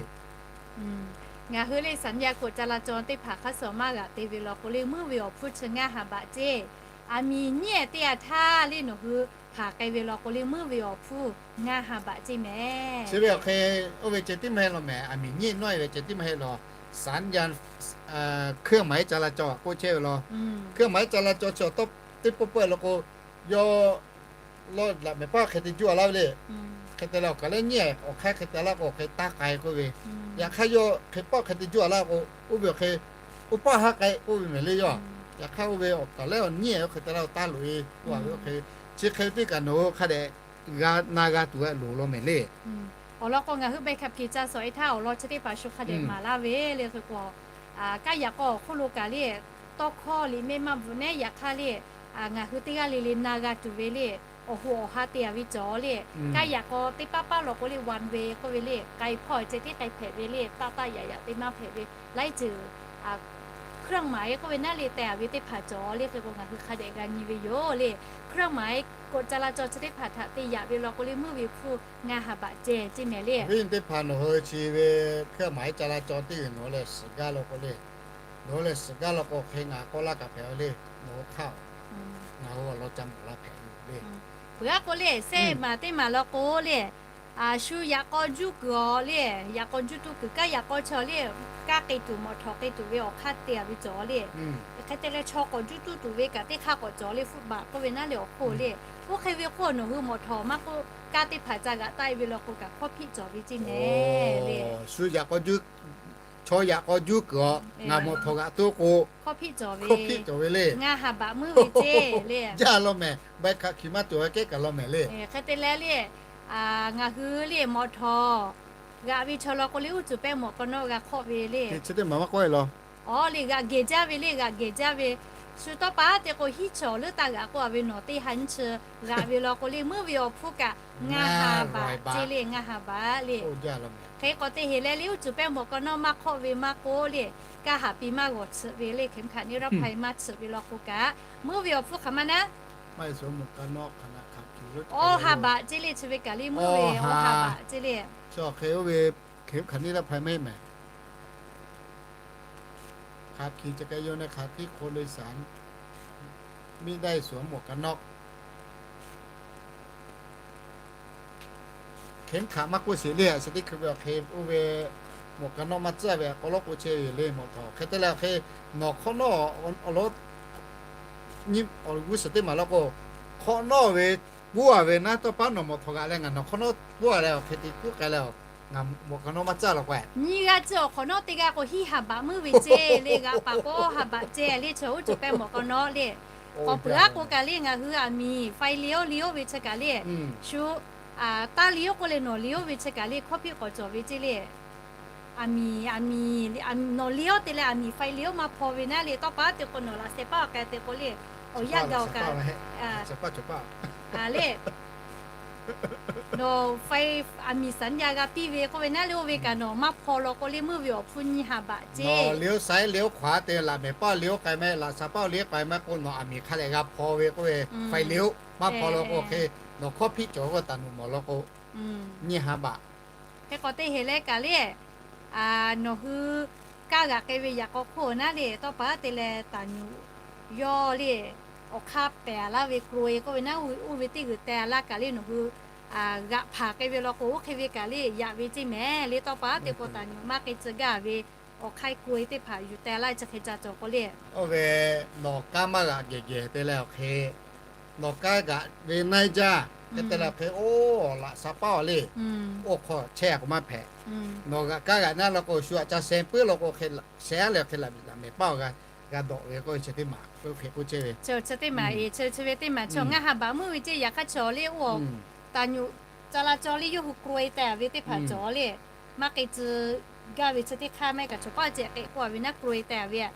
Ngaˬ hui le สัญญา k'oˆ ca la caw teˇ hpaˍ hk'a shuˍ maˇ g'aꞈ te ve law k'o le meuˇ ve awˬ hpfuhˇ chi ngaˇ ha baꞈ ce. Aˬ miˍ nyiˇ eˬ te a htaˇ le nawˬ hui hpanˍ k'ai ve law k'o le meuˇ ve awˬ hpfuhˇ ngaˇ ha baꞈ ce mehˍ. Chi ve awˬ hk'e oˇ ve ceh tiˉ maˇ heˆ law mehˍ. Aˬ miˍ nyiˇ eˬ nawˉ eˬ ve ceh tiˉ maˇ heˆ law, สัญญา hkui maˍ e ca la caw k'oˆ chehˇ ve law. Hkui maˍ e ca la caw chi awˬ tawˇ teˇ pawˆ pawˆ law k'o, yawˇ law laꞈ mehˍ paˇ hk'e te juˇ a laˇ ve le. Hk'e te leh awˬ kaˍ lehˬ nyiˇ eˬ awˬ hk'aˇ hk'e te laˇ k'o hk'e taˇ k'ai k'oˆ ve. Yaꞈ hk'aˇ yawˇ hk'e pawˆ hk'e te juˇ a laˇ k'o, oˇ ve awˬ hk'e oˇ paˇ haˉ k'ai k'oˆ ve mehˍ le. Yawˇ yaꞈ hk'aˇ oˇ ve awˬ kaˍ lehˬ nyiˇ eˬ oˇ hk'e te laˇ k'o taˇ loꞈ e k'oˆ a ve oˇ hk'e, chi hk'e ve teˇ kaꞈ nawˬ hui hk'a dehꞈ g'a na g'a tuˬ a loˍ law mehˍ le. Awˬ lawn k'o ngaˬ hui ใบขับขี่ ca shawˍ e htaˇ awˬ lawn chi teˇ hpaˍ shu hk'a dehꞈ maˍ laˇ ve le. Hk'e k'o, kaˇ yaꞈ k'aw awˬ hk'oˆ lo kaꞈ le tawˇ hkawˇ liꞈ mehˆ maˇ bvuhꞈ nehˉ yaꞈ hk'aˇ le ngaˬ hui teˇ g'aˇ le le na g'a tuˬ ve le. awˬ ho awˬ ha te-a ve cawˬ le. Kaˇ yaꞈ k'aw teˇ paˉ paˉ law k'o le, one way k'oˆ ve le, k'ai hpawˇ ceh tiˉ k'ai hpehꞈ ve le, taˆ taˆ yaꞈ yaꞈ te maˇ hpehꞈ ve, laiˉ ceuˬ เครื่องหมาย k'oˆ ve naˉ le, teh-a ve teˇ hpaˍ cawˬ le. Hk'e k'o ngaˬ hui hk'a dehꞈ g'a nyi ve yoˬ le. เครื่องหมาย กฎจราจร chi teˇ hpaˍ htaꞈ te yaꞈ ve law k'o le, meuˇ ve hpfuhˇ ngaˇ ha baꞈ ceh ceˇ mehˍ le. Viˉ teˇ hpaˍ nawˬ hui chi ve เครื่องหมายจราจร teˇ g'uiˬ nawˬ hui leh suhˍ gaˇ law k'o le, nawˬ hui leh suhˍ gaˇ law k'o hk'e ngaˬ k'awꞈ laˇ kaꞈ hpehꞈ ve le. Nawˬ hui hk'aˇ ngaˬ hui awˬ lawn ca mawˬ la hpehꞈ ve yoˬ le. Peuˬ aˉ k'o le, sehˆ maˬ teˇ maˬ law k'o le, shu yaꞈ k'aw juˇ kuiˬ awˬ le, yaꞈ k'aw juˇ tuˇ kuiˬ kaˇ yaꞈ k'aw chaw le, kaˇ k'ai tuˬ mawˬ htawˍ k'ai tuˬ ve awˬ hk'aˇ te-a ve cawˬ le. Hk'e te leh chaw k'awꞈ juˇ tuˇ tuˬ ve kaꞈ teˇ hk'aˇ k'awꞈ cawˬ le, ฟุตบาท k'oˆ ve naˉ le awˬ hk'oˆ le. Oˇ hk'e ve k'o nawˬ hui mawˬ htawˍ maˇ k'oˆ, kaˇ teˇ hpaˍ ca g'aꞈ taˆ-e ve law k'o kaꞈ hkawˇ hpiˆ cawˬ ve ceˇ mehˍ le. Shu yaꞈ k'aw juˇ, chaw yaꞈ k'aw juˇ kuiˬ awˬ ngaˬ mawˬ htawˍ g'aꞈ toˆ k'o, hkawˇ hpiˆ cawˬ ve, ngaˇ ha baꞈ meuˇ ve ceˇ le. Jaˇ law mehˍ, ใบขับขี่ maˇ cawˬ kehˉ kaꞈ law mehˍ le. Hk'e te leh le, ngaˬ hui le mawˬ htawˍ g'aꞈ ve chaw law k'o le, uˉ cuˬ pehˇ mawꞈ k'aw nawˉ g'a hk'awˆ ve le. Chi teˇ maˬ maˇ k'oˆ-e law. Aw le, g'aꞈ gehˬ jaˇ ve le, g'aꞈ gehˬ jaˇ ve. Shu tawˇ pa te k'o hiˉ chaw leuˉ taˇ g'aꞈ k'oˆ-a ve nawˬ teˇ ha nyiˇ chi g'aꞈ ve law k'o le, meuˇ ve awˬ hpfuhˇ kaꞈ ngaˇ ha baꞈ ceˇ le, ngaˇ ha baꞈ le. Hk'e k'awꞈ te heˍ leh le, uˉ cuˬ pehˇ mawꞈ k'aw nawˉ maˇ hk'awˆ ve maˇ k'oˆ le, kaˇ haˍ pi maˇ g'awˬ tsuhꞈ ve le, เข็มขัดนิรภัย maˇ tsuhꞈ ve law k'o kaꞈ, meuˇ ve awˬ hpfuhˇ hk'aˬ ma naˉ awˇ ha baꞈ ceˇ le, chi ve kaꞈ le meuˇ ve awˇ ha baꞈ ceˇ le. Chi hk'e oˇ ve เข็มขัดนิรภัย maˇ heˆ mehˍ. ขับขี่จักรยานยนต์ ในขณะที่คนโดยสาร ไม่ได้สวมหมวกกันน็อก เข็มขัด maˇ k'oˆ sheˍ le. Chi teˇ hkui ve awˬ hk'e oˇ ve หมวกกันน็อก maˇ tcuhˉ ve k'aw lawˉ k'oˆ chehˇ ve le mawˬ htawˍ. Hk'e te leh awˬ hk'e nawˬ hk'awꞈ nawˉ awˬ lawn nyi awˬ g'uˇ suhˍ teˇ maˬ law k'o, hk'awꞈ nawˉ ve puˉ-a ve naˉ tawˇ paˉ nawˬ mawˬ htawˍ g'aꞈ leh ngaˬ nawˬ hk'awꞈ nawˉ puˉ-a leh awˬ hk'e te puˉ k'ai leh, ngaˬ mawˬ hk'awꞈ nawˉ maˇ tcuhˉ law k'o, nyi g'aˇ tcuhˉ awˬ hk'awꞈ nawˉ teˇ g'aˇ k'o hiˉ ha baꞈ meuˇ ve ceˇ le, g'aꞈ paˍ k'o awˇ ha baꞈ ceˇ le. Chi uˉ cuˬ pehˇ mawꞈ k'aw nawˉ le, k'awꞈ peuˬ aˉ k'o kaꞈ le ngaˬ hui aˬ miˍ faiˇ le oˇ le oˇ ve chi kaꞈ le, shu taˇ le oˇ k'oˆ leh nawˬ le oˇ ve chi kaꞈ le hkawˇ hpiˆ k'awꞈ cawˬ ve ceˇ le. Aˬ miˍ, aˬ miˍ, nawˬ le oˇ te leh aˬ miˍ faiˇ le oˇ maˇ hpaw ve naˉ le, tawˇ pa te k'o nawˬ laꞈ sheh paˇ awˬ k'ai te k'o le, awˬ yanˇ gaˬ awˬ kaꞈ le, nawˬ faiˇ aˬ miˍ สัญญา g'a piˇ ve k'oˆ ve naˉ le, oˇ ve kaꞈ nawˬ maˇ hpaw law k'o le meuˇ ve awˬ hpfuhˇ nyi ha baꞈ ceˇ. เลี้ยวซ้าย เลี้ยวขวา te laꞈ mehˍ paˇ le oˇ k'ai meh, laꞈ sheh paˇ le k'ai meh k'o nawˬ aˬ miˍ hk'a leh g'a hpaw ve k'oˆ ve, faiˇ le oˇ maˇ hpaw law k'o hk'e, nawˬ hkawˇ hpiˆ cawˬ k'o taˍ nuˬ mawˬ law k'o, nyi ha baꞈ. Hk'e k'awꞈ te heˍ leh kaꞈ le, nawˬ hui kaˇ g'aꞈ k'ai ve yaꞈ k'aw hk'oˆ naˉ le, tawˇ pa te leh taˍ nuˬ yawˇ le, awˬ hk'aˇ pehˬ laˇ ve กรวย k'oˆ ve naˉ, oˇ ve teˇ g'uiˬ teh laˇ kaꞈ le nawˬ hui g'aꞈ hpanˍ k'ai ve law k'o oˇ hk'e ve kaꞈ le yaꞈ ve ceˇ mehˍ le. Tawˇ pa te k'o taˍ nuˬ maˇ k'ai tcuh gaˇ ve awˬ hk'aˇ กรวย teˇ hpaˍ yuˬ teh laˇ chi hk'e ca cawˬ k'o le, oˇ ve nawˬ kaˇ maˇ g'aꞈ gehˬ gehˬ te leh awˬ hk'e nawˬ kaˇ g'aꞈ ve naˉ jaˇ hk'e te leh awˬ hk'e, oˇ laꞈ sheh paˇ awˬ le, oˇ hk'aw chehˇ-a k'o maˇ hpehꞈ. Nawˬ g'aꞈ kaˇ g'aꞈ naˉ law k'o shu aꞈ ca sheh puiˉ law k'o hk'e, sheh-a leh awˬ hk'e laꞈ mehˍ paˇ awˬ g'a dawꞈ ve k'oˆ ve chi teˇ maˬ, oˇ hk'e k'oˆ chehˇ ve. Chi ve teˇ maˬ, chi ve teˇ maˬ chaw ngaˇ ha baꞈ meuˇ ve ceˇ. Yaꞈ hk'aˇ chaw le oˇ taˍ nuˬ ca la caw le yawˇ hui กรวย teh ve teˇ hpaˍ cawˬ le, maˇ k'ai tcuh gaˇ ve chi teˇ hk'aˇ maˇ heˆ kaꞈ chaw paˇ ceh k'ai k'oˆ-a ve naˉ กรวย teh ve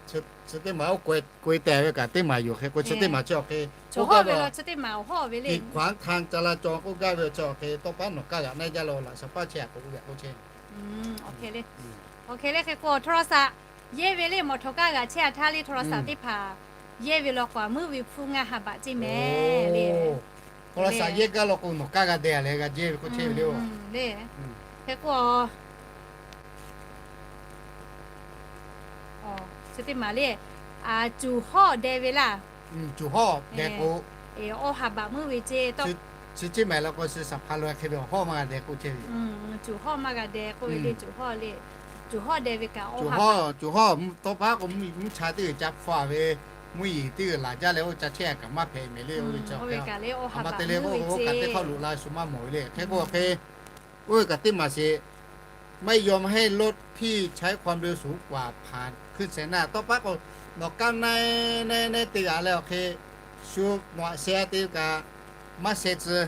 chi teˇ maˬ oˇ กรวย teh ve kaꞈ teˇ maˬ yoˬ hk'e k'o chi teˇ maˬ chi awˬ hk'e, oˇ gaˇ ve chi teˇ maˬ awˬ hawˉ ve le, กีดขวางทางจราจร k'oˆ gaˇ ve chi awˬ hk'e tawˇ pa nawˬ kaˇ g'aꞈ naˉ jaˇ law laꞈ sheh paˇ chehˇ-a k'o oˇ ve k'oˆ chehˇ. Awˬ hk'e le, hk'e k'o โทรศัพท์ yehˇ ve le, mawˬ htawˍ kaˇ g'aꞈ chehˇ-a htaˇ le โทรศัพท์ teˇ hpaˍ yehˇ ve law k'o a meuˇ ve hpfuhˇ ngaˇ ha baꞈ ceˇ mehˍ le. โทรศัพท์ yehˇ gaˇ law k'o nawˬ kaˇ g'a deh-a leh g'a jehˇ ve k'oˆ chehˇ ve le. Hk'e k'o chi teˇ maˬ le, cuˬ hawˇ deh ve laˇ. Cuˬ hawˇ deh k'o, awˇ ha baꞈ meuˇ ve ceˇ. Chi teˇ maˬ law k'o chi สะพานลอย hk'e ve awˬ hawˉ maˇ g'a deh k'oˆ chehˇ ve. Cuˬ hawˇ maˇ g'a deh k'oˆ ve le, cuˬ hawˇ le, cuˬ hawˇ deh ve kaꞈ, cuˬ hawˇ tawˇ pa k'o mvuhˇ cha teˇ g'uiˬ ca hpaw-a ve, mvuhˇ yeˬ teˇ g'uiˬ laˬ jaˇ leh oˇ ca chehˇ-a kaꞈ maˇ hpehꞈ mehˍ le. Oˇ ve kaꞈ le awˇ ha baꞈ meuˇ ve ceˇ. Kaꞈ teˇ hk'aˇ loꞈ la shu maˇ mawˬ ve le. Hk'e k'o hk'e, oˇ ve kaꞈ teˇ maˬ sheˍ ไม่ยอมให้รถที่ใช้ความเร็วสูงกว่าผ่านขึ้นไซน่า tawˇ pa k'o nawˬ kaˇ na na na te g'a leh awˬ hk'e, shu nawˬ aꞈ sheh te kaꞈ maˇ sheh tcuh,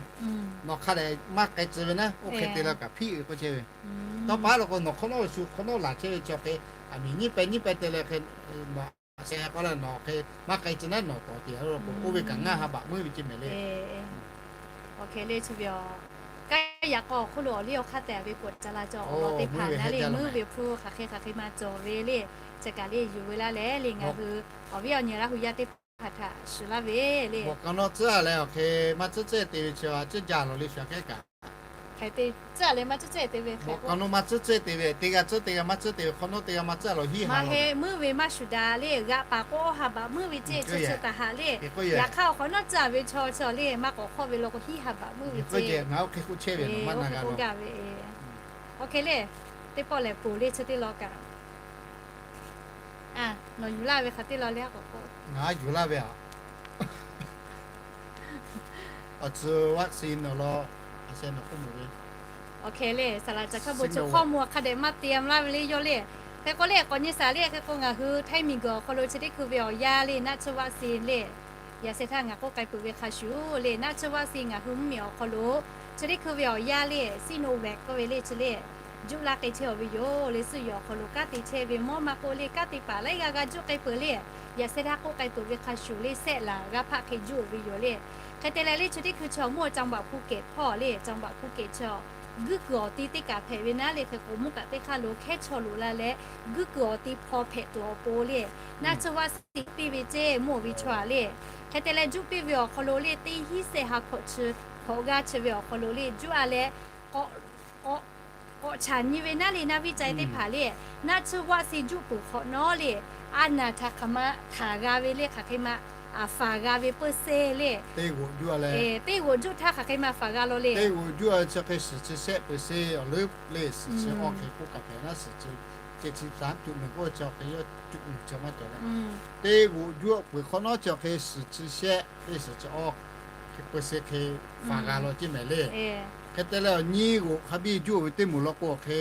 nawˬ hk'a dehꞈ maˇ k'ai tcuh ve naˉ, oˇ hk'e te leh kaꞈ hpiˆ ve k'oˆ chehˇ ve. Tawˇ pa law k'o nawˬ hk'awꞈ nawˉ shu hk'awꞈ nawˉ laˬ chehˇ ve chi awˬ hk'e, aˬ miˍ nyiˇ pehˍ nyiˇ pehˍ te leh hk'e, nawˬ aꞈ sheh k'oˆ leh nawˬ hk'e maˇ k'ai tcuh naˉ nawˬ tawˍ te-a law k'o, oˇ ve kaꞈ ngaˇ ha baꞈ meuˇ ve ceˇ mehˍ le. Awˬ hk'e le chi ve aˬ, kanˉ yaꞈ k'aw awˬ hk'oˆ lo awˬ liˇ awˬ hk'aˇ tehꞈ ve k'awꞈ ca la cawˬ awˬ lawn teˇ hpaˍ naˉ le, muiˉ ve hpu hk'aˬ hk'e hk'aˬ hk'e ma cawˬ ve le. Chi kaꞈ le yuˬ ve laˇ leh le ngaˬ hui awˬ viˉ awˬ nyi Laˇ hu yaˇ teˇ hpaˍ htaꞈ shiˍ laˇ ve le. Awˬ hk'e tcuhˉ leh maˇ tcuhˉ tcuhˉ te ve chi a ciˉ jaˇ lawˬ le shaˍ kehˉ kaꞈ. Hk'e te tcuhˉ leh maˇ tcuhˉ tcuhˉ te ve hk'e k'o, te g'a tcuhˉ te g'a maˇ tcuhˉ te ve hk'awꞈ nawˉ te g'a maˇ tcuhˉ lawˬ hiˉ ha lawˬ. Maˇ heˆ, muiˉ ve maˇ shuˍ daꞈ le, g'aꞈ paˍ k'o ha baꞈ muiˉ ve ceˇ chi chi taˍ haꞈ le. Yaꞈ hk'aˇ awˬ hk'awꞈ nawˉ tcuhˉ ve chaw chi le maˇ k'awꞈ hk'awˆ ve law k'o hiˉ ha baꞈ muiˉ ve ceˇ. Ngaˬ oˇ hk'e k'oˆ chehˇ ve, maˇ na g'a k'oˆ gaˇ ve. Awˬ hk'e le, teˇ pawˆ lehˬ ponˬ le chi teˇ law kaꞈ, nawˬ yuˬ laˇ ve hk'aˬ teˇ law le k'o, ngaˬ yuˬ laˇ ve a, awˬ tcuh vaccine nawˬ law, a sheh nawˬ k'oˆ mawˬ ve. Awˬ hk'e le, saˍ laˍ caˬ hkaˇ bon chi hk'awˇ mvuh hk'a dehꞈ maˇ te laˇ ve le yawˇ le. Hk'e k'o le k'awꞈ nyi saˍ le, hk'e k'o ngaˬ hui htaiˇ miˬ guiˬ awˬ hk'aw lo chi teˇ hkui ve awˬ yanˇ le naˆ tsuhˇ vaˆ si le, yaꞈ sheh htaˇ ngaˬ k'oˆ k'ai peuˬ ve hk'a shuˍ le, naˆ tsuhˇ vaˆ si ngaˬ hui mvuhˇ miˬ awˬ hk'aw lo chi teˇ hkui ve awˬ yanˇ le Sinovac k'oˆ ve le chi le, juˆ laˇ k'ai chehˇ ve yoˬ le. Suhˆ yehˬ awˬ hk'aw lo kanˉ te chehˇ ve mawˇ maˇ k'oˆ le, kanˉ te paˍ laiˉ g'aˇ g'a juˆ k'ai peuˬ le. Yaꞈ sheh htaˇ k'oˆ k'ai peuˬ ve hk'a shuˍ le, sehˆ laˬ g'aˇ hpaˆ hk'e juˆ ve yoˬ le. Hk'e te leh le chi teˇ hkui chaw mvuhˇ awˬ จังหวัดภูเก็ต hpawˇ le, จังหวัดภูเก็ต chaw guiˇ kuiˬ awˬ ti teˇ kaꞈ hpehꞈ ve naˉ le, hk'e k'o mvuhˇ kaꞈ teˇ hk'aˇ lo hkehˉ chaw loꞈ la leh guiˇ kuiˬ awˬ ti hpaw hpehꞈ tuˬ awˬ pon le, naˆ tsuhˇ vaˆ si piˇ ve ceˇ mvuhˇ awˬ ve chaw a le. Hk'e te leh juˆ piˇ ve awˬ hk'aw lo le teˇ hinˉ sehˆ ha hkawꞈ chi hkawꞈ g'aˇ chi ve awˬ hk'aw lo le juˆ a leh k'awꞈ chaꞈ nyi ve naˉ le naˆ viˉ ca teˇ hpaˍ le, naˆ tsuhˇ vaˆ si juˆ peuˬ hk'awꞈ nawˉ le, a naˍ htaꞈ hk'aˬ ma htaˍ g'a ve le, hk'aˬ hk'e ma faˍ g'a ve เปอร์เซ็นต์ le, teˇ g'oꞈ juˆ htaˇ hk'aˬ hk'e ma faˍ g'a law le. Teˇ g'oꞈ juˆ a chi hk'e suhˍ chi shehˆ เปอร์เซ็นต์ awˬ leuˉ le, suhˍ chi awˇ hk'e k'oˆ kaꞈ hpehꞈ naˉ suhˍ chi ceh chi taˍ cuˬ mehˍ k'oˆ chi awˬ hk'e yawˇ cuˬ mehˍ chi maˇ cawˬ leh, teˇ g'oꞈ juˆ peuˬ hk'awꞈ nawˉ chi awˬ hk'e suhˍ chi shehˆ le, suhˍ chi awˇ hk'e เปอร์เซ็นต์ hk'e faˍ g'a law ceˇ mehˍ le. Hk'e te leh awˬ nyi g'oꞈ hk'a biˇ juˆ ve teˇ moˍ law k'o awˬ hk'e,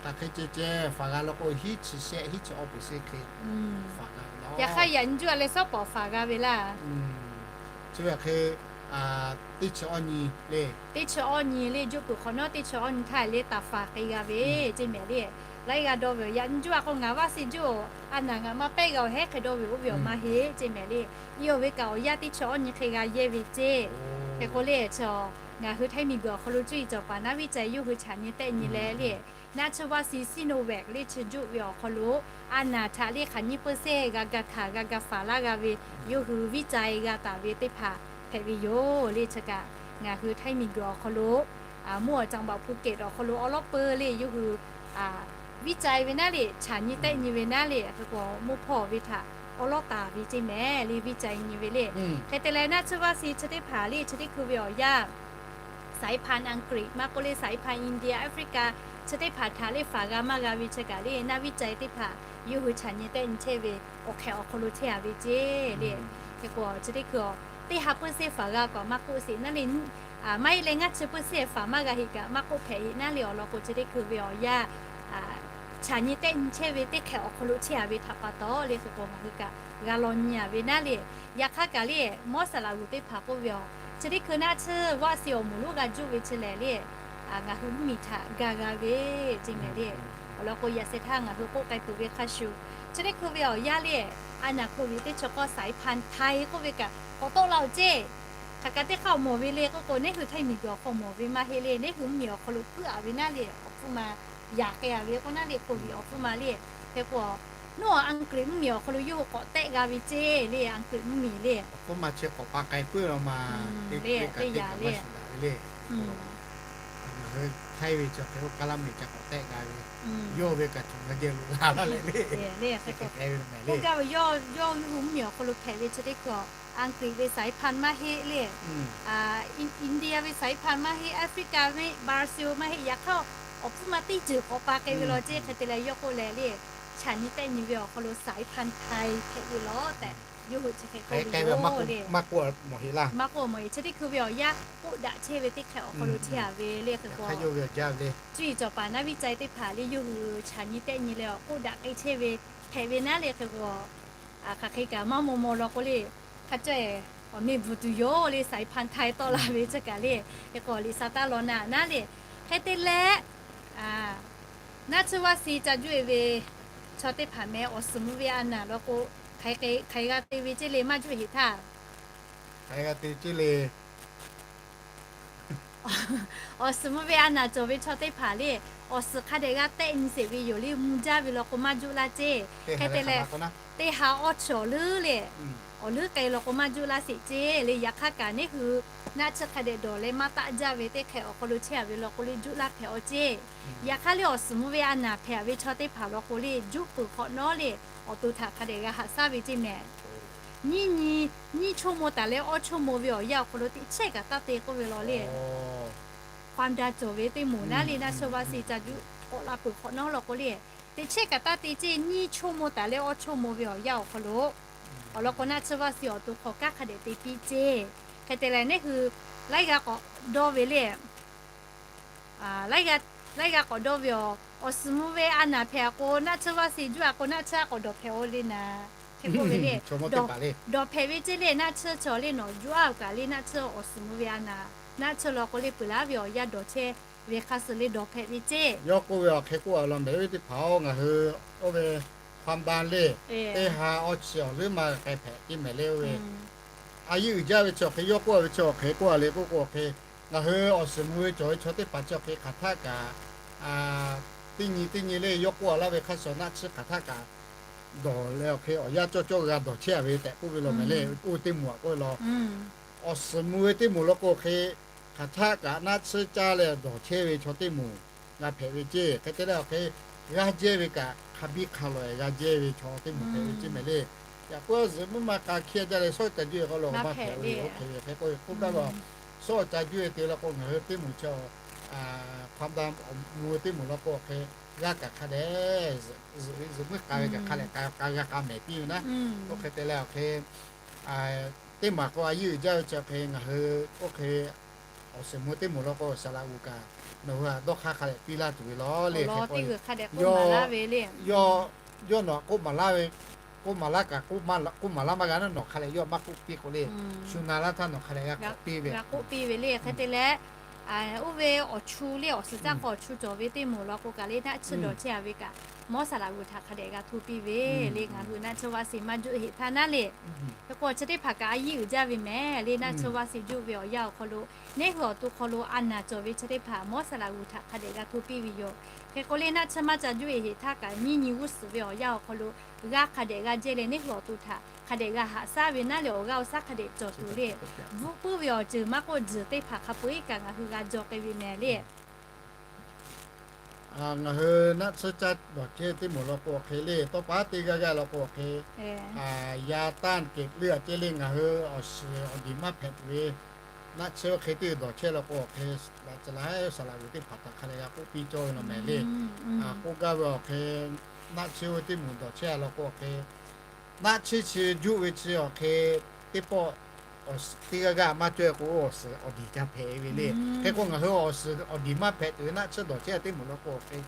hk'aˬ hk'e ceh ceh faˍ g'a law k'o hiˉ chi shehˆ hiˉ chi awˇ เปอร์เซ็นต์ hk'e faˍ g'a ve law. Yaꞈ hk'aˇ yaꞈ nyi juˆ a leh sawˉ pawˍ faˍ g'a ve laˇ. Chi ve hk'e teˇ chi awˇ nyi le, teˇ chi awˇ nyi le juˆ peuˬ hk'awꞈ nawˉ teˇ chi awˇ nyi htaˇ le taˍ faˍ k'ai g'a ve ceˇ mehˍ le. Laiˉ g'a dawˇ ve yoˬ. Yaꞈ nyi juˆ a k'o ngaˬ vaˆ si juˆ a naˍ ngaˬ maˇ pehˉ g'a awˬ hehˉ hk'e dawˇ ve oˇ ve awˬ maˇ heˆ ceˇ mehˍ le. Yawˇ ve kaꞈ awˬ yanˇ teˇ chi awˇ nyi hk'e g'a yehˇ ve ceˇ. Hk'e k'o le chi ngaˬ hui htaiˇ miˬ guiˬ awˬ hk'aw lo cuˇ yiˍ cawˬ paˍ naˉ viˉ ca yawˇ hui chaꞈ nyi tehˆ nyi leh le, naˆ tsuhˇ vaˆ si Sinovac le chi juˆ ve awˬ hk'aw lo a naˍ htaꞈ le hk'aˬ nyi เปอร์เซ็นต์ g'a ga htaˍ g'a ga faˍ laˇ g'a ve yawˇ hui viˉ ca g'a taˍ ve teˇ hpaˍ hpehꞈ ve yoˬ le. Chi kaꞈ ngaˬ hui htaiˇ miˬ guiˬ awˬ hk'aw lo mvuhˇ awˬ จังหวัดภูเก็ต awˬ hk'aw lo awˉ lawˉ peu le yawˇ hui viˉ ca ve naˉ le, chaꞈ nyi tehˆ nyi ve naˉ le, hk'e k'o mvuhˇ hpawˇ ve htaꞈ awˉ lawˉ taˍ ve ceˇ mehˍ le, viˉ ca nyi ve le. Hk'e te leh naˆ tsuhˇ vaˆ si chi teˇ hpaˍ le chi teˇ hkui ve awˬ yanˇ สายพันธุ์อังกฤษ maˇ k'oˆ le สายพันธุ์อินเดีย Africa chi teˇ hpaˍ htaꞈ le faˍ g'a maˇ g'a ve chi kaꞈ le naˆ viˉ ca teˇ hpaˍ yawˇ hui chaꞈ nyi tehˆ nyi chehˇ ve awˬ hk'ehꞈ awˬ hk'aw lo chehˇ a ve ceˇ le. Hk'e k'o chi teˇ hkui a teˇ ha เปอร์เซ็นต์ faˍ g'a kaꞈ maˇ k'oˆ sheˍ naˉ le, maˇ heˆ leh ngaˇ chi เปอร์เซ็นต์ faˍ maˇ g'a heˆ kaꞈ maˇ k'oˆ hpehꞈ heˆ naˉ le awˬ lawn k'o chi teˇ hkui ve awˬ yanˇ chaꞈ nyi tehˆ nyi chehˇ ve teˇ hk'ehꞈ awˬ hk'aw lo chehˇ a ve htaꞈ pa taw le hk'e k'o ngaˬ hui kaꞈ g'a law nyi a ve naˉ le. Yaꞈ hk'aˇ kaꞈ le mawˇ saˍ laꞈ g'uˬ teˇ hpaˍ k'oˆ ve a, chi teˇ hkui naˆ tsuhˇ vaˆ si awˬ moˍ lonˉ g'a juˆ ve chi lehˬ le ngaˬ hui mvuhˇ miˬ htaꞈ ga g'a ve ceˇ mehˍ le. Awˬ lawn k'o yaꞈ sheh htaˇ ngaˬ hui k'oˆ k'ai tuˬ ve hk'a shuˍ chi teˇ hkui ve awˬ yanˇ le a naˍ COVID teˇ chi k'awˇ สายพันธุ์ไทย k'oˆ ve kaꞈ k'awꞈ tawˆ la oˬ ceˇ. Hk'aˬ kaꞈ teˇ hk'aˇ awˬ mawˬ ve le k'oˆ k'o neˇ hui htaiˇ miˬ guiˬ awˬ hk'aw mawˬ ve maˇ heˆ le, neˇ hui mvuhˇ miˬ awˬ hk'aw lo puiˉ a ve naˉ le awˬ hpfuhˇ ma yaꞈ k'ai a ve k'o naˉ le COVID awˬ hpfuhˇ ma le. Hk'e k'o naw อังกฤษ mvuhˇ miˬ awˬ hk'aw lo yawˇ hui k'awꞈ tehˆ g'a ve ceˇ le อังกฤษ mvuhˇ miˬ le. Awˬ hpfuhˇ ma chi k'awꞈ pa k'ai puiˉ la ma, teˇ teˇ yaꞈ le. Ngaˬ hui htaiˇ ve chi hk'e oˇ kaˇ laˇ mvuhˇ miˬ ca k'awꞈ tehˆ g'a ve, yawˇ ve kaꞈ tuˬ g'a jehˇ lo la laˇ leh le. Hk'e k'ai ve mehˍ le. K'oˆ gaˇ ve yawˇ yawˇ hui mvuhˇ miˬ awˬ hk'aw lo hpehꞈ ve chi teˇ hkui อังกฤษ ve สายพันธุ์ maˇ heˆ le, India ve สายพันธุ์ maˇ heˆ, Africa ve Brazil maˇ heˆ, yaꞈ hk'aˇ awˬ hpfuhˇ ma teˇ ceuˬ k'awꞈ pa k'ai ve law ceˇ. Hk'e te leh yawˇ k'oˆ leh le, chaꞈ nyi tehˆ nyi ve awˬ hk'aw lo สายพันธุ์ไทย hpehꞈ ve law tehꞈ yawˇ hui chi hk'e k'oˆ ve yoˬ le. Maˇ k'oˆ mawˬ heˆ laˇ. Maˇ k'oˆ mawˬ e chi teˇ hkui ve awˬ yanˇ k'oˆ daꞈ chehˇ ve teˇ hk'ehꞈ awˬ hk'aw lo chehˇ a ve le. Hk'e k'o cuˇ yiˍ cawˬ paˍ naˉ viˉ ca teˇ hpaˍ le yawˇ hui chaꞈ nyi tehˆ nyi leh awˬ k'oˆ daꞈ k'ai chehˇ ve hpehꞈ ve naˉ le. Hk'e k'o hk'aˬ hk'e kaꞈ maˇ maw maw law k'o le, hk'a cawˇ e awˬ meh bvuhˬ tuˬ yoˬ le, สายพันธุ์ไทย tawˆ la ve chi kaꞈ le. Hk'e k'o liꞈ sa taˇ law naˉ naˉ le. Hk'e te leh naˆ tsuhˇ vaˆ si ca juˆ e ve chaw teˇ hpaˍ meh awˬ suhˍ mvuh ve a naˍ law k'o, hk'aˬ hk'e g'a te ve ceˇ le maˇ juˆ heˍ htaˇ, hk'aˬ hk'e g'a te ceˇ le. awˬ suhˍ mvuh ve a naˍ cawˬ ve chaw teˇ hpaˍ le, awˬ suhˍ hk'a dehꞈ g'a tehˆ nyi sheˍ ve yoˬ le, mvuh jaˇ ve law k'o maˇ juˆ laˇ ceˇ. Hk'e te leh, teˇ ha awˇ chi awˬ leuˉ le, awˬ leuˉ k'ai law k'o maˇ juˆ laˇ sheˍ ceˇ le. Yaꞈ hk'aˇ kaꞈ neˇ hui naˆ tsuhˇ hk'a dehꞈ dawˬ leh maˇ taˆ jaˇ ve teˇ hk'e awˬ hk'aw lo chehˇ a ve law k'o le juˆ laˇ hpehꞈ aw ceˇ. Yaꞈ hk'aˇ le awˬ suhˍ mvuh ve a naˍ hpehꞈ ve chaw teˇ hpaˍ law k'o le juˆ peuˬ hk'awꞈ nawˉ le, awˬ to htaꞈ hk'a dehꞈ g'a haꞈ shaˉ ve ceˇ mehˍ. Nyiˇ nyi, nyiˇ chawˇ maw taˍ leh awˇ chawˇ maw ve awˬ yanˇ awˬ hk'aw lo teꞈ chehˇ kaꞈ taˇ te k'oˆ ve law le. Hk'a da cawˬ ve teˇ moˍ naˉ le naˆ tsuhˇ vaˇ si ca juˆ k'awꞈ la peuˬ hk'awꞈ nawˉ law k'o le, teꞈ chehˇ kaꞈ taˇ te ceˇ. Nyiˇ chawˇ maw taˍ leh awˇ chawˇ maw ve awˬ yanˇ awˬ hk'aw lo, awˬ lawn k'o naˆ tsuhˇ vaˇ si awˬ to hk'aw kanˉ hk'a dehꞈ te piˇ ceˇ. Hk'e te leh neˇ hui laiˉ g'aˇ k'awꞈ dawˇ ve le. Laiˉ g'aˇ k'awꞈ dawˇ ve awˬ, awˬ suhˍ mvuh ve a naˍ hpehꞈ a k'o naˆ tsuhˇ vaˇ si juˆ a k'o naˆ tsuhˇ a k'awꞈ dawˬ hpehꞈ aw le naˍ. Hk'e k'oˆ ve le, dawˬ hpehꞈ ve ceˇ le naˆ tsuhˇ chaw le nawˬ juˆ a kaꞈ le naˆ tsuhˇ awˬ suhˍ mvuh ve a naˍ, naˆ tsuhˇ law k'o le peuˬ laˉ ve awˬ yanˇ dawˬ chehˇ ve hk'a suhˍ le dawˬ hpehꞈ ve ceˇ. Yawˇ k'oˆ ve awˬ hk'e k'oˆ a law mehˍ ve teˇ hpaˍ-oˬ, ngaˬ hui oˇ ve hk'a da le, teˇ ha awˇ chi awˬ leuˉ maˇ k'ai hpehꞈ ceˇ mehˍ le oˇ ve a yeˇ uiˍ jaˇ ve chi awˬ hk'e yawˇ k'oˆ a ve chi awˬ hk'e k'oˆ a le k'oˆ k'o awˬ hk'e, ngaˬ hui awˬ suhˍ mvuh ve cawˬ ve chaw teˇ hpaˍ chi awˬ hk'e hk'aˬ htaˆ kaꞈ teˇ nyi teˇ nyi le yawˇ k'oˆ a laˇ ve hk'a shuˍ naˆ tsuhˇ hk'aˬ htaˆ kaꞈ dawˬ leh awˬ hk'e awˬ yanˇ cawˇ cawˇ g'a dawˬ chehˇ a ve tehꞈ k'oˆ ve law mehˍ le. Oˇ teˇ moˍ a k'oˆ ve law, awˬ suhˍ mvuh ve teˇ moˍ law k'o awˬ hk'e hk'aˬ htaˆ kaꞈ naˆ tsuhˇ caˇ leh dawˬ chehˇ ve chaw teˇ moˍ g'a hpehꞈ ve ceˇ. Hk'e te leh awˬ hk'e g'aˇ jehˇ ve kaꞈ hk'a biˇ hk'a lawˬ g'a jehˇ ve chaw teˇ moˍ hpehꞈ ve ceˇ mehˍ le. Yaꞈ k'o zuhꞈ muiˉ ma k'a hkiˇ a jaˇ leh shawˉ ca juˇ e k'o lo maˇ hpehꞈ ve oˇ hk'e ve hk'e k'oˆ ve k'oˆ gaˇ ve, shawˉ ca juˇ e te law k'o ngaˬ hui teˇ moˍ chi hk'a da mvuh ve teˇ moˍ law k'o awˬ hk'e g'aˇ kaꞈ hk'a dehꞈ zuhꞈ ve zuhꞈ muiˉ k'a ve kaꞈ hk'a dehꞈ k'a g'a k'a mehˍ piˇ ve naˉ. Oˇ hk'e te leh awˬ hk'e teˇ maˬ k'o a yeˇ uiˍ jaˇ ve chi hk'e ngaˬ hui oˇ hk'e awˬ suhˍ mvuh teˇ moˍ law k'o saˍ laꞈ g'uˬ kaꞈ nawˬ hui a dawˇ hk'aˇ hk'a dehꞈ piˇ laˇ tuˬ ve law le. Hk'e k'o ve, yawˇ nawˬ k'oˆ maˍ laˇ ve, k'oˆ maˍ laˇ kaꞈ k'oˆ maˍ laˇ maˇ g'a naˉ nawˬ hk'a dehꞈ yawˇ maˇ k'oˆ piˇ k'o le, shu na laˇ htaˇ nawˬ hk'a dehꞈ g'a k'oˆ piˇ ve, g'a k'oˆ piˇ ve le. Hk'e te leh oˇ ve awˬ chu le awˬ suhˍ caˇ k'o awˬ chu cawˬ ve teˇ moˍ law k'o kaꞈ le naˆ tsuhˇ dawˬ chehˇ a ve kaꞈ mawˇ saˍ laꞈ g'uˬ htaꞈ hk'a dehꞈ g'a hto piˇ ve le. Ngaˬ hui naˆ tsuhˇ vaˇ si maˇ juˆ heˆ htaˇ naˉ le. Hk'e k'o chi teˇ hpaˍ kaꞈ a yeˇ uiˍ jaˇ ve mehˍ le. Naˆ tsuhˇ vaˇ si juˆ ve awˬ yanˇ awˬ hk'aw lo neˇ hui awˬ to hk'aw lo a naˍ cawˬ ve chi teˇ hpaˍ mawˇ saˍ laꞈ g'uˬ htaꞈ hk'a dehꞈ g'a hto piˇ ve yoˬ. Hk'e k'o le naˆ tsuhˇ maˇ ca juˆ e heˆ htaˇ kaꞈ nyiˇ nyi g'uˇ suhˍ ve awˬ yanˇ awˬ hk'aw lo g'aˇ hk'a dehꞈ g'a jehˇ leh neˇ hui awˬ to htaꞈ hk'a dehꞈ g'a haꞈ shaˉ ve naˉ le. Awˬ g'aˇ awˬ shaˉ hk'a dehꞈ cawˬ tuˬ le. Bvuhˆ puiˉ ve awˬ ceuˬ maˇ k'oˆ, tzuhˬ teˇ hpaˍ hk'a peu-eˬ kaꞈ ngaˬ hui g'a jaw k'ai ve mehˍ le. Ngaˬ hui naˆ tsuhˇ caˇ dawˬ chehˇ teˇ moˍ law k'o awˬ hk'e le, tawˇ pa teˇ g'aˇ g'aˇ law k'o awˬ hk'e, yaꞈ tanˇ kehˬ leuˇ a ceh le ngaˬ hui awˬ shiˍ awˬ diˍ maˇ hpehꞈ tuˬ ve, naˆ tsuhˇ hk'e teˇ dawˬ chehˇ law k'o awˬ hk'e, laꞈ tcuh laˬ haˉ saˍ laꞈ g'uˬ teˇ hpaˍ htaꞈ hk'a dehꞈ g'a k'oˆ piˇ cawˇ ve law mehˍ le. K'oˆ gaˇ ve awˬ hk'e, naˆ tsuhˇ ve teˇ moˍ dawˬ chehˇ a law k'o awˬ hk'e, naˆ tsuhˇ chi juˆ ve chi awˬ hk'e, teˇ pawˆ awˬ suhˍ teˇ g'aˇ g'aˇ maˇ cawˇ e k'o awˬ suhˍ awˬ diˍ ca hpehꞈ ve le. Hk'e k'o ngaˬ hui awˬ suhˍ awˬ diˍ maˇ hpehꞈ tuˬ ve naˆ tsuhˇ dawˬ chehˇ teˇ moˍ law k'o awˬ hk'e,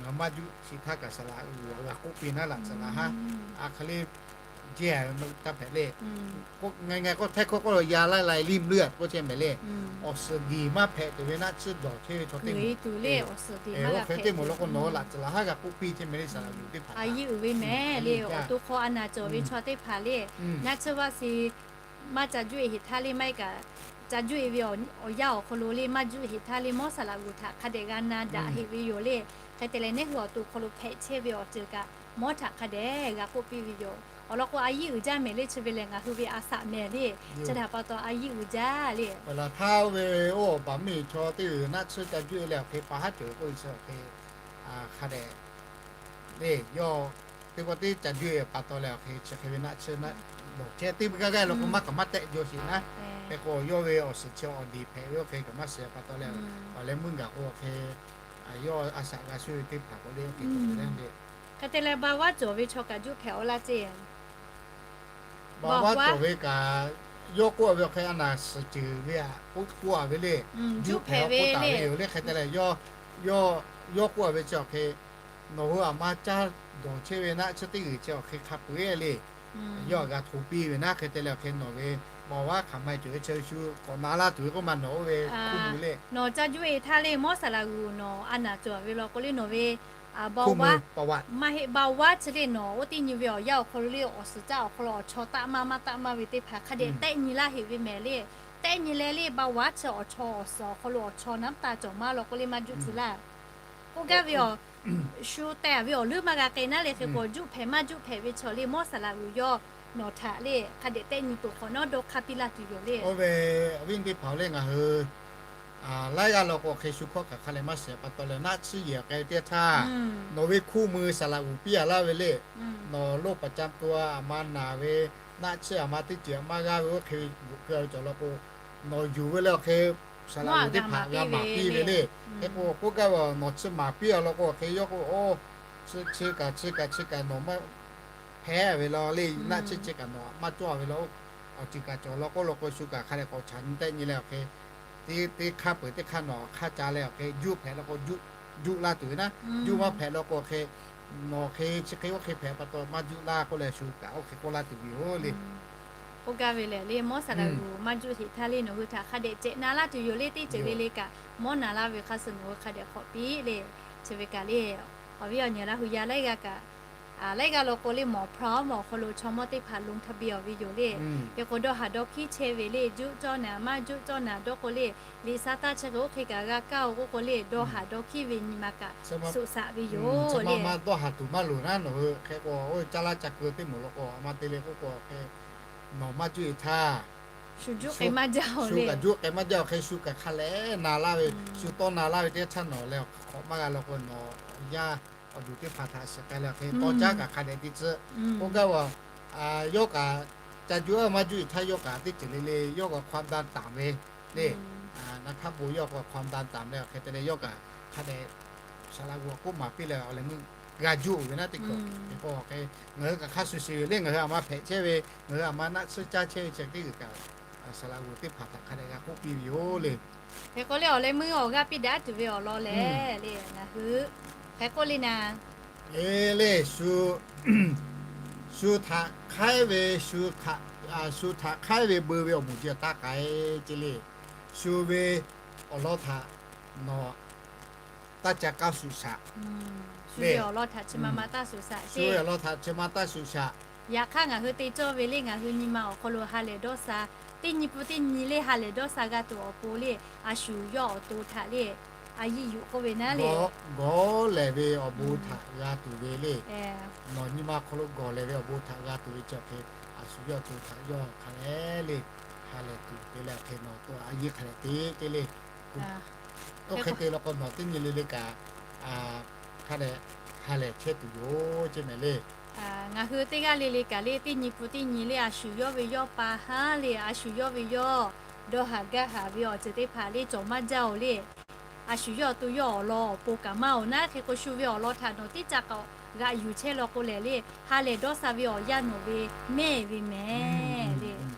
ngaˬ maˇ juˆ chi htaˇ kaꞈ saˍ laꞈ g'uˬ g'a k'oˆ piˇ naˉ laꞈ tcuh laˬ haˉ, a hk'e le jehˇ a ca hpehꞈ le. Ngaˬ ngaˬ k'o htehˇ hkawˇ k'oˆ lo ya laiˉ lai liˇ mvuhˇ lawˬ k'oˆ chehˇ mehˍ le. Awˬ suhˍ diˍ maˇ hpehꞈ tuˬ ve naˆ tsuhˇ dawˬ chehˇ ve chaw teˇ moˍ, oˇ hk'e teˇ moˍ law k'o nawˬ hui laꞈ tcuh laˬ haˉ g'a k'oˆ piˇ chehˇ mehˍ le saˍ laꞈ g'uˬ teˇ hpaˍ a yeˇ uiˍ ve mehˍ le. Awˬ to hk'aw a naˍ cawˬ ve chaw teˇ hpaˍ le, naˆ tsuhˇ vaˇ si maˇ ca juˆ e heˆ htaˇ le maˇ heˆ kaꞈ, ca juˆ e ve awˬ yanˇ awˬ hk'aw lo le maˇ juˆ heˆ htaˇ le mawˇ saˍ laꞈ g'uˬ htaꞈ hk'a dehꞈ g'a na daꞈ heˆ ve yoˬ le. Hk'e te leh neˇ hui awˬ to hk'aw lo hpehꞈ chehˇ ve awˬ ceuˬ kaꞈ mawˇ htaꞈ hk'a dehꞈ g'a k'oˆ piˇ ve yoˬ. Awˬ lawn k'o a yeˇ uiˍ jaˇ mehˍ le chi ve lehˬ ngaˬ hui ve a shaꞈ mehˍ le. Chi htaꞈ pa taw a yeˇ uiˍ jaˇ le. Laˬ htaˇ oˇ ve oˇ awˬ baˬ miˇ chaw teˇ g'uiˬ naˆ tsuhˇ ca juˆ e leh awˬ hk'e pa haˉ ceuˬ k'oˆ ve chi awˬ hk'e hk'a dehꞈ le yawˇ teˇ pawˆ teˇ ca juˆ e pa taw leh awˬ hk'e chi hk'e ve naˆ tsuhˇ naˆ dawˬ chehˇ teˇ g'aˇ g'aˇ law k'o maˇ kaꞈ maˇ tehˆ jaw sheˍ naˉ. Hk'e k'o yawˇ ve awˬ suhˍ chi awˬ diˍ hpehꞈ ve oˇ hk'e kaꞈ maˇ suhˍ pa taw leh, awˬ leh mvuhˇ gaˬ k'o awˬ hk'e yawˇ a shaꞈ g'a shu ve teˇ hpaˍ k'o le oˇ hk'e le. Hk'e te leh ba vaˉ cawˬ ve chaw kaꞈ juˆ hpehꞈ aw laˇ ceˇ. Ba vaˉ cawˬ ve kaꞈ yawˇ k'oˆ a ve awˬ hk'e a naˍ suhˍ ceuˬ ve a k'oˆ k'oˆ a ve le. Juˆ hpehꞈ ve k'oˆ taˍ ve yoˬ le. Hk'e te leh yawˇ k'oˆ a ve chi awˬ hk'e nawˬ hui aˬ ma caˇ dawˬ chehˇ ve naˆ tsuhˇ teˇ g'uiˬ chi awˬ hk'e hk'a peu-eˬ le. Yawˇ a g'a hto piˇ ve naˉ. Hk'e te leh awˬ hk'e nawˬ ve ba vaˉ hk'aˬ ma cawˬ ve chi shu k'awꞈ na laˇ tuˬ ve k'oˆ ma nawˬ oˇ ve hk'oˆ mvuh le. Nawˬ ca juˆ e htaˇ le mawˇ saˍ laꞈ g'uˬ nawˬ a naˍ cawˬ ve law k'o le nawˬ ve ba vaˉ maˇ heˆ ba vaˉ chi le nawˬ oˇ teˇ nyi ve awˬ yanˇ awˬ hk'aw lo le awˬ suhˍ caˇ awˬ hk'aw lo awˬ chaw taˆ maˇ maˇ taˆ maˇ ve teˇ hpaˍ hk'a dehꞈ tehˆ nyi laˇ heˆ ve mehˍ le. Tehˆ nyi leh le เบาหวาน chi awˬ chaw awˬ suhˍ awˬ hk'aw lo awˬ chaw naˉ taˇ cawˬ maˇ law k'o le maˇ juˆ tuˬ laˇ. K'oˆ gaˇ ve awˬ, shu teh ve awˬ leuˉ maˇ g'a k'ai naˉ le hk'e k'o juˆ hpehꞈ maˇ juˆ hpehꞈ ve chaw le mawˇ saˍ laꞈ g'uiˬ yawˇ nawˬ htaꞈ le hk'a dehꞈ tehˆ nyi peuˬ hk'awꞈ nawˉ dawˇ hk'aˇ piˇ laˇ tuˬ yoˬ le. Oˇ ve awˬ viˉ teˇ hpaˍ le ngaˬ hui laiˉ g'aˇ law k'o hk'e shu hkawˇ kaꞈ hk'a leh maˇ shehˍ pa taw leh naˆ tsuhˇ yehˬ k'ai teˇ htaˇ, nawˬ ve hkuˇ mui saˍ laꞈ g'uiˬ piˇ a laˇ ve le. Nawˬ โรคประจำตัว aˬ ma naˬ ve, naˆ tsuhˇ aˬ ma teˇ ceuˬ maˇ g'aˇ ve oˇ hk'e g'uiˬ keu cawˬ law k'o, nawˬ yuˬ ve le awˬ hk'e saˍ laꞈ g'uiˬ teˇ hpaˍ g'a maˍ piˇ ve le. Hk'e k'o k'oˆ gaˇ ve, nawˬ chi maˍ piˇ a law k'o hk'e yawˇ k'o, oˇ, chi kaꞈ chi kaꞈ chi kaꞈ nawˬ maˇ hpehˇ ve law le, naˆ tsuhˇ chi kaꞈ nawˬ maˇ cawˇ ve law, awˬ ceuˬ kaꞈ cawˬ law k'oˆ law k'o shu kaꞈ hk'a dehꞈ k'awꞈ chaꞈ nyi tehˆ nyi leh awˬ hk'e teˇ hk'aˇ peuˬ teˇ hk'aˇ nawˬ hk'aˇ ca leh awˬ hk'e juˆ hpehꞈ law k'o juˆ laˇ tuˬ ve naˉ, juˆ maˇ hpehꞈ law k'o hk'e, nawˬ hk'e chi hk'e oˇ hk'e hpehꞈ pa taw maˇ juˆ laˇ k'oˆ leh shu kaꞈ oˇ hk'e k'oˆ laˇ tuˬ ve yoˬ le. K'oˆ gaˇ ve lehˬ le mawˇ saˍ laꞈ g'uiˬ maˇ juˆ sheˍ htaˇ le nawˬ hui htaꞈ hk'a dehꞈ cehꞈ na laˇ tuˬ yoˬ le. Teˇ ceuˬ le le kaꞈ mawˇ na laˇ ve hk'a suh nawˬ hui hk'a dehꞈ hk'awꞈ piˇ le. Chi ve kaꞈ le awˬ viˉ awˬ nyi laˇ hui yaˇ laiˉ g'aˇ kaꞈ laiˉ g'aˇ law k'o le mawˬ พร้อม awˬ hk'aw lo chaw mawˇ teˇ hpaˍ ลงทะเบียน awˬ ve yoˬ le. Hk'e k'o dawˇ haˍ dawˇ hkiˉ chehˇ ve le juˆ cawˇ naˍ maˇ juˆ cawˇ naˍ dawˇ k'o le, liꞈ sa taˇ chi hk'e oˇ hk'e kaꞈ g'a kaˇ oˬ k'oˆ k'o le dawˇ haˍ dawˇ hkiˉ ve nyi ma kaꞈ suꞈ shaꞈ ve yoˬ le. Dawˇ haˍ tuˬ maˇ loˍ naˉ nawˬ hui hk'e k'o, oˇ caˇ laˇ ca keu teˇ moˍ law k'o a ma te le k'oˆ k'o hk'e, nawˬ maˇ juˆ e htaˇ, shu juˆ k'ai maˇ jaˇ oˬ le. Shu kaꞈ juˆ k'ai maˇ jaˇ awˬ hk'e shu kaꞈ hk'a leh na laˇ ve, shu tawˇ na laˇ ve teˇ htaˇ nawˬ leh awˬ hk'awꞈ maˇ g'a law k'o nawˬ yaˇ awˬ duˬ teˇ hpaˍ htaꞈ shiˍ k'ai leh awˬ hk'e tawˇ caˉ kaꞈ hk'a dehꞈ te tcuhˆ. K'oˆ gaˇ ve, yawˇ kaꞈ ca juˆ maˇ juˆ e htaˇ yawˇ kaꞈ teˇ ceuˬ le le yawˇ kaꞈ ความดัน taˍ ve le. Na htaˇ bon yawˇ kaꞈ ความดัน taˍ leh awˬ hk'e te leh yawˇ kaꞈ hk'a dehꞈ saˍ laꞈ g'uiˬ k'oˆ maˍ piˇ leh awˬ leh meuˇ g'a juˆ oˬ ve naˉ teˇ hkawꞈ. Hk'e k'o hk'e ngaˬ hui kaꞈ hk'a shuˍ shuˍ le ngaˬ hui aˬ ma hpehꞈ chehˇ ve, ngaˬ hui aˬ ma naˆ tsuhˇ caˇ chehˇ ve chi teˇ g'uiˬ kaꞈ saˍ laꞈ g'uiˬ teˇ hpaˍ htaꞈ hk'a dehꞈ g'a k'oˆ piˇ ve yoˬ le. Hk'e k'o le awˬ leh meuˇ awˬ g'aˇ piˇ daꞈ tuˬ ve awˬ lawn lehˬ le ngaˬ hui hk'e k'oˆ le naˍ, e le shu, shu htaꞈ hk'aiˉ ve, shu htaꞈ hk'aiˉ ve beu ve awˬ moˍ ji awˬ taˇ k'ai ce le. Shu ve awˬ lawn htaꞈ nawˬ taˇ ca kaˇ suꞈ shaꞈ. Shu ve awˬ lawn htaꞈ chi ma ma taˇ suꞈ shaꞈ, shu ve awˬ lawn htaꞈ chi ma taˇ suꞈ shaꞈ. Yaꞈ hk'aˇ ngaˬ hui te cawˇ ve le ngaˬ hui nyi ma awˬ hk'aw lo ha lehˬ dawˇ sha, teˇ nyi pun teˇ nyi le ha lehˬ dawˇ sha g'a tuˬ awˬ pon le, a shu yawˇ awˬ to htaꞈ le a yiˇ yuˬ k'oˆ ve naˉ le. Gawˬ lehˬ ve awˬ bon htaꞈ g'a tuˬ ve le. Nawˬ nyi ma hk'aw lo gawˬ lehˬ ve awˬ bon htaꞈ g'a tuˬ ve chi awˬ hk'e, a shu yawˇ awˬ to htaꞈ yawˇ hk'a leh le ha lehˬ tuˬ te leh awˬ hk'e nawˬ to a yiˇ hk'a lehˬ te te le. Oˇ hk'e te law k'o nawˬ teˇ nyi le le kaꞈ hk'a dehꞈ ha lehˬ chehˇ tuˬ yoˬ ce mehˍ le. Ngaˬ hui teˇ g'aˇ le le kaꞈ le teˇ nyi pun teˇ nyi le a shu yawˇ ve yawˇ pa haˉ le a shu yawˇ ve yawˇ dawˇ haˍ gaˇ haˍ ve awˬ ceuˬ teˇ hpaˍ le cawˬ maˇ jaˇ oˬ le. A shu yawˇ awˬ to yawˇ awˬ lawn awˬ pon kaꞈ maˇ oˬ naˉ hk'e k'o shu ve awˬ lawn htaꞈ nawˬ teˇ ca k'awꞈ g'aꞈ yuˬ chehˇ law k'o lehˬ le, ha lehˬ dawˇ sha ve awˬ yanˇ nawˬ ve mehˇ ve mehˍ le.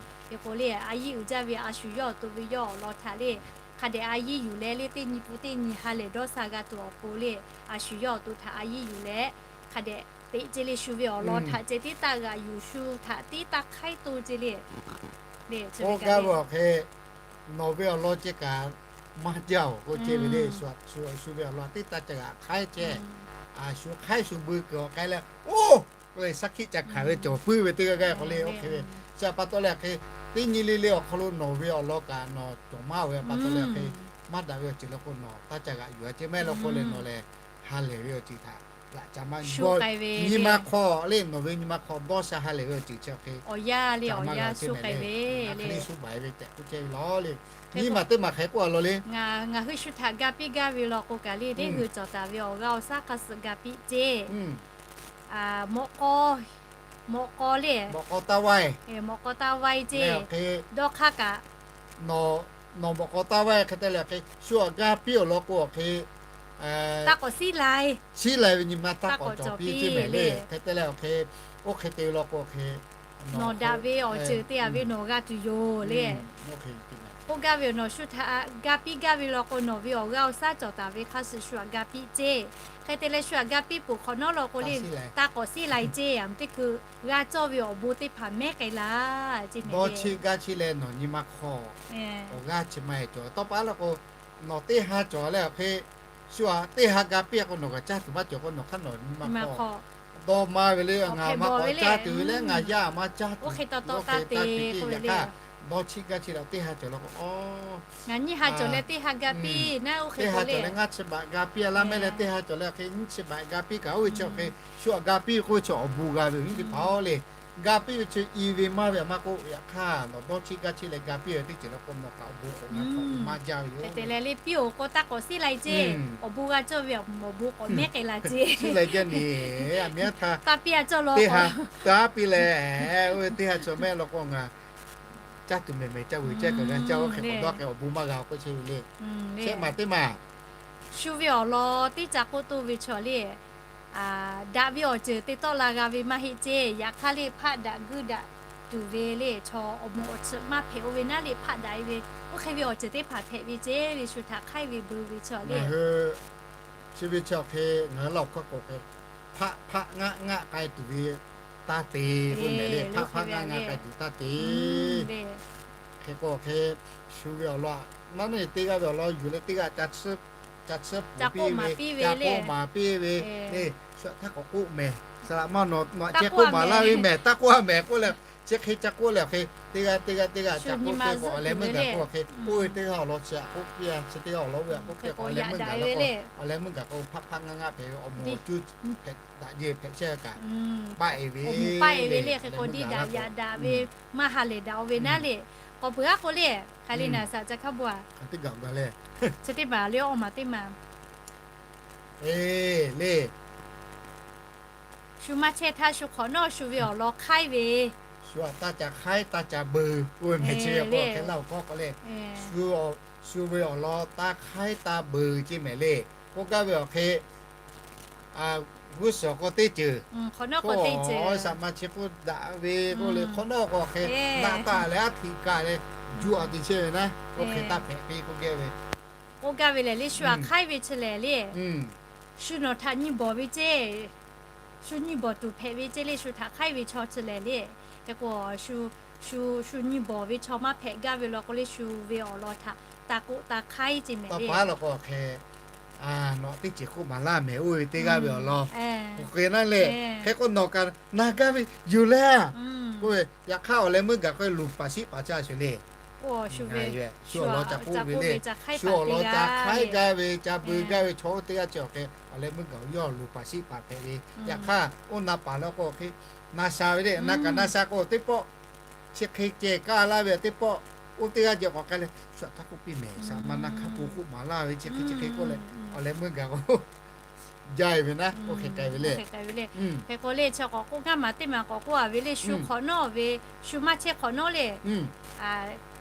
Hk'e k'o le a yiˇ uiˍ jaˇ ve a shu yawˇ awˬ to ve yawˇ awˬ lawn htaꞈ le hk'a dehꞈ a yiˇ yuˬ leh le teˇ nyi pun teˇ nyi ha lehˬ dawˇ sha g'a tuˬ awˬ pon le, a shu yawˇ awˬ to htaꞈ a yiˇ yuˬ leh hk'a dehꞈ teꞈ ce le shu ve awˬ lawn htaꞈ ceh tiˉ taˇ g'aꞈ yuˬ shu htaꞈ tiˉ taˇ hk'aiˉ to ce le. Oˇ gaˇ ve awˬ hk'e nawˬ ve awˬ lawn ceh kaꞈ maˇ jaˇ oˬ k'oˆ ce ve le. Shu ve awˬ lawn tiˉ taˇ ca g'aꞈ hk'aiˉ ceh, a shu hk'aiˉ shu beu kuiˬ awˬ k'ai leh oˇ k'oˆ ve shaˉ hkiˆ ca hkanˍ ve cawˬ puiˉ ve teˇ g'aˇ g'aˇ k'o le oˇ hk'e ve chi pa taw leh hk'e teˇ nyi le le awˬ hk'aw lo nawˬ ve awˬ lawn kaꞈ nawˬ cawˬ maˇ ve pa taw leh hk'e maˇ daꞈ ve awˬ ceuˬ law k'o nawˬ taˇ ca g'aꞈ yuˬ a ce mehˍ law k'o leh nawˬ lehˬ ha lehˬ ve awˬ ceuˬ htaꞈ g'aꞈ ca maˇ yuˬ. Nyi ma hk'aw le nawˬ ve nyi ma hk'aw dawˇ sha ha lehˬ ve awˬ ceuˬ chi hk'e awˬ yanˇ le awˬ yanˇ shu k'ai ve le. Hk'e le shu baiˬ ve tehꞈ k'oˆ ceh ve law le. Nyi ma teˇ maˬ hk'e k'oˆ a law le. Ngaˬ hui shu htaꞈ ga piˇ gaˇ ve law k'o kaꞈ le teˇ hui cawˬ taˍ ve awˬ g'aˇ awˬ shaˉ hk'a suh ga piˇ ce. Mawꞈ k'aw, mawꞈ k'aw le, mawꞈ k'aw taˇ vaiˇ, mawꞈ k'aw taˇ vaiˇ ce. Dawˇ hk'aˇ kaꞈ nawˬ mawꞈ k'aw taˇ vaiˇ hk'e te leh hk'e shu awˬ ga piˇ awˬ lawn k'o awˬ hk'e taˇ k'awꞈ shiˉ lai, shiˉ lai ve nyi ma taˇ k'awꞈ cawˬ piˇ ce mehˍ le. Hk'e te leh awˬ hk'e oˇ hk'e te ve law k'o awˬ hk'e nawˬ daꞈ ve awˬ ceuˬ te a ve nawˬ g'a tuˬ yoˬ le. K'oˆ gaˇ ve awˬ nawˬ shu htaꞈ ga piˇ gaˇ ve law k'o nawˬ ve awˬ g'aˇ awˬ shaˉ cawˬ taˍ ve hk'a shuˍ shu htaꞈ ga piˇ ce. Hk'e te leh shu htaꞈ ga piˇ peuˬ hk'awꞈ nawˉ law k'o le taˇ k'awꞈ shiˉ lai ce a teˇ hkui g'a cawˇ ve awˬ bon teˇ hpaˍ mehˉ k'ai laˇ ce mehˍ le. Dawˇ chiˇ gaˇ chiˇ leh nawˬ nyi ma hk'aw awˬ g'aˇ chi ma e cawˬ tawˇ pa law k'o nawˬ teˇ ha cawˬ leh awˬ hk'e shu htaꞈ teˇ ha ga piˇ a k'o nawˬ g'a caˇ tuˬ maˇ cawˬ k'o nawˬ hk'aˇ nawˬ nyi ma hk'aw dawˇ maˇ ve le. Ngaˬ ma k'awꞈ caˇ tuˬ ve leh ngaˬ yaˇ maˇ caˇ tuˬ, oˇ hk'e taˇ te yaꞈ hk'aˇ dawˇ chiˆ gaˇ chiˆ leh teˇ ha cawˬ leh k'o, ngaˬ nyiˇ ha cawˬ leh teˇ ha ga piˇ naˉ, oˇ hk'e teˇ ha cawˬ leh ngaˇ chi baꞈ ga piˇ a laˇ mehˉ leh, teˇ ha cawˬ leh hk'e nyiˇ chi baꞈ ga piˇ kaꞈ, oˇ ve chi hk'e shu aꞈ ga piˇ ve k'oˆ ve chi awˬ bon g'a ve yoˬ. Nyi teˇ hpaˍ-oˬ le, ga piˇ ve chi i ve maˇ ve aꞈ maˇ k'oˆ, yaꞈ hk'aˇ nawˬ dawˇ chiˆ gaˇ chiˆ leh ga piˇ ve teˇ ceuˬ leh k'o, nawˬ kaꞈ awˬ bon k'awꞈ g'a hk'awꞈ ve maˇ jaˇ ve yoˬ. Hk'e te leh le, piˇ-oˬ k'o taˇ k'awꞈ siˉ lai ceˇ, awˬ bon g'a cawˇ ve awˬ bon k'awꞈ mehˉ k'ai la ceˇ. Siˉ lai jaˇ ni, aˬ miˉ aˉ htaˇ taˇ piˇ a cawˇ law, taˇ piˇ leh, oˇ ve teˇ ha cawˬ mehˉ law k'o, ngaˬ caˇ tuˬ mehˍ mehˍ caˇ vuiˬ caˇ kaꞈ g'a caˇ, oˇ hk'e k'awꞈ dawˇ k'ai awˬ bon maˇ g'a k'oˆ chehˇ ve le. Shehˆ maˬ teˇ maˬ shu ve awˬ lawn teˇ ca k'oˆ toˇ ve chaw le, daꞈ ve awˬ ceuˬ te tawˆ la g'a ve maˇ heˆ ceˇ. Yaꞈ hk'aˇ le, hpaˆ daꞈ guiˇ daꞈ tuˬ ve le, chaw awˬ moˍ awˬ tsuhꞈ maˇ hpehꞈ oˇ ve naˉ le, hpaˆ daꞈ e ve, oˇ hk'e ve awˬ ceuˬ teˇ hpaˍ hpehꞈ ve ceˇ ve, shu htaꞈ hk'aiˉ ve beu ve chaw le. Chi ve chi awˬ hk'e ngaˬ hui laˇ awˬ hkawˇ k'o hk'e, hpaˆ hpaˆ ngaˆ ngaˆ k'ai tuˬ ve taˇ te, oˇ mehˍ le, hpaˆ hpaˆ ngaˆ ngaˆ k'ai tuˬ taˇ te. Hk'e k'o hk'e, shu ve awˬ lawn aꞈ, maˇ naˉ teˇ g'aˇ ve awˬ lawn yuˬ leh teˇ g'aˇ ca tsuhˇ puˍ piˇ ve, ca k'oˆ maˍ piˇ ve le, shu aꞈ htaˇ k'awꞈ k'oˆ mehˍ, saˍ laꞈ maˇ nawˬ aꞈ ceh k'oˆ maˍ laˇ ve mehˍ, taˇ k'oˆ a mehˍ k'oˆ leh, chi hk'e ca k'oˆ leh hk'e, teˇ g'aˇ teˇ g'aˇ teˇ g'aˇ ca k'oˆ te k'o, awˬ leh meuˇ gaˬ k'o hk'e, oˇ ve teˇ g'aˇ awˬ lawn chi aꞈ k'oˆ piˇ a, chi teˇ g'aˇ awˬ lawn oˇ ve aꞈ k'oˆ piˇ k'o, awˬ leh meuˇ gaˬ la k'o, awˬ leh meuˇ gaˬ k'o hpaˆ hpaˆ ngaˆ ngaˆ hpehꞈ ve awˬ moˍ awˬ cuˇ hpehꞈ daꞈ jeˇ hpehꞈ chehˇ kaꞈ, paˆ e ve le, hk'e k'o diˇ daꞈ yaꞈ daꞈ ve, maˇ ha lehˬ daꞈ oˇ ve naˉ le. K'awꞈ peuˬ aˉ k'o le, hk'aˬ le naˍ saˍ ca hk'a bo a, chi teˇ maˬ le, awˬ maˬ teˇ maˬ le. Shu maˇ chehˇ htaˇ shu hk'awꞈ nawˉ shu ve awˬ lawn hk'aiˉ ve, shu aꞈ taˇ ca hk'aiˉ taˇ ca beu, oˇ ve mehˍ chi ve k'o hk'e laˇ awˬ hkawˇ k'o le, shu shu ve awˬ lawn taˇ hk'aiˉ taˇ beu ceˇ mehˍ le. K'oˆ gaˇ ve awˬ hk'e, g'uˇ suhˍ k'o teˇ ceuˬ, hk'awꞈ nawˉ k'o teˇ ceuˬ, saˍ ma chi k'oˆ daꞈ ve k'oˆ le, hk'awꞈ nawˉ k'o hk'e, naˆ taˇ leh aˉ htiꞈ kaˬ leh juˆ a te chehˇ ve naˉ, oˇ hk'e taˇ hpehꞈ piˇ k'oˆ gaˇ ve. K'oˆ gaˇ ve lehˬ le, shu aꞈ hk'aiˉ ve chi lehˬ le, shu nawˬ htaꞈ nyi bawˬ ve ceˇ, shu nyi bawˬ tuˬ hpehꞈ ve ceˇ le, shu htaꞈ hk'aiˉ ve chaw chi lehˬ le. Hk'e k'o, shu nyi bawˬ ve chaw maˇ hpehꞈ gaˇ ve law k'o le, shu ve awˬ lawn htaꞈ taˇ k'oˆ taˇ hk'aiˉ ceˇ mehˍ le. Taˇ pa law k'o hk'e, nawˬ teˇ ceuˬ k'oˆ maˍ laˇ mehˍ, oˇ ve teˇ g'aˇ ve awˬ lawn, oˇ hk'e naˉ le. Hk'e k'o nawˬ kaꞈ na gaˇ ve yoˬ le. K'oˆ ve, yaꞈ hk'aˇ awˬ leh meuˇ gaˬ k'o luˬ paˍ siˉ paˍ caˇ sheˍ le. Shu awˬ lawn ca k'oˆ ve le, shu awˬ lawn ca hk'aiˉ gaˇ ve, ca beu gaˇ ve chaw oˇ teˇ g'aˇ chi awˬ hk'e, awˬ leh meuˇ gaˬ yawˇ luˬ paˍ siˉ paˍ hpehꞈ ve. Yaꞈ hk'aˇ oˇ na paˍ law k'o hk'e, na sha ve le. Na kaꞈ na sha k'o teˇ pawˆ chi hk'e ceh kaˇ laˇ ve teˇ pawˆ, oˇ teˇ g'aˇ ceh k'awꞈ k'ai leh, shu aꞈ htaˇ k'oˆ piˇ mehˍ, saˍ ma na hk'a pon k'oˆ maˍ laˇ ve chi hk'e chi hk'e k'oˆ leh, awˬ leh meuˇ gaˬ k'o jaˇ e ve naˉ, oˇ hk'e k'ai ve le. Hk'e k'o le, chi k'awꞈ k'oˆ gaˇ maˍ teˇ maˬ k'awꞈ k'oˆ a ve le, shu hk'awꞈ nawˉ ve, shu maˇ chehˇ hk'awꞈ nawˉ le,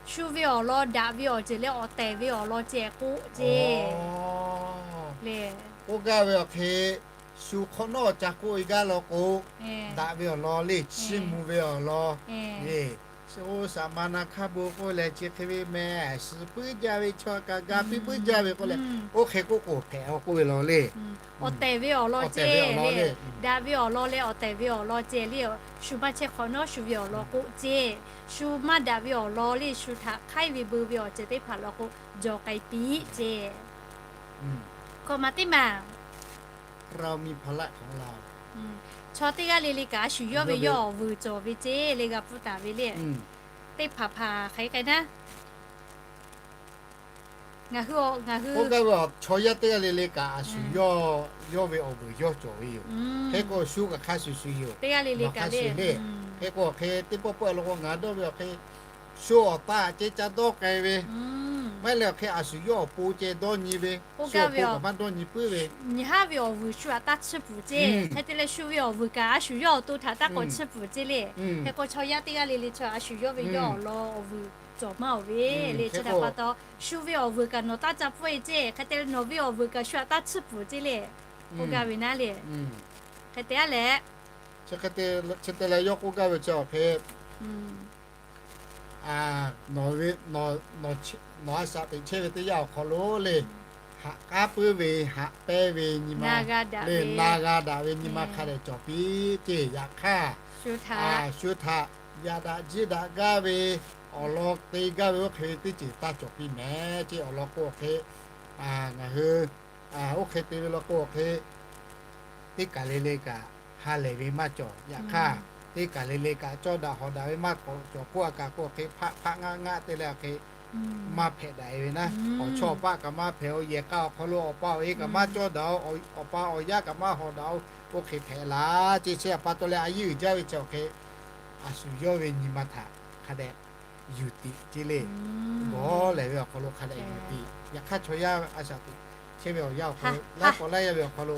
shu ve awˬ lawn daꞈ ve awˬ ceuˬ leh awˬ tehˬ ve awˬ lawn ceh k'oˆ ceˇ le. K'oˆ gaˇ ve awˬ hk'e, shu hk'awꞈ nawˉ ca k'oˆ e gaˇ law k'o, daꞈ ve awˬ lawn le, chiˇ mvuh ve awˬ lawn le, oˇ saˍ ma na hk'a bon k'oˆ leh chi hk'e ve meh, suhˍ puiˉ jaˇ ve chaw kaꞈ ga piˇ puiˉ jaˇ ve k'oˆ leh, oˇ hk'e k'oˆ k'o hpehꞈ a k'oˆ ve law le. Awˬ tehˬ ve awˬ lawn ceh le, daꞈ ve awˬ lawn leh awˬ tehˬ ve awˬ lawn ceh le. Shu maˇ chehˇ hk'awꞈ nawˉ shu ve awˬ lawn k'oˆ ceˇ, shu maˇ daꞈ ve awˬ lawn le, shu htaꞈ hk'aiˉ ve beu ve awˬ ceuˬ teˇ hpaˍ law k'o, jawˬ k'ai piˇ ceˇ. Hkawꞈ maˍ teˇ maˬ chaw teˇ g'aˇ le le kaꞈ a shu yawˇ ve yawˇ awˬ vuiˬ cawˬ ve ceˇ le, g'a pfuhˇ taˍ ve le. Teˇ hpaˍ hpaˍ hk'aˬ hk'e naˉ, ngaˬ hui, ngaˬ hui k'oˆ gaˇ ve, chaw yaˇ teˇ g'aˇ le le kaꞈ a shu yawˇ, yawˇ ve awˬ vuiˬ yawˇ cawˬ ve yoˬ. Hk'e k'o shu kaꞈ hk'a shuˍ shuˍ yoˬ. Teˇ g'aˇ le le kaꞈ le. Hk'e k'o hk'e teˇ pawˆ pawˆ law k'o ngaˬ dawˇ ve awˬ hk'e, shu awˬ taˆ ceh ca dawˇ k'ai ve, maˇ heˆ leh awˬ hk'e a shu yawˇ awˬ pon ceh dawˇ nyi ve, shu awˬ pon kaꞈ maˇ dawˇ nyi puiˉ ve, nyi haˉ ve awˬ vuiˬ shu aꞈ taˇ tsuhˇ pfuhˍ ceˇ. Hk'e te leh shu ve awˬ vuiˬ kaꞈ a shu yawˇ awˬ to htaꞈ taˇ k'awꞈ tsuhˇ pfuhˍ ceˇ le. Hk'e k'o chaw yaˇ teˇ g'aˇ le le chaw a shu yawˇ ve yawˇ awˬ lawn awˬ vuiˬ cawˬ maˇ oˬ ve le. Chi htaꞈ pa taw, shu ve awˬ vuiˬ kaꞈ nawˬ taˇ ca pfuhˇ e ceˇ. Hk'e te leh nawˬ ve awˬ vuiˬ kaꞈ shu aꞈ taˇ tsuhˇ pfuhˍ ceˇ le. K'oˆ gaˇ ve naˉ le. Hk'e te a leh, chi hk'e te leh yawˇ k'oˆ gaˇ ve chi awˬ hk'e, nawˬ a shaꞈ teꞈ chehˇ ve teˇ yanˇ awˬ hk'aw lo le, haꞈ k'aˉ puiˉ ve, haꞈ pehnˇ ve nyi ma, na g'a daꞈ ve nyi ma hk'a dehꞈ cawˬ piˇ ceˇ. Yaꞈ hk'aˇ, shu htaꞈ yaꞈ daꞈ jiˇ daꞈ gaˇ ve awˬ lawn te gaˇ ve oˇ hk'e ve teˇ ceuˬ taˇ cawˬ piˇ mehˍ ceˇ. Awˬ lawn k'o hk'e, ngaˬ hui oˇ hk'e te ve law k'o hk'e, teˇ kaˬ le le kaꞈ ha lehˬ ve maˇ cawˬ. Yaꞈ hk'aˇ Teˇ kaˬ le le kaꞈ cawˇ daꞈ hawˍ daꞈ ve maˇ k'awꞈ cawˬ k'oˆ a kaꞈ k'oˆ hk'e hpaˆ hpaˆ ngaˆ ngaˆ te leh hk'e maˇ hpehꞈ daꞈ e ve naˉ. Awˬ chawˇ awˬ paˆ kaꞈ maˇ hpehꞈ, awˬ yehˬ k'a awˬ hk'aw lo awˬ pa awˬ e kaꞈ maˇ cawˇ daꞈ-o, awˬ pa awˬ yaˇ kaꞈ maˇ hawˍ daꞈ-o, oˇ hk'e hpehꞈ laˇ ce. Chi a pa taw leh a yiˇ uiˍ jaˇ ve chi awˬ hk'e a shu yawˇ ve nyi ma htaꞈ hk'a dehꞈ yuˬ tiꞈ ce le. Gawˬ lehˬ ve awˬ hk'aw lo hk'a dehꞈ yuˬ tiꞈ. Yaꞈ hk'aˇ chaw yaˇ a shaꞈ teꞈ chehˇ ve awˬ yanˇ awˬ hk'aw lo, laiˉ k'awꞈ laiˉ yaˇ ve awˬ hk'aw lo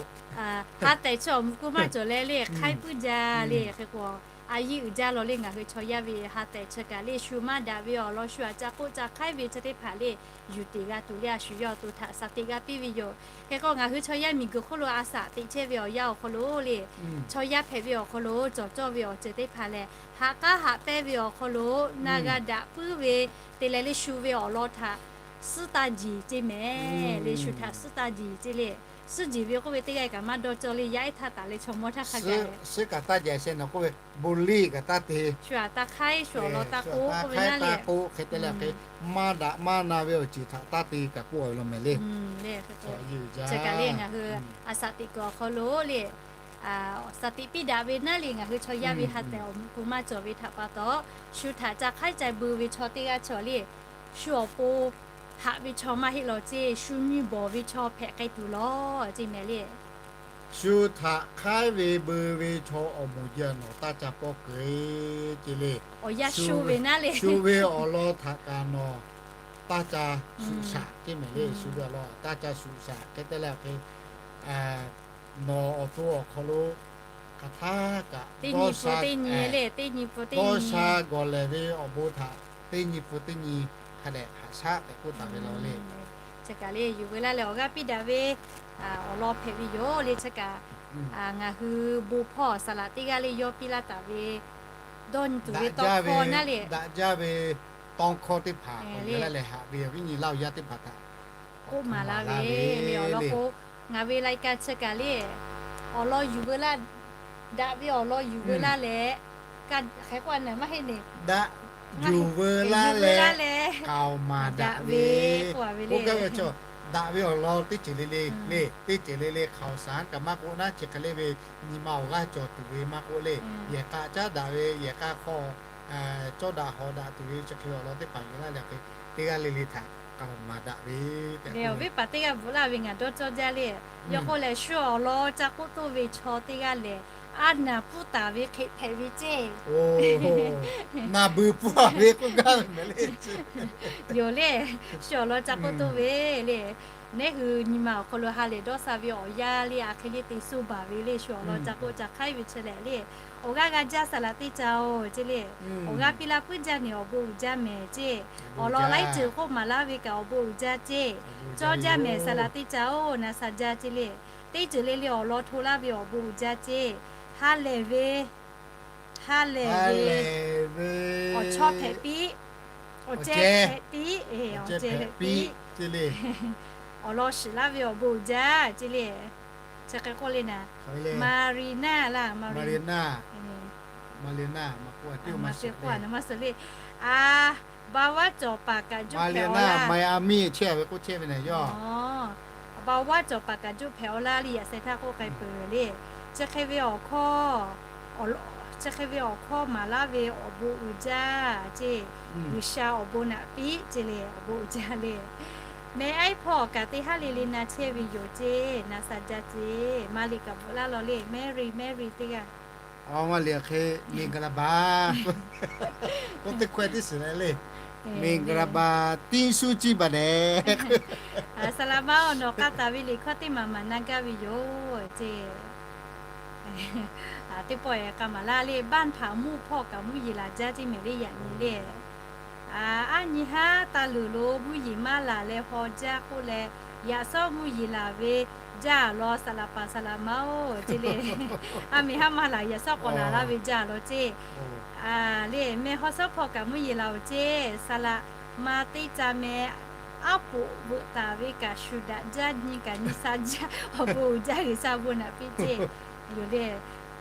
ha tehꞈ chi awˬ mvuh k'oˆ maˇ cawˬ leh le, hk'aiˉ puiˉ jaˇ le. Hk'e k'o, a yiˇ uiˍ jaˇ law le, ngaˬ hui chaw yaˇ ve ha tehꞈ chi kaꞈ le, shu maˇ daꞈ ve awˬ lawn shu htaꞈ ca k'oˆ ca hk'aiˉ ve chi teˇ hpaˍ le, yuˬ tiꞈ g'a tuˬ le, a shu yawˇ awˬ to htaꞈ shaˍ tiꞈ g'a piˇ ve yoˬ. Hk'e k'o, ngaˬ hui chaw yaˇ miˬguiˬ hk'oˆ lo a shaꞈ teꞈ chehˇ ve awˬ yanˇ awˬ hk'aw lo le, chaw yaˇ hpehꞈ ve awˬ hk'aw lo cawˬ cawˇ ve awˬ ceuˬ teˇ hpaˍ lehˬ, haꞈ k'aˉ haꞈ pehnˇ ve awˬ hk'aw lo na g'a daꞈ puiˉ ve te leh le, shu ve awˬ lawn htaꞈ suhˉ taˇ jiˬ ce mehˍ le. Shu htaꞈ suhˉ taˇ jiˬ ce le. Suhˉ jiˬ ve k'oˆ ve teˇ g'aˇ kaꞈ maˇ dawˇ cawˇ le, yaˇ ehˉ htaˇ taˍ leh chaw mawˇ htaˇ hk'a gaˬ suhˉ kaꞈ taˇ jiˬ a sheh nawˬ k'oˆ ve bon liˇ kaꞈ taˇ te, shu htaꞈ taˇ hk'aiˉ, shu awˬ lawn taˇ k'oˆ k'oˆ ve naˉ le. Taˇ k'oˆ hk'e te leh hk'e maˇ daꞈ maˇ na ve awˬ ceuˬ htaꞈ taˇ te kaꞈ k'oˆ a ve law mehˍ le. Chi kaꞈ le, ngaˬ hui a shaꞈ teꞈ kuiˬ awˬ hk'aw lo le, shaˍ tiꞈ piˇ daꞈ ve naˉ le, ngaˬ hui chaw yaˇ ve ha tehꞈ awˬ mvuh k'oˆ maˇ cawˬ ve htaꞈ pa taw, shu htaꞈ ca hk'aiˉ ca beu ve chaw teˇ g'aˇ chaw le, shu awˬ pon haꞈ ve chaw maˇ heˆ law ce, shu nyi bawˬ ve chaw hpehꞈ k'ai tuˬ law ce mehˍ le. Shu htaꞈ hk'aiˉ ve beu ve chaw awˬ moˍ ji nawˬ taˇ ca pawˇ keu ce le. Awˬ yanˇ shu ve naˉ le, shu ve awˬ lawn htaꞈ kaꞈ nawˬ taˇ ca shuˍ shaꞈ ce mehˍ le. Shu ve awˬ lawn taˇ ca shuˍ shaꞈ hk'e te leh hk'e nawˬ awˬ to awˬ hk'aw lo hk'aˬ htaˇ kaꞈ teˇ nyi pfuhˇ teˇ nyi le, teˇ nyi pfuhˇ teˇ nyi, dawˇ sha gawˬ lehˬ ve awˬ bon htaꞈ teˇ nyi pfuhˇ teˇ nyi hk'a dehꞈ haꞈ shaˉ tehꞈ k'oˆ taˍ ve law le. Chi kaꞈ le, yuˬ veu laˇ leh awˬ g'aˇ piˇ daꞈ ve awˬ lawn hpehꞈ ve yoˬ le. Chi kaꞈ ngaˬ hui bon hpawˇ saˍ laꞈ teˇ g'aˇ le yawˇ piˇ laˇ taˍ ve dawˇ nyi tuˬ ve tawˇ hkawˇ naˉ le, daꞈ jaˇ ve tawˇ hkawˇ teˇ hpaˍ k'awꞈ yuˬ laˇ leh haꞈ ve awˬ viˉ nyi laˇ awˬ yaˇ teˇ hpaˍ htaꞈ k'oˆ maˍ laˇ ve le. Awˬ lawn k'o, ngaˬ ve lai ka chi kaꞈ le, awˬ lawn yuˬ veu laˇ, daꞈ ve awˬ lawn yuˬ veu laˇ leh, hk'e k'oˆ a naˬ maˇ heˆ ne, daꞈ yuˬ veu laˇ leh, k'aoˍ maˍ daꞈ ve k'oˆ a ve le. Daꞈ ve awˬ lawn teˇ ceuˬ le le le, teˇ ceuˬ le le hk'aoˍ saˍ kaꞈ maˇ k'oˆ naˉ, chi hk'e le ve nyi ma awˬ g'aˇ cawˬ tuˬ ve maˇ k'oˆ le, yehˬ k'a caˉ daꞈ ve, yehˬ k'a hk'aw cawˇ daꞈ hawˍ daꞈ tuˬ ve chi hk'e awˬ lawn teˇ hpaˍ yuˬ laˇ leh hk'e teˇ g'aˇ le le htaꞈ k'aoˍ maˍ daꞈ ve tehꞈ k'oˆ ve awˬ viˉ paˍ teˇ g'aˇ bvuhꞈ laˇ ve ngaˬ dawˇ cawˇ jaˇ le. Yawˇ k'oˆ lehˬ, shu awˬ lawn ca k'oˆ toˇ ve chaw teˇ g'aˇ lehˬ, a naˍ pfuhˇ taˍ ve hk'e hpehꞈ ve ceˇ. Naˍ beuˬ pfuhˇ a ve k'oˆ gaˇ ve mehˍ le. Yoˬ le, shu awˬ lawn ca k'oˆ toˇ ve le. Neˉ hui nyi ma awˬ hk'aw lo ha lehˬ dawˇ sha ve awˬ yanˇ le, a hk'e le te suh baˬ ve le, shu awˬ lawn ca k'oˆ ca hk'aiˉ ve chi lehˬ le. Awˬ g'aˇ g'a jaˇ saˍ laꞈ teˇ ca-oˬ ceˇ le. Awˬ g'aˇ piˇ laˇ puiˉ jaˇ nehˬ awˬ bon uiˍ jaˇ mehˍ ceˇ. Awˬ lawn laiˉ ceuˬ k'oˆ maˍ laˇ ve kaꞈ awˬ bon uiˍ jaˇ ceˇ. Cawˇ jaˇ mehˍ saˍ laꞈ teˇ ca-oˬ, na sha jaˇ ceˇ le. Teˇ ceuˬ le le awˬ lawn hto laˇ ve awˬ bon uiˍ jaˇ ceˇ. Ha lehˬ ve, ha lehˬ ve awˬ chawˇ hpehꞈ piˇ, awˬ cehˇ hpehꞈ piˇ, awˬ cehˇ hpehꞈ piˇ ceˇ le. Awˬ lawn shiˍ laˇ ve awˬ bon uiˍ jaˇ ceˇ le. Chi hk'e k'oˆ le naˍ, Maˍriˍnaˆ laˇ, Maˍriˍnaˆ, Maˍriˍnaˆ, maˍ k'oˆ a, maˍ te k'oˆ a naˍ maˇ suh le. A, Baˍvaˉ cawˬ paˍ kaꞈ juˆ hpehꞈ-aw laˇ. Maˍriˍnaˆ Miami chehˇ ve k'oˆ chehˇ ve naˍ yawˇ. Baˍvaˉ cawˬ paˍ kaꞈ juˆ hpehꞈ-aw laˇ le, yaꞈ sheh htaˇ k'oˆ k'ai peuˬ le. Chi hk'e ve awˬ hkawˇ, chi hk'e ve awˬ hkawˇ maˍ laˇ ve awˬ bon uiˍ jaˇ ceˇ. G'uiˬsha awˬ bon naꞈ piˇ ceˇ le, awˬ bon uiˍ jaˇ le. Meh aiˉ hpawˇ awˬ kaꞈ teˇ haˉ le le na chehˇ ve yoˬ ceˇ, na sha jaˇ ceˇ. Maˍriˍ kaꞈ bvuhꞈ laˇ law le, Maˍriˍ, Maˍriˍ teˇ g'aˇ. Maˍriˍ hk'e Mingˍgaraˍbaˍ k'oˆ teˇ hkawehˇ teˇ shiˍ le le. Mingˍgaraˍbaˍ tiˇ suˉ ciˇ baˬ nehˬ. Saˍ laꞈ ma-oˬ, nawˬ k'a taˍ ve liꞈ hkawˇ teˇ maˍ maˍ na gaˇ ve yoˬ ceˇ. Teˇ pawˆ k'a maˍ laˇ le, บ้านผาม่วง hpawˇ kaꞈ mvuhˇ yeˬ laˬ jaˇ ceˇ mehˍ le, yaꞈ nyi le. Aˉ nyi haˉ taˇ luˬ lo mvuhˇ yeˬ maˇ laˬ leh haw jaˇ k'oˆ leh, yaꞈ shawˉ mvuhˇ yeˬ laˬ ve jaˇ law, saˍ laꞈ paˍ saˍ laꞈ ma-oˬ ceˇ le. Aˉ miˬ haˉ maˇ laˬ, yaꞈ shawˉ k'awꞈ laˬ laˇ ve jaˇ law ceˇ. Le meh haw shawˉ hpawˇ kaꞈ mvuhˇ yeˬ laˬ-oˬ ceˇ, saˍ laꞈ ma teˇ ca meh aˉ poꞈ veuꞈ taˍ ve kaꞈ shuˍ daꞈ jaˇ, nyi kaꞈ nyi sha jaˇ, awˬ bon uiˍ jaˇ, G'uiˬsha bon naꞈ piˇ ceˇ. Yoˬ le,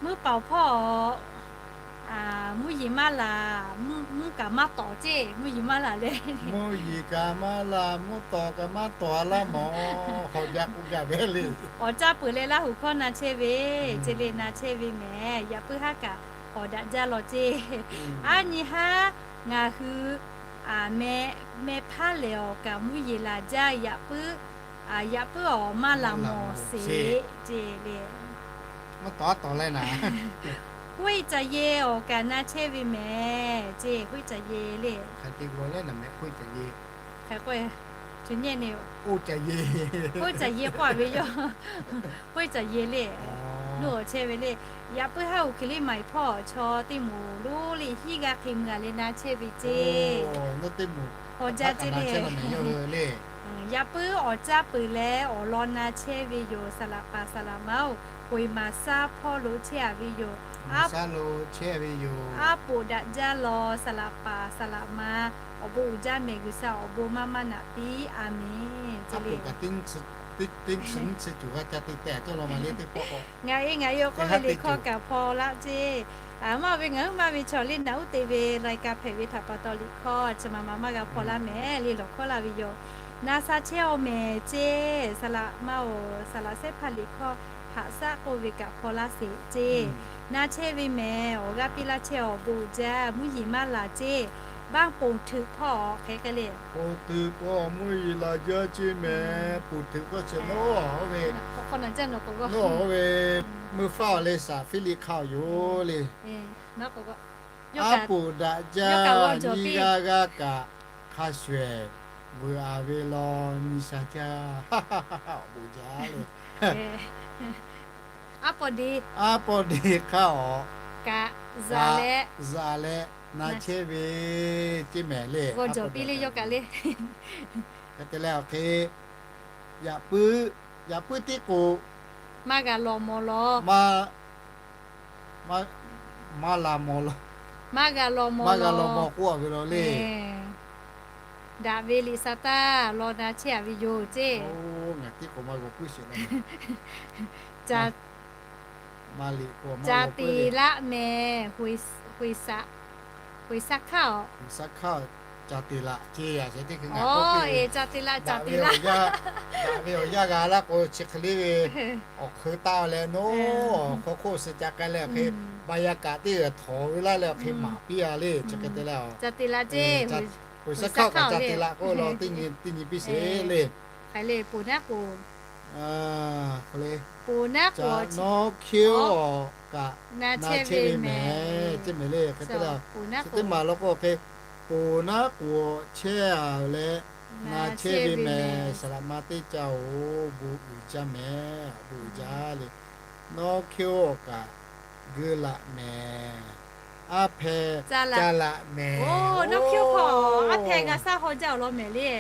mvuhˇ paoˍ hpawˇ mvuhˇ yeˬ maˇ laˬ, mvuhˇ kaꞈ maˇ tawˍ ceˇ, mvuhˇ yeˬ maˇ laˬ leh, mvuhˇ yeˬ kaꞈ maˇ laˬ, mvuhˇ tawˍ kaꞈ maˇ tawˍ a laˇ mawˬ, haw jaˇ k'oˆ gaˇ ve le. Awˬ caˇ peuˬ leh Laˇ huˍ hkawˇ na chehˇ ve, ceˇ le na chehˇ ve mehˍ. Yaꞈ puiˉ haˉ kaꞈ k'awꞈ daꞈ jaˇ law ceˇ. Aˉ nyi haˉ ngaˬ hui meh, meh hpaˇ lehˬ awˬ kaꞈ mvuhˇ yeˬ laˬ jaˇ. Yaꞈ puiˉ, yaꞈ puiˉ awˬ maˇ laˬ mawˬ sheˍ ceˇ le. Hoˆ caˍ ye awˬ kaꞈ na chehˇ ve mehˍ ceˇ. Hoˆ caˍ ye le. Hoˆ caˍ ye k'oˆ ve yoˬ. Hoˆ caˍ ye le. Nuˇ awˬ chehˇ ve le. Yaꞈ puiˉ haˉ uˬ hkiˬ liˇ maˍ hpawˇ chaw teˇ moˍ lonˉ le hiˉ g'aˇ hk'e mui a leh na chehˇ ve ceˇ. Hawˬ jaˇ ceˇ le. Yaꞈ puiˉ awˬ caˇ peuˬ leh awˬ lawn na chehˇ ve yoˬ. Saˍ laꞈ paˍ saˍ laꞈ ma-oˬ, k'oꞈ e maˍ saˉ hpawˇ lo chehˇ a ve yoˬ. Aˉ poꞈ daꞈ jaˇ law. Saˍ laꞈ paˍ saˍ laꞈ ma awˬ bon uiˍ jaˇ mehˍ. G'uiˬsha awˬ bon maˇ maˇ naꞈ piˇ. A menˍ. Ngaˬ e ngaˬ e awˬ k'oˆ ve liꞈ hkawˇ kaꞈ hpaw laˇ ceˇ. Maˇ ve ngaˬ huiˉ maˇ ve chaw le naꞈ uˉ te ve lai ka hpehꞈ ve htaꞈ pa taw liꞈ hkawˇ chi ma ma maˇ g'a hpaw laˇ mehˍ le lawˬ hkawˇ laˇ ve yoˬ. Na sha chehˇ-oˬ mehˍ ceˇ. Saˍ laꞈ ma-oˬ, saˍ laꞈ sehˉ hpaˇ liꞈ hkawˇ haꞈ shaˉ k'oˆ ve kaꞈ hpaw laˇ sheˍ ceˇ. Na chehˇ ve mehˍ, awˬ g'aˇ piˇ laˇ chehˇ awˬ bon uiˍ jaˇ, mvuhˇ yeˬ maˇ laˬ ceˇ. Baˆ ponˬ htuꞈ hpawˇ awˬ hk'e k'ai le. Ponˬ htuꞈ hpawˇ mvuhˇ yeˬ laˬ jaˇ ceˇ mehˍ. Ponˬ htuꞈ hpawˇ chi nawˉ oˇ ve, nawˉ oˇ ve meuˇ faˉ awˬ le saˍ fiˉ liˆ hk'aˇ awˬ yoˬ le. Aˉ poꞈ daꞈ jaˇ nyiˇ g'aˇ g'aˇ kaꞈ hk'a shuˍ ehˍ vuiˬ a ve law nyi sha jaˇ. Awˬ bon jaˇ le. Aˉ paw de hk'aˇ awˬ kaꞈ za leh na chehˇ ve ceˇ mehˍ le. Hk'e te leh awˬ hk'e yaꞈ puiˉ, yaꞈ puiˉ tiˉ k'o maˇ g'a law mawˬ law, maˇ la mawˬ law, maˇ g'a law mawˬ k'oˆ a ve law le. Daꞈ ve liꞈ sa taˇ law na chehˇ a ve yoˬ ceˇ. Ngaˬ tiˉ k'o maˇ g'a puiˉ sheˍ la. Caˍ teˍ laˆ mehˍ. Huiˍ saˍ hkaˇ awˬ, caˍ teˍ laˆ ceˇ a, caˍ teˍ laˆ, caˍ teˍ laˆ. Daꞈ ve awˬ yanˇ g'a laˇ k'o chi hk'e le ve awˬ hk'eun taˆ leh nawˉ hk'aw hk'oˆ suh ca k'ai leh awˬ hk'e ba yaˇ kaꞈ teˇ g'aˇ htawnˍ ve laˇ leh awˬ hk'e maˍ piˇ a le. Chi hk'e te leh, caˍ teˍ laˆ ceˇ, huiˍ saˍ hkaˇ awˬ kaꞈ caˍ teˍ laˆ k'oˆ law teˇ nyi piˇ sheˍ le. Hk'e le, ponˬ naˉ k'oˍ, ponˬ naˉ k'oˍ, nawˉ hkehˇ-oˬ kaꞈ na chehˇ ve mehˍ ceˇ mehˍ le. Hk'e te leh, chi teˇ maˬ law k'o hk'e, ponˬ naˉ k'oˍ chehˇ a leh na chehˇ ve mehˍ. Saˍ laꞈ ma teˇ ca-oˬ, bon uiˍ jaˇ mehˍ, bon uiˍ jaˇ le. Nawˉ hkehˇ-oˬ kaꞈ geu laꞈ mehˍ. Aˉ hpehˇ ca laꞈ mehˍ. Nawˉ hkehˇ-oˬ hk'aw aˉ hpehˇ g'a shaˉ haw jaˇ awˬ lawn mehˍ le.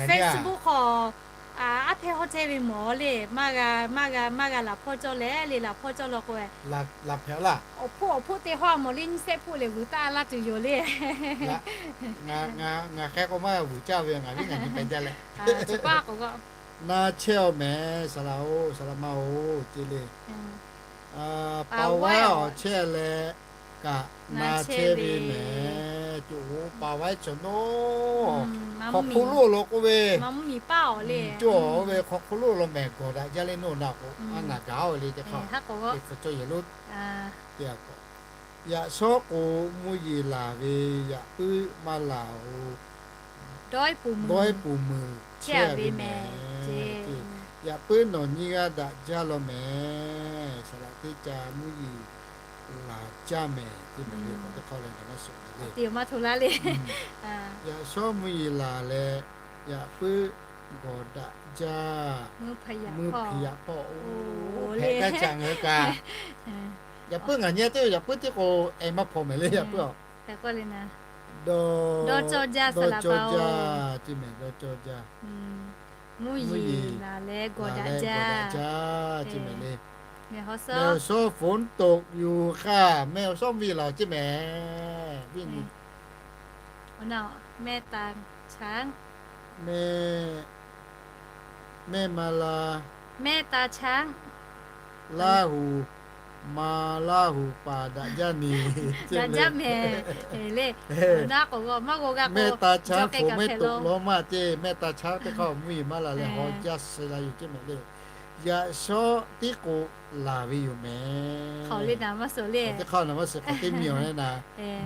Facebook hk'aw aˉ hpehˇ haw chehˇ ve mawˬ le. Maˇ g'a, maˇ g'a, maˇ g'a laˬ hpawˇ cawˇ leh le, laˬ hpawˇ cawˇ law k'o, laˬ hpehꞈ laˇ. Awˬ hpoˆ awˬ hpoˆ teˇ hawˉ mawˬ le, nyiˇ shehˆ hpoˆ lehˬ vuiˬ taˆ laˇ tuˬ yoˬ le. Ngaˬ hk'e k'o maˇ g'a vuiˬ caˇ ve, ngaˬ viˉ ngaˬ nyi pehꞈ jaˇ leh, na chehˇ-oˬ mehˍ. Saˍ laꞈ-oˬ, saˍ laꞈ ma-oˬ ceˇ le. Pa vaiˉ awˬ chehˇ leh kaꞈ na chehˇ ve mehˍ. Coˬ pa vaiˉ chaw nawˉ hk'aw hk'oˆ lo law k'oˆ ve, coˬ ve hk'aw hk'oˆ lo law mehˍ, gawˬ daꞈ jaˇ le. Nawˉ na k'o, a naˍ gaˬ-oˬ le. Teˇ hk'aˇ, yaꞈ shawˉ k'o mvuhˇ yeˬ laˬ ve yaꞈ puiˉ maˇ laˬ-oˬ. Dawˇ iˉ puˍ muiˬ chehˇ ve mehˍ. Yaꞈ puiˉ nawˬ nyiˇ g'aˇ daꞈ jaˇ law mehˍ. Saˍ laꞈ teˇ ca mvuhˇ yeˬ laˬ jaˇ mehˍ. Teˇ mehˍ le, k'awꞈ teˇ hk'awˇ leh ngaˬ maˇ suhˍ mehˍ le. Yaꞈ shawˉ mvuhˇ yeˬ laˬ leh yaꞈ puiˉ gawˬ daꞈ jaˇ, mvuhˇ hpeuꞈ yaꞈ hpawˇ-oˬ, hpehꞈ kaˇ ca ngaˬ hui kaꞈ. Yaꞈ puiˉ ngaˬ nyi teˇ, yaꞈ puiˉ tiˉ k'o, e maˇ hpaw mehˍ le. Yaꞈ puiˉ-oˬ, dawˇ cawˇ jaˇ, saˍ laꞈ pa-oˬ, ceˇ mehˍ, dawˇ cawˇ jaˇ. Mvuhˇ yeˬ laˬ leh gawˬ daꞈ jaˇ, ceˇ mehˍ le. Awˬ shawˉ ฝนตก yuˬ hk'aˇ meh, awˬ shawˉ mvuhˇ yeˬ laˬ ceˇ mehˍ. Meh, meh ma la, meh ta caˉ, Laˇ huˍ, ma Laˇ huˍ paˍ daꞈ jaˇ neˍ, daꞈ jaˇ mehˍ le. Meh ta caˉ ฝนไม่ตก law maˇ ceˇ, meh ta caˉ teˇ hk'aˇ mvuhˇ yeˬ maˇ laˬ leh haw jaˇ suh la yoˬ ceˇ mehˍ le. Yaꞈ shawˉ tiˉ k'o laˬ ve yoˬ mehˍ. Teˇ hk'aˇ naˍ maˇ suhˍ k'awꞈ teˇ miˬ awˬ leh naˍ,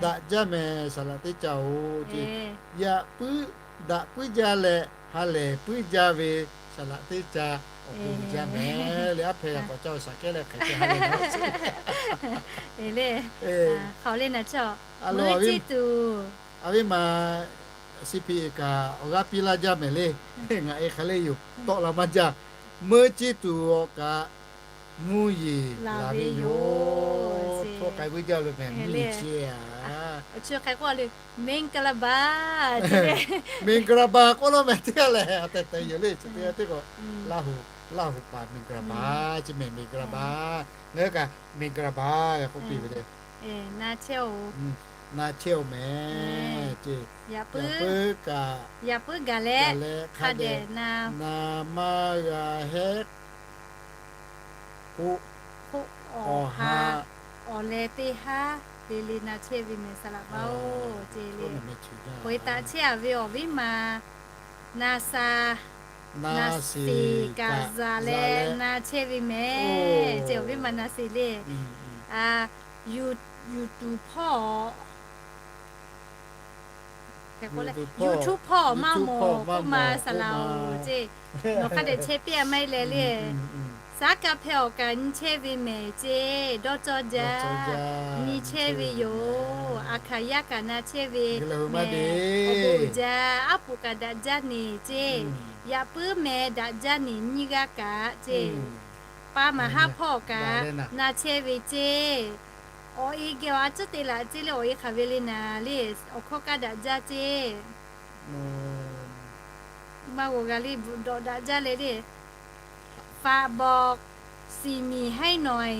daꞈ jaˇ mehˍ saˍ laꞈ teˇ ca-oˬ ce. Yaꞈ puiˉ daꞈ puiˉ jaˇ leh ha lehˬ puiˉ jaˇ ve saˍ laꞈ teˇ ca awˬ bon jaˇ mehˍ le. Aˉ hpehꞈ g'a k'awꞈ caˇ-oˬ shaˍ kehˉ leh hk'e te ha lehˬ naˍ le. Aˬ, a ve maˬ C P A kaꞈ awˬ g'aˇ piˇ laˇ jaˇ mehˍ le. Ngaˬ e hk'aˬ le yoˬ tawˆ la maˇ jaˇ. Meuˇ ciˇ tuˬ awˬ kaꞈ mvuhˇ yeˬ laˬ ve yoˬ. Htawˇ k'ai vuiˇ jaˇ lo mehˍ mvuhˇ yeˬ chi a. Mengˍ ka la ba, mengˍ ka la ba k'oˆ laˇ mehˍ teˇ g'aˇ lehˬ, a tehˬ tehˬ yoˬ le. Chi teˇ g'aˇ teˇ k'o, Laˇ huˍ paˍ mengˍ ka la ba, chi mehˍ mengˍ ka la ba, ngaˬ hui kaꞈ mengˍ ka la ba k'oˆ piˇ ve le. Na chehˇ-oˬ mehˍ ce. Yaꞈ puiˉ kaꞈ, yaꞈ puiˉ gaˬ leh hk'a dehꞈ na maˇ g'a hehˉ k'o, awˬ ha awˬ leh teˇ haˉ le le na chehˇ ve mehˍ saˍ laꞈ ma-oˬ ce le. K'oꞈ-e taꞈ chehˇ-a ve awˬ viˉ ma na sha, na sheˍ kaꞈ zaˍ leh na chehˇ ve mehˍ ce. Awˬ viˉ ma na sheˍ le. YouTube hpawˇ, YouTube hpawˇ maˇ mawˬ k'oˆ ma saˍ laꞈ-oˬ ce. Nawˬ hk'a dehꞈ chehˇ piˇ-a maˇ heˆ leh le. Saˉ kaˆ hpehˇ awˬ kaꞈ nyi chehˇ ve mehˍ ce. Dawˇ cawˇ jaˇ nyi chehˇ ve yoˬ. A hkaˍ yaˇ kaꞈ na chehˇ ve mehˍ. Awˬ bon uiˍ jaˇ, aˉ poꞈ kaꞈ daꞈ jaˇ neˬ ce. Yaꞈ puiˉ mehˍ daꞈ jaˇ neˬ nyiˇ g'aˇ kaꞈ ce. Pa maˍ haˉ hpawˇ kaꞈ na chehˇ ve ce. Awˬ e geh awˬ a cuˉ te laꞈ ce le. Awˬ e hk'aˬ ve le naˍ le. Awˬ hkawˇ kaˇ daꞈ jaˇ ce. Maˇ g'awˬ g'a le, bvuhꞈ dawꞈ daꞈ jaˇ leh le. ฝากบอก สิหมี่ ให้หน่อย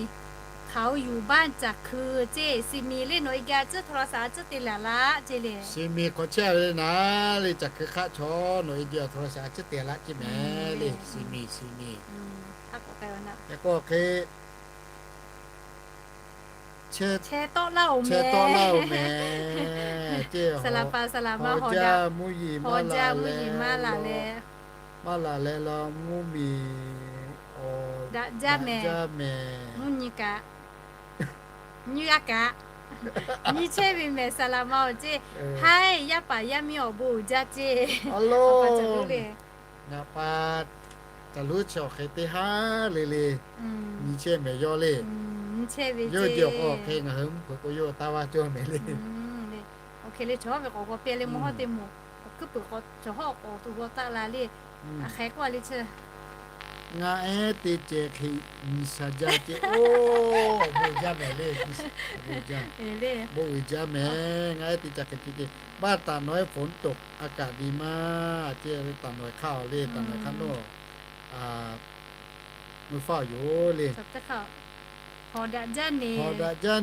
เขาอยู่บ้านจ๋าคือ ce. สิหมี่ le nawˬ e geh a cuˉ โทรศัพท์ a cuˉ te laˬ laꞈ ce le. สิหมี่ k'awꞈ chehˇ ve le naˍ le. Caˬ hkui hk'aˆ chaw nawˬ e geh awˬ โทรศัพท์ a cuˉ te laꞈ ce mehˍ le. สิหมี่ สิหมี่ k'o hk'e chehˇ tawˆ laˇ-oˬ mehˍ ce. Saˍ laꞈ pa saˍ laꞈ ma hawˍ jaˇ mvuhˇ yeˬ maˇ laˬ leh, maˇ laˬ leh la mvuhˇ miˬ daꞈ jaˇ mehˍ. Mvuhˇ nyi kaꞈ nyiˇ g'aˇ kaꞈ nyi chehˇ ve mehˍ saˍ laꞈ ma-oˬ ce. Haiˉ, yaˇ paˍ yaˇ miˇ awˬ bon uiˍ jaˇ ce. Ngaˬ pa caˬ luˉ chi awˬ hk'e teˇ haˉ le le nyi chehˇ mehˍ yawˇ le. Yawˇ jeˬ awˬ k'o hk'e ngaˬ hui mvuhˇ hpeuꞈ k'o yawˇ taˇ vaˇ cawˇ mehˍ le. Awˬ hk'e le chaw hawˉ ve k'awꞈ g'aw piˇ le mvuhˇ hawˉ teˇ moˍ. Awˬ hkuiˉ puiˍ k'awꞈ chaw hawˉ k'awꞈ tuˬ g'aw taˆ la le. Aˬ hk'e k'oˆ a le chi, ngaˬ ehˉ te ceh hk'e nyi sha jaˇ ce. Oˬ, bon uiˍ jaˇ mehˍ le. Bon uiˍ jaˇ mehˍ. Ngaˬ ehˉ te ca hk'e ce ce. บ้านตาดน้อย ฝนตก อากาศดีมาก ce. ตาดน้อย hk'aˇ-oˬ le, ตาดน้อย hk'aˇ nawˇ mvuhˇ faˇ-oˬ yoˬ le. Hawˍ daꞈ jaˇ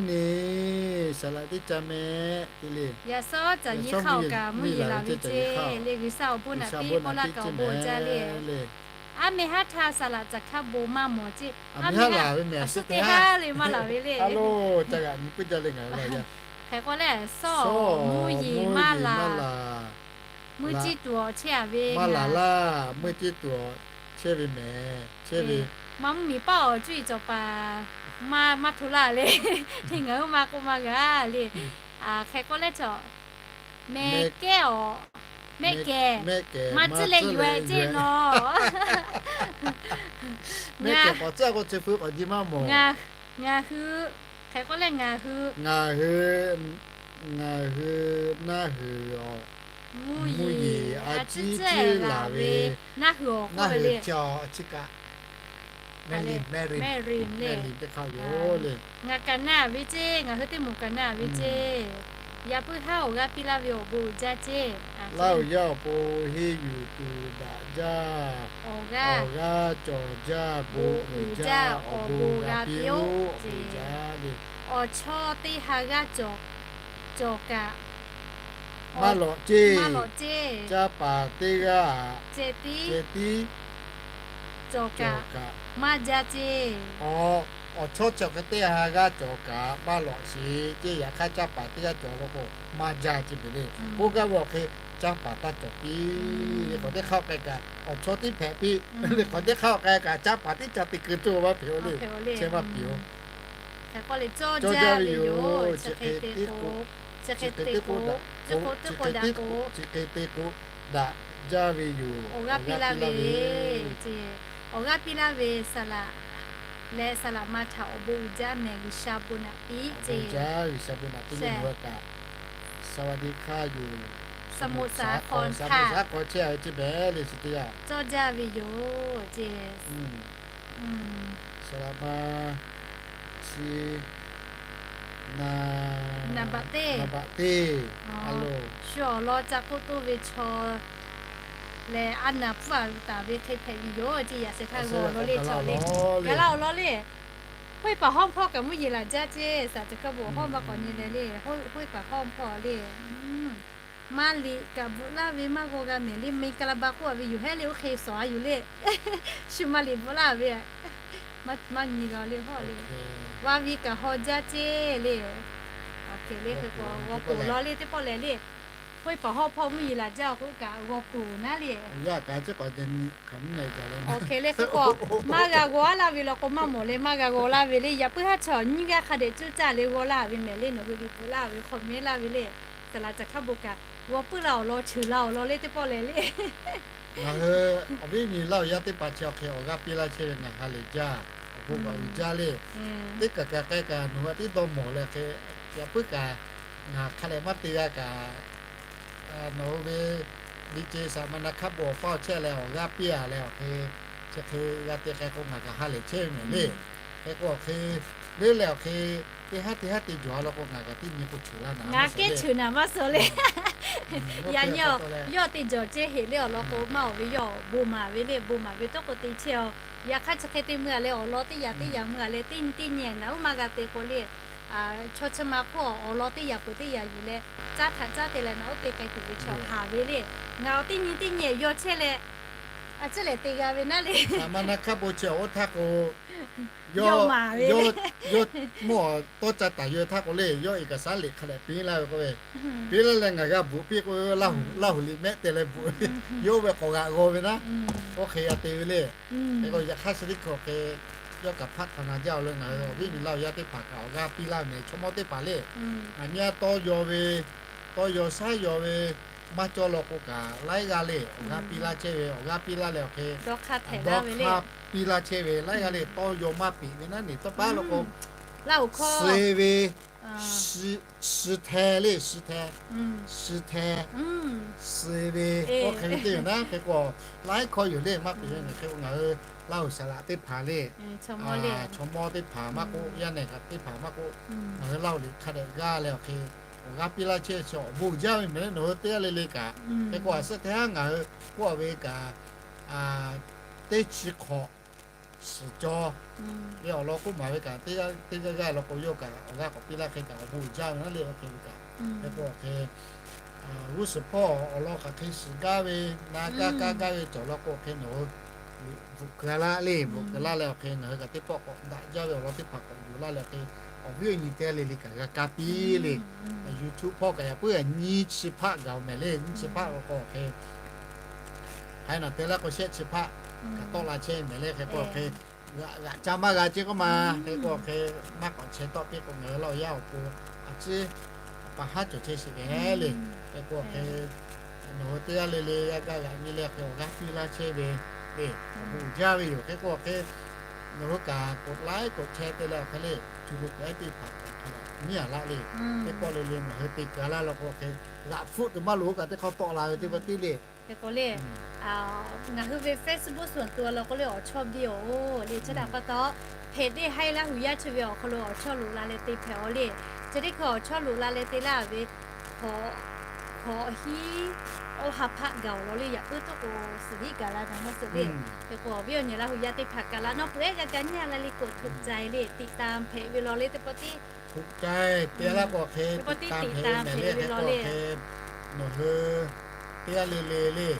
neˬ, saˍ laꞈ teˇ ca mehˍ te le. Yaꞈ shawˉ caˬ nyi hk'aˇ awˬ kaꞈ mvuhˇ yeˬ laˬ ve ce le. G'uiˬsha awˬ bon naꞈ piˇ k'oˆ laˇ kaꞈ awˬ bon jaˇ le. Aˉ meh haˉ htaˇ saˍ laꞈ caˬ hkaˇ bon maˇ mawˬ ce. Aˉ meh haˉ laˬ ve mehˍ, a shu te haˉ le maˇ laˬ ve le. Hk'e k'o leh, sawˇ mvuhˇ yeˬ maˇ laˬ, meuˇ ciˇ tuˬ awˬ chehˇ-a ve maˇ laˬ laˇ, meuˇ ciˇ tuˬ awˬ chehˇ ve mehˍ. Maˇ mvuhˇ miˬ paˇ awˬ cuˇ yiˍ cawˬ paˍ maˇ hto laˇ le. Ngaˬ hui maˇ k'oˆ maˇ g'a le. Hk'e k'oˆ leh chaw, mehˍ kehˉ awˬ, mehˆ kehˬ maˇ tcuhˉ leh yuˬ-e ce nawˬ. Mehˆ kehˬ k'awꞈ tcuhˉ k'o chi feu k'awꞈ ji maˇ mawˬ. Ngaˬ hui, hk'e k'oˆ leh ngaˬ hui, ngaˬ hui, ngaˬ hui naˇ hui awˬ, mvuhˇ yeˬ a ciˉ ciˉ laˬ ve, naˇ hui awˬ k'oˆ ve le. Mehˆ liꞈ, mehˆ liꞈ, mehˆ liꞈ teˇ hk'aˇ yoˬ le. Ngaˬ kaꞈ na ve ce, ngaˬ hui teˇ moˍ kaꞈ na ve ce. Yaꞈ puiˉ haˉ awˬ g'aˇ piˇ laˇ ve awˬ bon uiˍ jaˇ ce. Laˇ huˍ yaˇ awˬ pon henˇ yuˬ tuˬ daꞈ jaˇ, awˬ g'aˇ cawˬ jaˇ, bon uiˍ jaˇ, awˬ bon g'a piˇ-oˆ. Awˬ chawˇ teˇ ha g'aˇ cawˬ kaꞈ maˇ lawꞈ ce. Caˇ paˍ teˇ g'aˇ ceh tiˉ cawˬ kaꞈ maˇ jaˇ ce. Awˬ Awˬ chawˇ chi awˬ hk'e teˇ ha g'aˇ cawˬ kaꞈ maˇ lawꞈ sheˍ ceˇ. Yaꞈ hk'aˇ, caˇ paˍ teˇ g'aˇ cawˬ law k'o, maˇ jaˇ ceˇ mehˍ le. K'oˆ gaˇ ve awˬ hk'e, caˇ paˍ taˇ cawˬ piˇ le. K'awꞈ teˇ hk'aˇ k'ai kaꞈ awˬ chawˇ tiˉ hpehꞈ piˇ le. K'awꞈ teˇ hk'aˇ k'ai kaꞈ caˇ paˍ tiˉ ca te keu tuˬ maˇ hpehꞈ le. Chehˇ maˇ piˍ-oˬ. Cawˇ jaˇ ve yoˬ. Chi hk'e teˇ k'o, chi hk'e teˇ k'o, chi hk'e teˇ k'o, chi hk'e teˇ k'o, daꞈ jaˇ ve yoˬ. Awˬ g'aˇ piˇ laˇ ve, awˬ g'aˇ piˇ laˇ ve saˍ laꞈ leh saˍ laꞈ ma htaꞈ awˬ bon uiˍ jaˇ mehˍ, G'uiˬsha bon naꞈ piˇ ceˇ. G'uiˬsha bon naꞈ piˇ le. Nawˬ hui kaꞈ สวัสดีค่ะ อยู่ สมุทรสาคร สมุทรสาคร ค่ะ Cawˇ jaˇ ve yoˬ ceˇ. Saˍ laꞈ ma chi naˍ baꞈ teˇ, naˍ baꞈ teˇ. Shu awˬ lawn ca k'oˆ toˇ ve chaw lehˬ, a naˍ pfuhˇ a taˍ ve hk'e hpehꞈ ve yoˬ ceˇ. Yaꞈ shehˍ htaˇ g'a awˬ lawn le, chaw le, gaˬ laˇ awˬ lawn le. Hoˆ paˍ hawˇ hpawˇ kaꞈ mvuhˇ yeˬ laˬ jaˇ ceˇ. Saˍ ceuˬ hk'a bvuhꞈ hawˇ maˇ k'awꞈ nyi leh le, hoˆ paˍ hawˇ hpawˇ le. Maˇ liꞈ kaꞈ bvuhꞈ laˇ ve maˇ g'aw g'a mehˍ le. Miˬ ka la ba k'oˆ a ve yoˬ hehˉ le, oˇ hk'e suhˍ a yoˬ le. Shu maˇ liꞈ bvuhꞈ laˇ ve, maˇ nyi g'a le hawˇ le. Vaˇ viˇ kaꞈ haw jaˇ ceˇ le. Awˬ hk'e le hk'e k'o g'aw poˬ law le teˇ pawˆ lehˬ le. Hoˆ paˍ hawˇ hpawˇ mvuhˇ yeˬ laˬ jaˇ k'oˆ kaꞈ g'aw poˬ naˉ le. Awˬ hk'e le hk'e k'o, maˇ g'a g'aw laˇ ve law k'o maˇ mawˬ leh maˇ g'a g'aw laˇ ve le. Yaꞈ puiˉ haˉ chaw nyiˇ g'aˇ hk'a dehꞈ cuˇ caˇ le g'aw laˇ ve mehˍ le. Nawˬ hui liꞈ bvuhꞈ laˇ ve hk'awꞈ mehˉ laˇ ve le. Saˍ laꞈ ca hk'a bon kaꞈ g'aw puiˉ la awˬ lawn, cheuˬ la awˬ lawn le teˇ pawˆ lehˬ le. Ngaˬ hui awˬ viˉ awˬ nyi Laˇ huˍ yaˇ teˇ hpaˍ chi awˬ hk'e awˬ g'aˇ piˇ laˇ chehˇ ve ngaˬ ha lehˬ jaˇ. Awˬ bon kaꞈ uiˍ jaˇ le. Teˇ kaˬ kaꞈ k'ai kaꞈ nawˬ hui a tiˉ dawˇ mawˬ leh hk'e, yaꞈ puiˉ kaꞈ ngaˬ hk'a dehꞈ maˇ te g'a kaꞈ, nawˬ hui ve liꞈ ce saˍ ma na hk'a bon awˬ paˇ awˬ chehˇ leh awˬ g'aˇ piˇ a leh awˬ hk'e, chi hk'e g'a te k'ai k'o ngaˬ kaꞈ ha lehˬ chehˇ ve mehˍ le. Hk'e k'o awˬ hk'e, le leh awˬ hk'e, teˇ haˉ teˇ haˉ te jawˬ a law k'o ngaˬ kaꞈ teˇ nyi k'o cheuˬ laˇ naˍ, ngaˬ kehˉ cheuˬ naˍ maˇ suh le. Yaꞈ nyi yawˇ te jawˬ ceˇ heˍ le awˬ lawn k'o maˇ awˬ ve yawˇ bon maˍ ve le, bon maˍ ve tawˇ k'o te chehˇ a. Yaꞈ hk'aˇ chi hk'e te mui a leh awˬ lawn teˇ yaꞈ teˇ yaꞈ mui a leh teˇ nyi teˇ nyi naˍ uˉ maˇ g'a te k'o le. Chaw chi ma hk'oˆ awˬ lawn teˇ yaꞈ peuˬ teˇ yaꞈ yuˬ leh, caˉ htaꞈ caˉ te leh naˍ uˉ te k'ai tuˬ ve chaw haˍ ve le. Ngaˬ awˬ teˇ nyi teˇ nyi yaw chehˇ leh, a ciˉ lehˬ te g'a ve naˉ le. Saˍ ma na hk'a bon chi awˬ oˇ htaˇ k'o, yawˇ maˍ ve, yawˇ mvuhˇ awˬ tawˇ ca taˍ yawˇ htaˇ k'o le, yawˇ เอกสาร liꞈ hk'a dehꞈ piˇ laˇ ve k'oˆ ve, piˇ laˇ leh ngaˬ g'a bvuhꞈ piˇ k'o, Laˇ huˍ liꞈ mehˆ te leh bvuhꞈ ve, yawˇ ve k'awꞈ g'aꞈ g'aw ve naˉ, oˇ hk'e g'a te ve le. Hk'e k'o yaꞈ hk'aˇ chi teˇ hkui awˬ hk'e yawˇ kaꞈ hpaˆ hk'aˬ na jaˇ-oˬ le. Ngaˬ hui awˬ viˉ awˬ nyi Laˇ huˍ yaˇ teˇ hpaˍ kaꞈ awˬ g'aˇ piˇ laˇ ve mehˍ, chaw mawˇ teˇ hpaˍ le. Ngaˬ nyi a tawˇ yaw ve, tawˇ yaw shaˉ yaw ve, maˇ cawˇ law k'o kaꞈ laiˉ g'aˇ le awˬ g'aˇ piˇ laˇ chehˇ ve, awˬ g'aˇ piˇ laˇ leh awˬ hk'e dawˇ hk'aˇ piˇ laˇ chehˇ ve, laiˉ g'aˇ le tawˇ yaw maˇ peꞈ ve naˉ ne tawˇ paˉ law k'o, suh ve, suh hteh le, suh hteh, suh hteh, suh ve, oˇ hk'e ve teˇ yoˬ naˉ. Hk'e k'o laiˉ hkawˇ yoˬ le. Maˇ peꞈ ve ngaˬ hk'e k'o ngaˬ hui Laˇ huˍ saˍ laꞈ teˇ hpaˍ le, chaw mawˇ teˇ hpaˍ maˇ k'oˆ, yaˇ nehˬ kaꞈ teˇ hpaˍ maˇ k'oˆ, ngaˬ hui Laˇ huˍ liꞈ hk'a dehꞈ g'aˇ leh awˬ hk'e awˬ g'aˇ piˇ laˇ chehˇ ve chi awˬ bon uiˍ jaˇ ve mehˍ le. Nawˬ hui teˇ g'aˇ le le kaꞈ hk'e k'o a suhˉ htaˇ ngaˬ hui k'oˆ a ve kaꞈ, teˇ chi hk'awꞈ suhˍ cawˇ ve awˬ lawn k'oˆ maˍ ve kaꞈ, teˇ g'aˇ teˇ g'aˇ g'aˇ law k'o yawˇ kaꞈ awˬ g'aˇ k'awꞈ piˇ laˇ hk'e kaꞈ awˬ bon uiˍ jaˇ ve naˉ le. Oˇ hk'e ve kaꞈ hk'e k'o awˬ hk'e g'uˇ suhˍ hpawˇ awˬ lawn hk'aˬ hk'e shiˍ gaˇ ve, na gaˇ kaˇ gaˇ ve cawˬ law k'o hk'e nawˬ hui bvuhꞈ keu laˇ le. Bvuhꞈ keu laˇ leh awˬ hk'e ngaˬ hui kaꞈ teˇ pawˆ k'awꞈ daꞈ jaˇ ve awˬ lawn teˇ hpaˍ k'awꞈ yuˬ laˇ leh awˬ hk'e awˬ viˉ awˬ nyi teˇ g'aˇ le le kaꞈ g'a kaˇ piˇ le. YouTube hpawˇ kaꞈ yaꞈ puiˉ nyiˇ chi hpaˆ gaˬ-oˬ mehˍ le. Nyiˇ chi hpaˆ law k'o hk'e hk'aˬ hk'e naˬ te laˇ k'o shehˆ chi hpaˆ kaꞈ tawˆ la chehˇ mehˍ le. Hk'e k'o hk'e g'aꞈ ca maˇ g'a ceˇ k'oˆ ma. Hk'e k'o hk'e maˇ k'awꞈ chehˇ tawˆ piˇ k'o ngaˬ hui Laˇ huˍ yaˇ awˬ pon a ciˉ pa haˉ cawˬ chehˇ sheˍ ve le. Hk'e k'o hk'e nawˬ hui teˇ g'aˇ le le g'a gaˇ g'aꞈ nyi leh hk'e awˬ g'aˇ piˇ laˇ chehˇ ve le, awˬ bon uiˍ jaˇ ve yoˬ. Hk'e k'o hk'e nawˬ hui kaꞈ กดไลค์ กดแชร์ te leh awˬ hk'e le, co lo k'ai teˇ hpaˍ kaꞈ hk'a le nyiˇ a laˇ le. Hk'e k'o le le ngaˬ hui te keu laˇ law k'o hk'e g'aꞈ hpfuhˆ tuˬ maˇ loˍ kaꞈ teˇ hk'awꞈ tawˆ la ve teˇ pa tiˉ le. Hk'e k'o le ngaˬ hui ve Facebook ส่วนตัว law k'o le awˬ chawˇ biˇ-oˬ le. Chi htaꞈ pa taw hpehꞈ teˇ haiˉ Laˇ huˍ yaˇ chi ve awˬ hk'aw lo awˬ chawˇ loꞈ la leh te hpehꞈ-oˬ le. Chi teˇ hkui awˬ chawˇ loꞈ la leh te laˇ ve hk'awꞈ hiˉ awˇ ha hpaˆ gaˬ-oˬ law le. Yaꞈ puiˉ tuˉ k'o suhˍ hiˉ gaˬ la gaˬ maˇ suhˍ le. Hk'e k'o awˬ viˉ awˬ nyi Laˇ huˍ yaˇ teˇ hpaˍ kaꞈ la nawˉ peuˬ ehˉ g'a gaˇ nyiˇ a la le k'o ถูกใจ le ติดตาม hpehꞈ ve law le teˇ pa tiˉ ถูกใจ te laˇ k'o hk'e ติดตาม hpehꞈ ve mehˍ le. Hk'e k'o hk'e nawˬ hui teˇ g'aˇ le le le,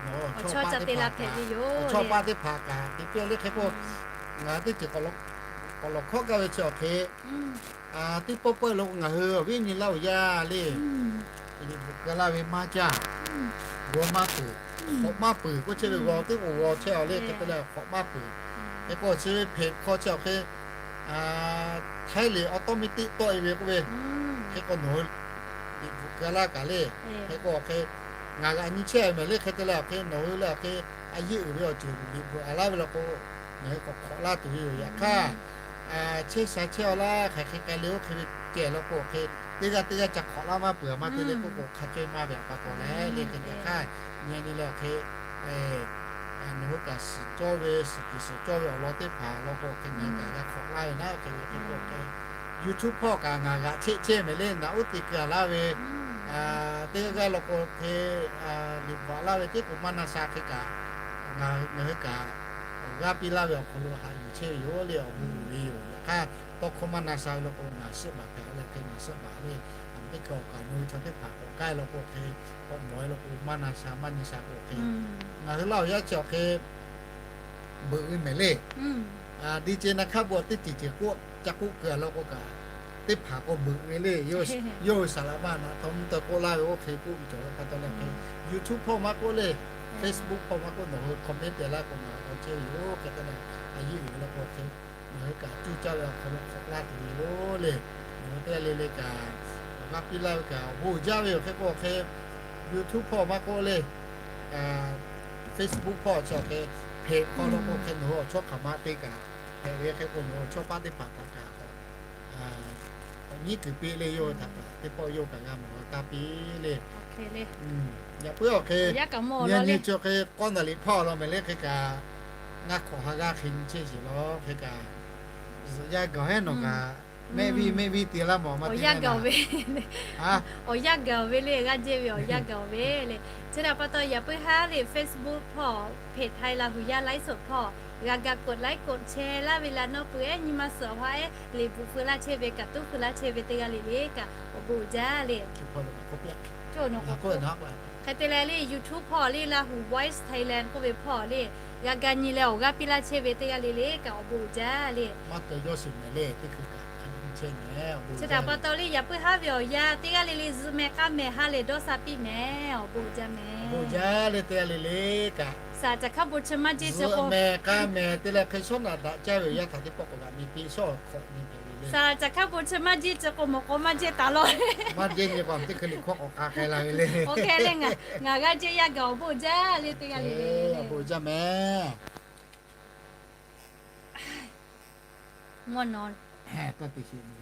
awˬ chawˇ paˆ teˇ hpaˍ kaꞈ, awˬ chawˇ paˆ teˇ hpaˍ kaꞈ te piˇ le. Hk'e k'o ngaˬ teˇ ceuˬ k'awꞈ law k'awꞈ lawˬ hkawˇ gaˇ ve chi awˬ hk'e, teˇ pawˆ pawehˇ lo k'o ngaˬ hui awˬ viˉ nyi laˇ oˬ yaˇ le, liꞈ bvuhꞈ keu laˇ ve maˇ caˇ, g'aw maˇ peuˬ, hk'awꞈ maˇ peuˬ k'oˆ chehˇ ve, g'aw teˇ k'o g'aw chehˇ a le, hk'e te leh hk'awꞈ maˇ peuˬ. Hk'e k'o chi ve hpeꞈ hk'aw chi awˬ hk'e, htaiˉ liꞈ awˬ tawˇ miˇ tiˆ tawˆ e ve k'oˆ ve, hk'e k'o nawˬ hui liꞈ bvuhꞈ keu laˇ kaꞈ le. Hk'e k'o awˬ hk'e ngaˬ g'aꞈ nyi chehˇ ve mehˍ le. Hk'e te leh awˬ hk'e nawˬ hui le awˬ hk'e a yeˇ uiˍ ve awˬ ceuˬ liꞈ bvuhꞈ a laˇ ve law k'o, ngaˬ hui k'awꞈ hk'awꞈ laˇ tuˬ ve yoˬ. Yaꞈ hk'aˇ, chehˇ sha chehˇ a laˇ hk'aˬ hk'e k'ai le oˇ hk'e ve ceh law k'o awˬ hk'e, teˇ g'aˇ teˇ g'aˇ ca hk'awꞈ laˇ maˇ peuˬ a maˇ te le k'oˆ k'o hk'a caweh maˇ ve awˬ pa taw leh le. Hk'e te hk'aˇ, nyi nyi le awˬ hk'e nawˬ hui kaꞈ suhˍ cawˇ ve, suhˍ kuiˬ suhˍ cawˇ ve awˬ lawn teˇ hpaˍ law k'o hk'e ngaˬ hui kaꞈ g'a hk'awꞈ laˇ ve naˉ. Hk'e ve hk'e k'o hk'e YouTube hpawˇ kaꞈ ngaˬ g'aꞈ cheˆ chehˇ mehˍ le, naꞈ uˉ te keu a laˇ ve teˇ g'aˇ g'aˇ law k'o hk'e liꞈ bvuhꞈ laˇ ve teˇ k'o maˇ na sha hk'e kaꞈ, ngaˬ hui kaꞈ awˬ g'aˇ piˇ laˇ ve awˬ hk'aw lo haꞈ yuˬ chehˇ ve yoˬ le. Awˬ bon uiˍ ve yoˬ. Yaꞈ hk'aˇ tawˇ hkawˇ maˇ na sha ve law k'o ngaˬ suhˆ baˬ hpehꞈ a le. Hk'e ngaˬ suhˆ baˬ le, teˇ hk'e awˬ kaꞈ nawˬ hui chaw teˇ hpaˍ k'awꞈ k'ai law k'o hk'e, k'awꞈ mawˬ e law k'o maˇ na sha maˇ nyi sha k'o hk'e, ngaˬ hui laˇ awˬ yaˇ chi awˬ hk'e beuꞈ ve mehˍ le. DJ Naˍ hkaˇ bon teˇ ceuˬ ceuˬ k'oˆ ca k'oˆ keu a law k'o kaꞈ, teˇ hpaˍ k'o beuꞈ ve le. Yawˇ hui saˍ laꞈ ma naꞈ taw mvuhˇ taw k'oˆ laˇ ve oˇ hk'e k'oˆ ve cawˬ ve pa taw leh hk'e, YouTube hpawˇ maˇ k'oˆ le, Facebook hpawˇ maˇ k'oˆ, nawˬ hui comment te laˇ k'o ngaˬ hui k'awꞈ chehˇ ve yoˬ. Hk'e te leh a yeˇ uiˍ ve law k'o hk'e, ngaˬ hui kaꞈ cuˇ caˇ ve awˬ hk'aw lo hk'awꞈ laˇ tuˬ ve yoˬ le. Nawˬ hui teˇ g'aˇ le le kaꞈ awˬ g'aˇ piˇ laˇ ve kaꞈ awˬ bon uiˍ jaˇ ve yoˬ. Hk'e k'o hk'e, YouTube hpawˇ maˇ k'oˆ le, Facebook hpawˇ chi awˬ hk'e, hpeꞈ hk'aw law k'o hk'e nawˬ hui awˬ chawˇ hk'aˬ ma te kaꞈ hpehꞈ ve. Hk'e k'o nawˬ hui awˬ chawˇ paˆ teˇ hpaˍ htaꞈ kaꞈ k'awꞈ nyiˉ kuiˬ piˇ le. Yawˇ hui htaꞈ kaꞈ teˇ pawˆ yawˇ kaꞈ g'a mawˬ g'a taˇ piˇ le. Yaꞈ puiˉ awˬ hk'e, nyi nyi chi awˬ hk'e k'awˇ naˍ liꞈ hpawˇ law mehˍ le. Hk'e kaꞈ ngaˇ hk'awꞈ ha g'aˇ hk'e nyi chehˇ sheˍ law. Hk'e kaꞈ zuhꞈ yaˇ gaˬ heˉ nawˬ kaꞈ mehˆ viˇ mehˆ viˇ te laˇ mawˬ maˇ te yaˇ gaˬ ve. Awˬ yanˇ gaˬ ve le, g'aˇ jehˇ ve awˬ yanˇ gaˬ ve le. Chi htaꞈ pa taw yaꞈ puiˉ haˉ le Facebook hpawˇ, hpeꞈ htaiˍ laˇ hui yaˇ ไลฟ์สด hpawˇ g'a ga กดไลค์ กดแชร์ laˇ ve laˇ nawˇ peuˬ ehˉ nyi ma suhˍ awˬ ha ehˉ liꞈ bvuhꞈ feu laˇ chehˇ ve kaꞈ tuˉ feu laˇ chehˇ ve teˇ g'aˇ le le kaꞈ awˬ bon uiˍ jaˇ le. Hk'e te leh le YouTube hpawˇ le laˇ hui Voice Thailand k'oˆ ve hpawˇ le g'a ga nyi leh awˬ g'aˇ piˇ laˇ chehˇ ve teˇ g'aˇ le le kaꞈ awˬ bon uiˍ jaˇ le. Chi htaꞈ pa taw le yaꞈ puiˉ haˉ ve awˬ yanˇ teˇ g'aˇ le le zuhꞈ mehˍ k'aˇ mehˍ ha lehˬ dawˇ sha piˇ mehˍ. Awˬ bon uiˍ jaˇ mehˍ. Bon jaˇ le teˇ g'aˇ le le kaꞈ. Saˍ laꞈ caˬ hkaˇ bon chi maˇ jehˇ zuhꞈ mehˍ k'aˇ mehˍ te leh hk'e shawˉ naꞈ daꞈ caˇ ve awˬ yanˇ htaꞈ teˇ pawˆ k'awꞈ g'aꞈ nyi piˇ shawˉ hk'awꞈ nyi hpehꞈ ve le. Saˍ laꞈ caˬ hkaˇ bon chi maˇ jehˇ chi k'o mawˬ k'aw maˇ jehˇ taˍ law. Maˇ jehˇ nyi k'o teˇ hkui liꞈ hkawˇ k'awꞈ k'a k'ai la ve le. Awˬ hk'e le ngaˬ, ngaˬ g'aˇ jehˇ yaˇ gaˬ awˬ bon uiˍ jaˇ le teˇ g'aˇ le le. Awˬ bon uiˍ jaˇ mehˍ. Mvuhˇ naw, tawˇ te sheˍ.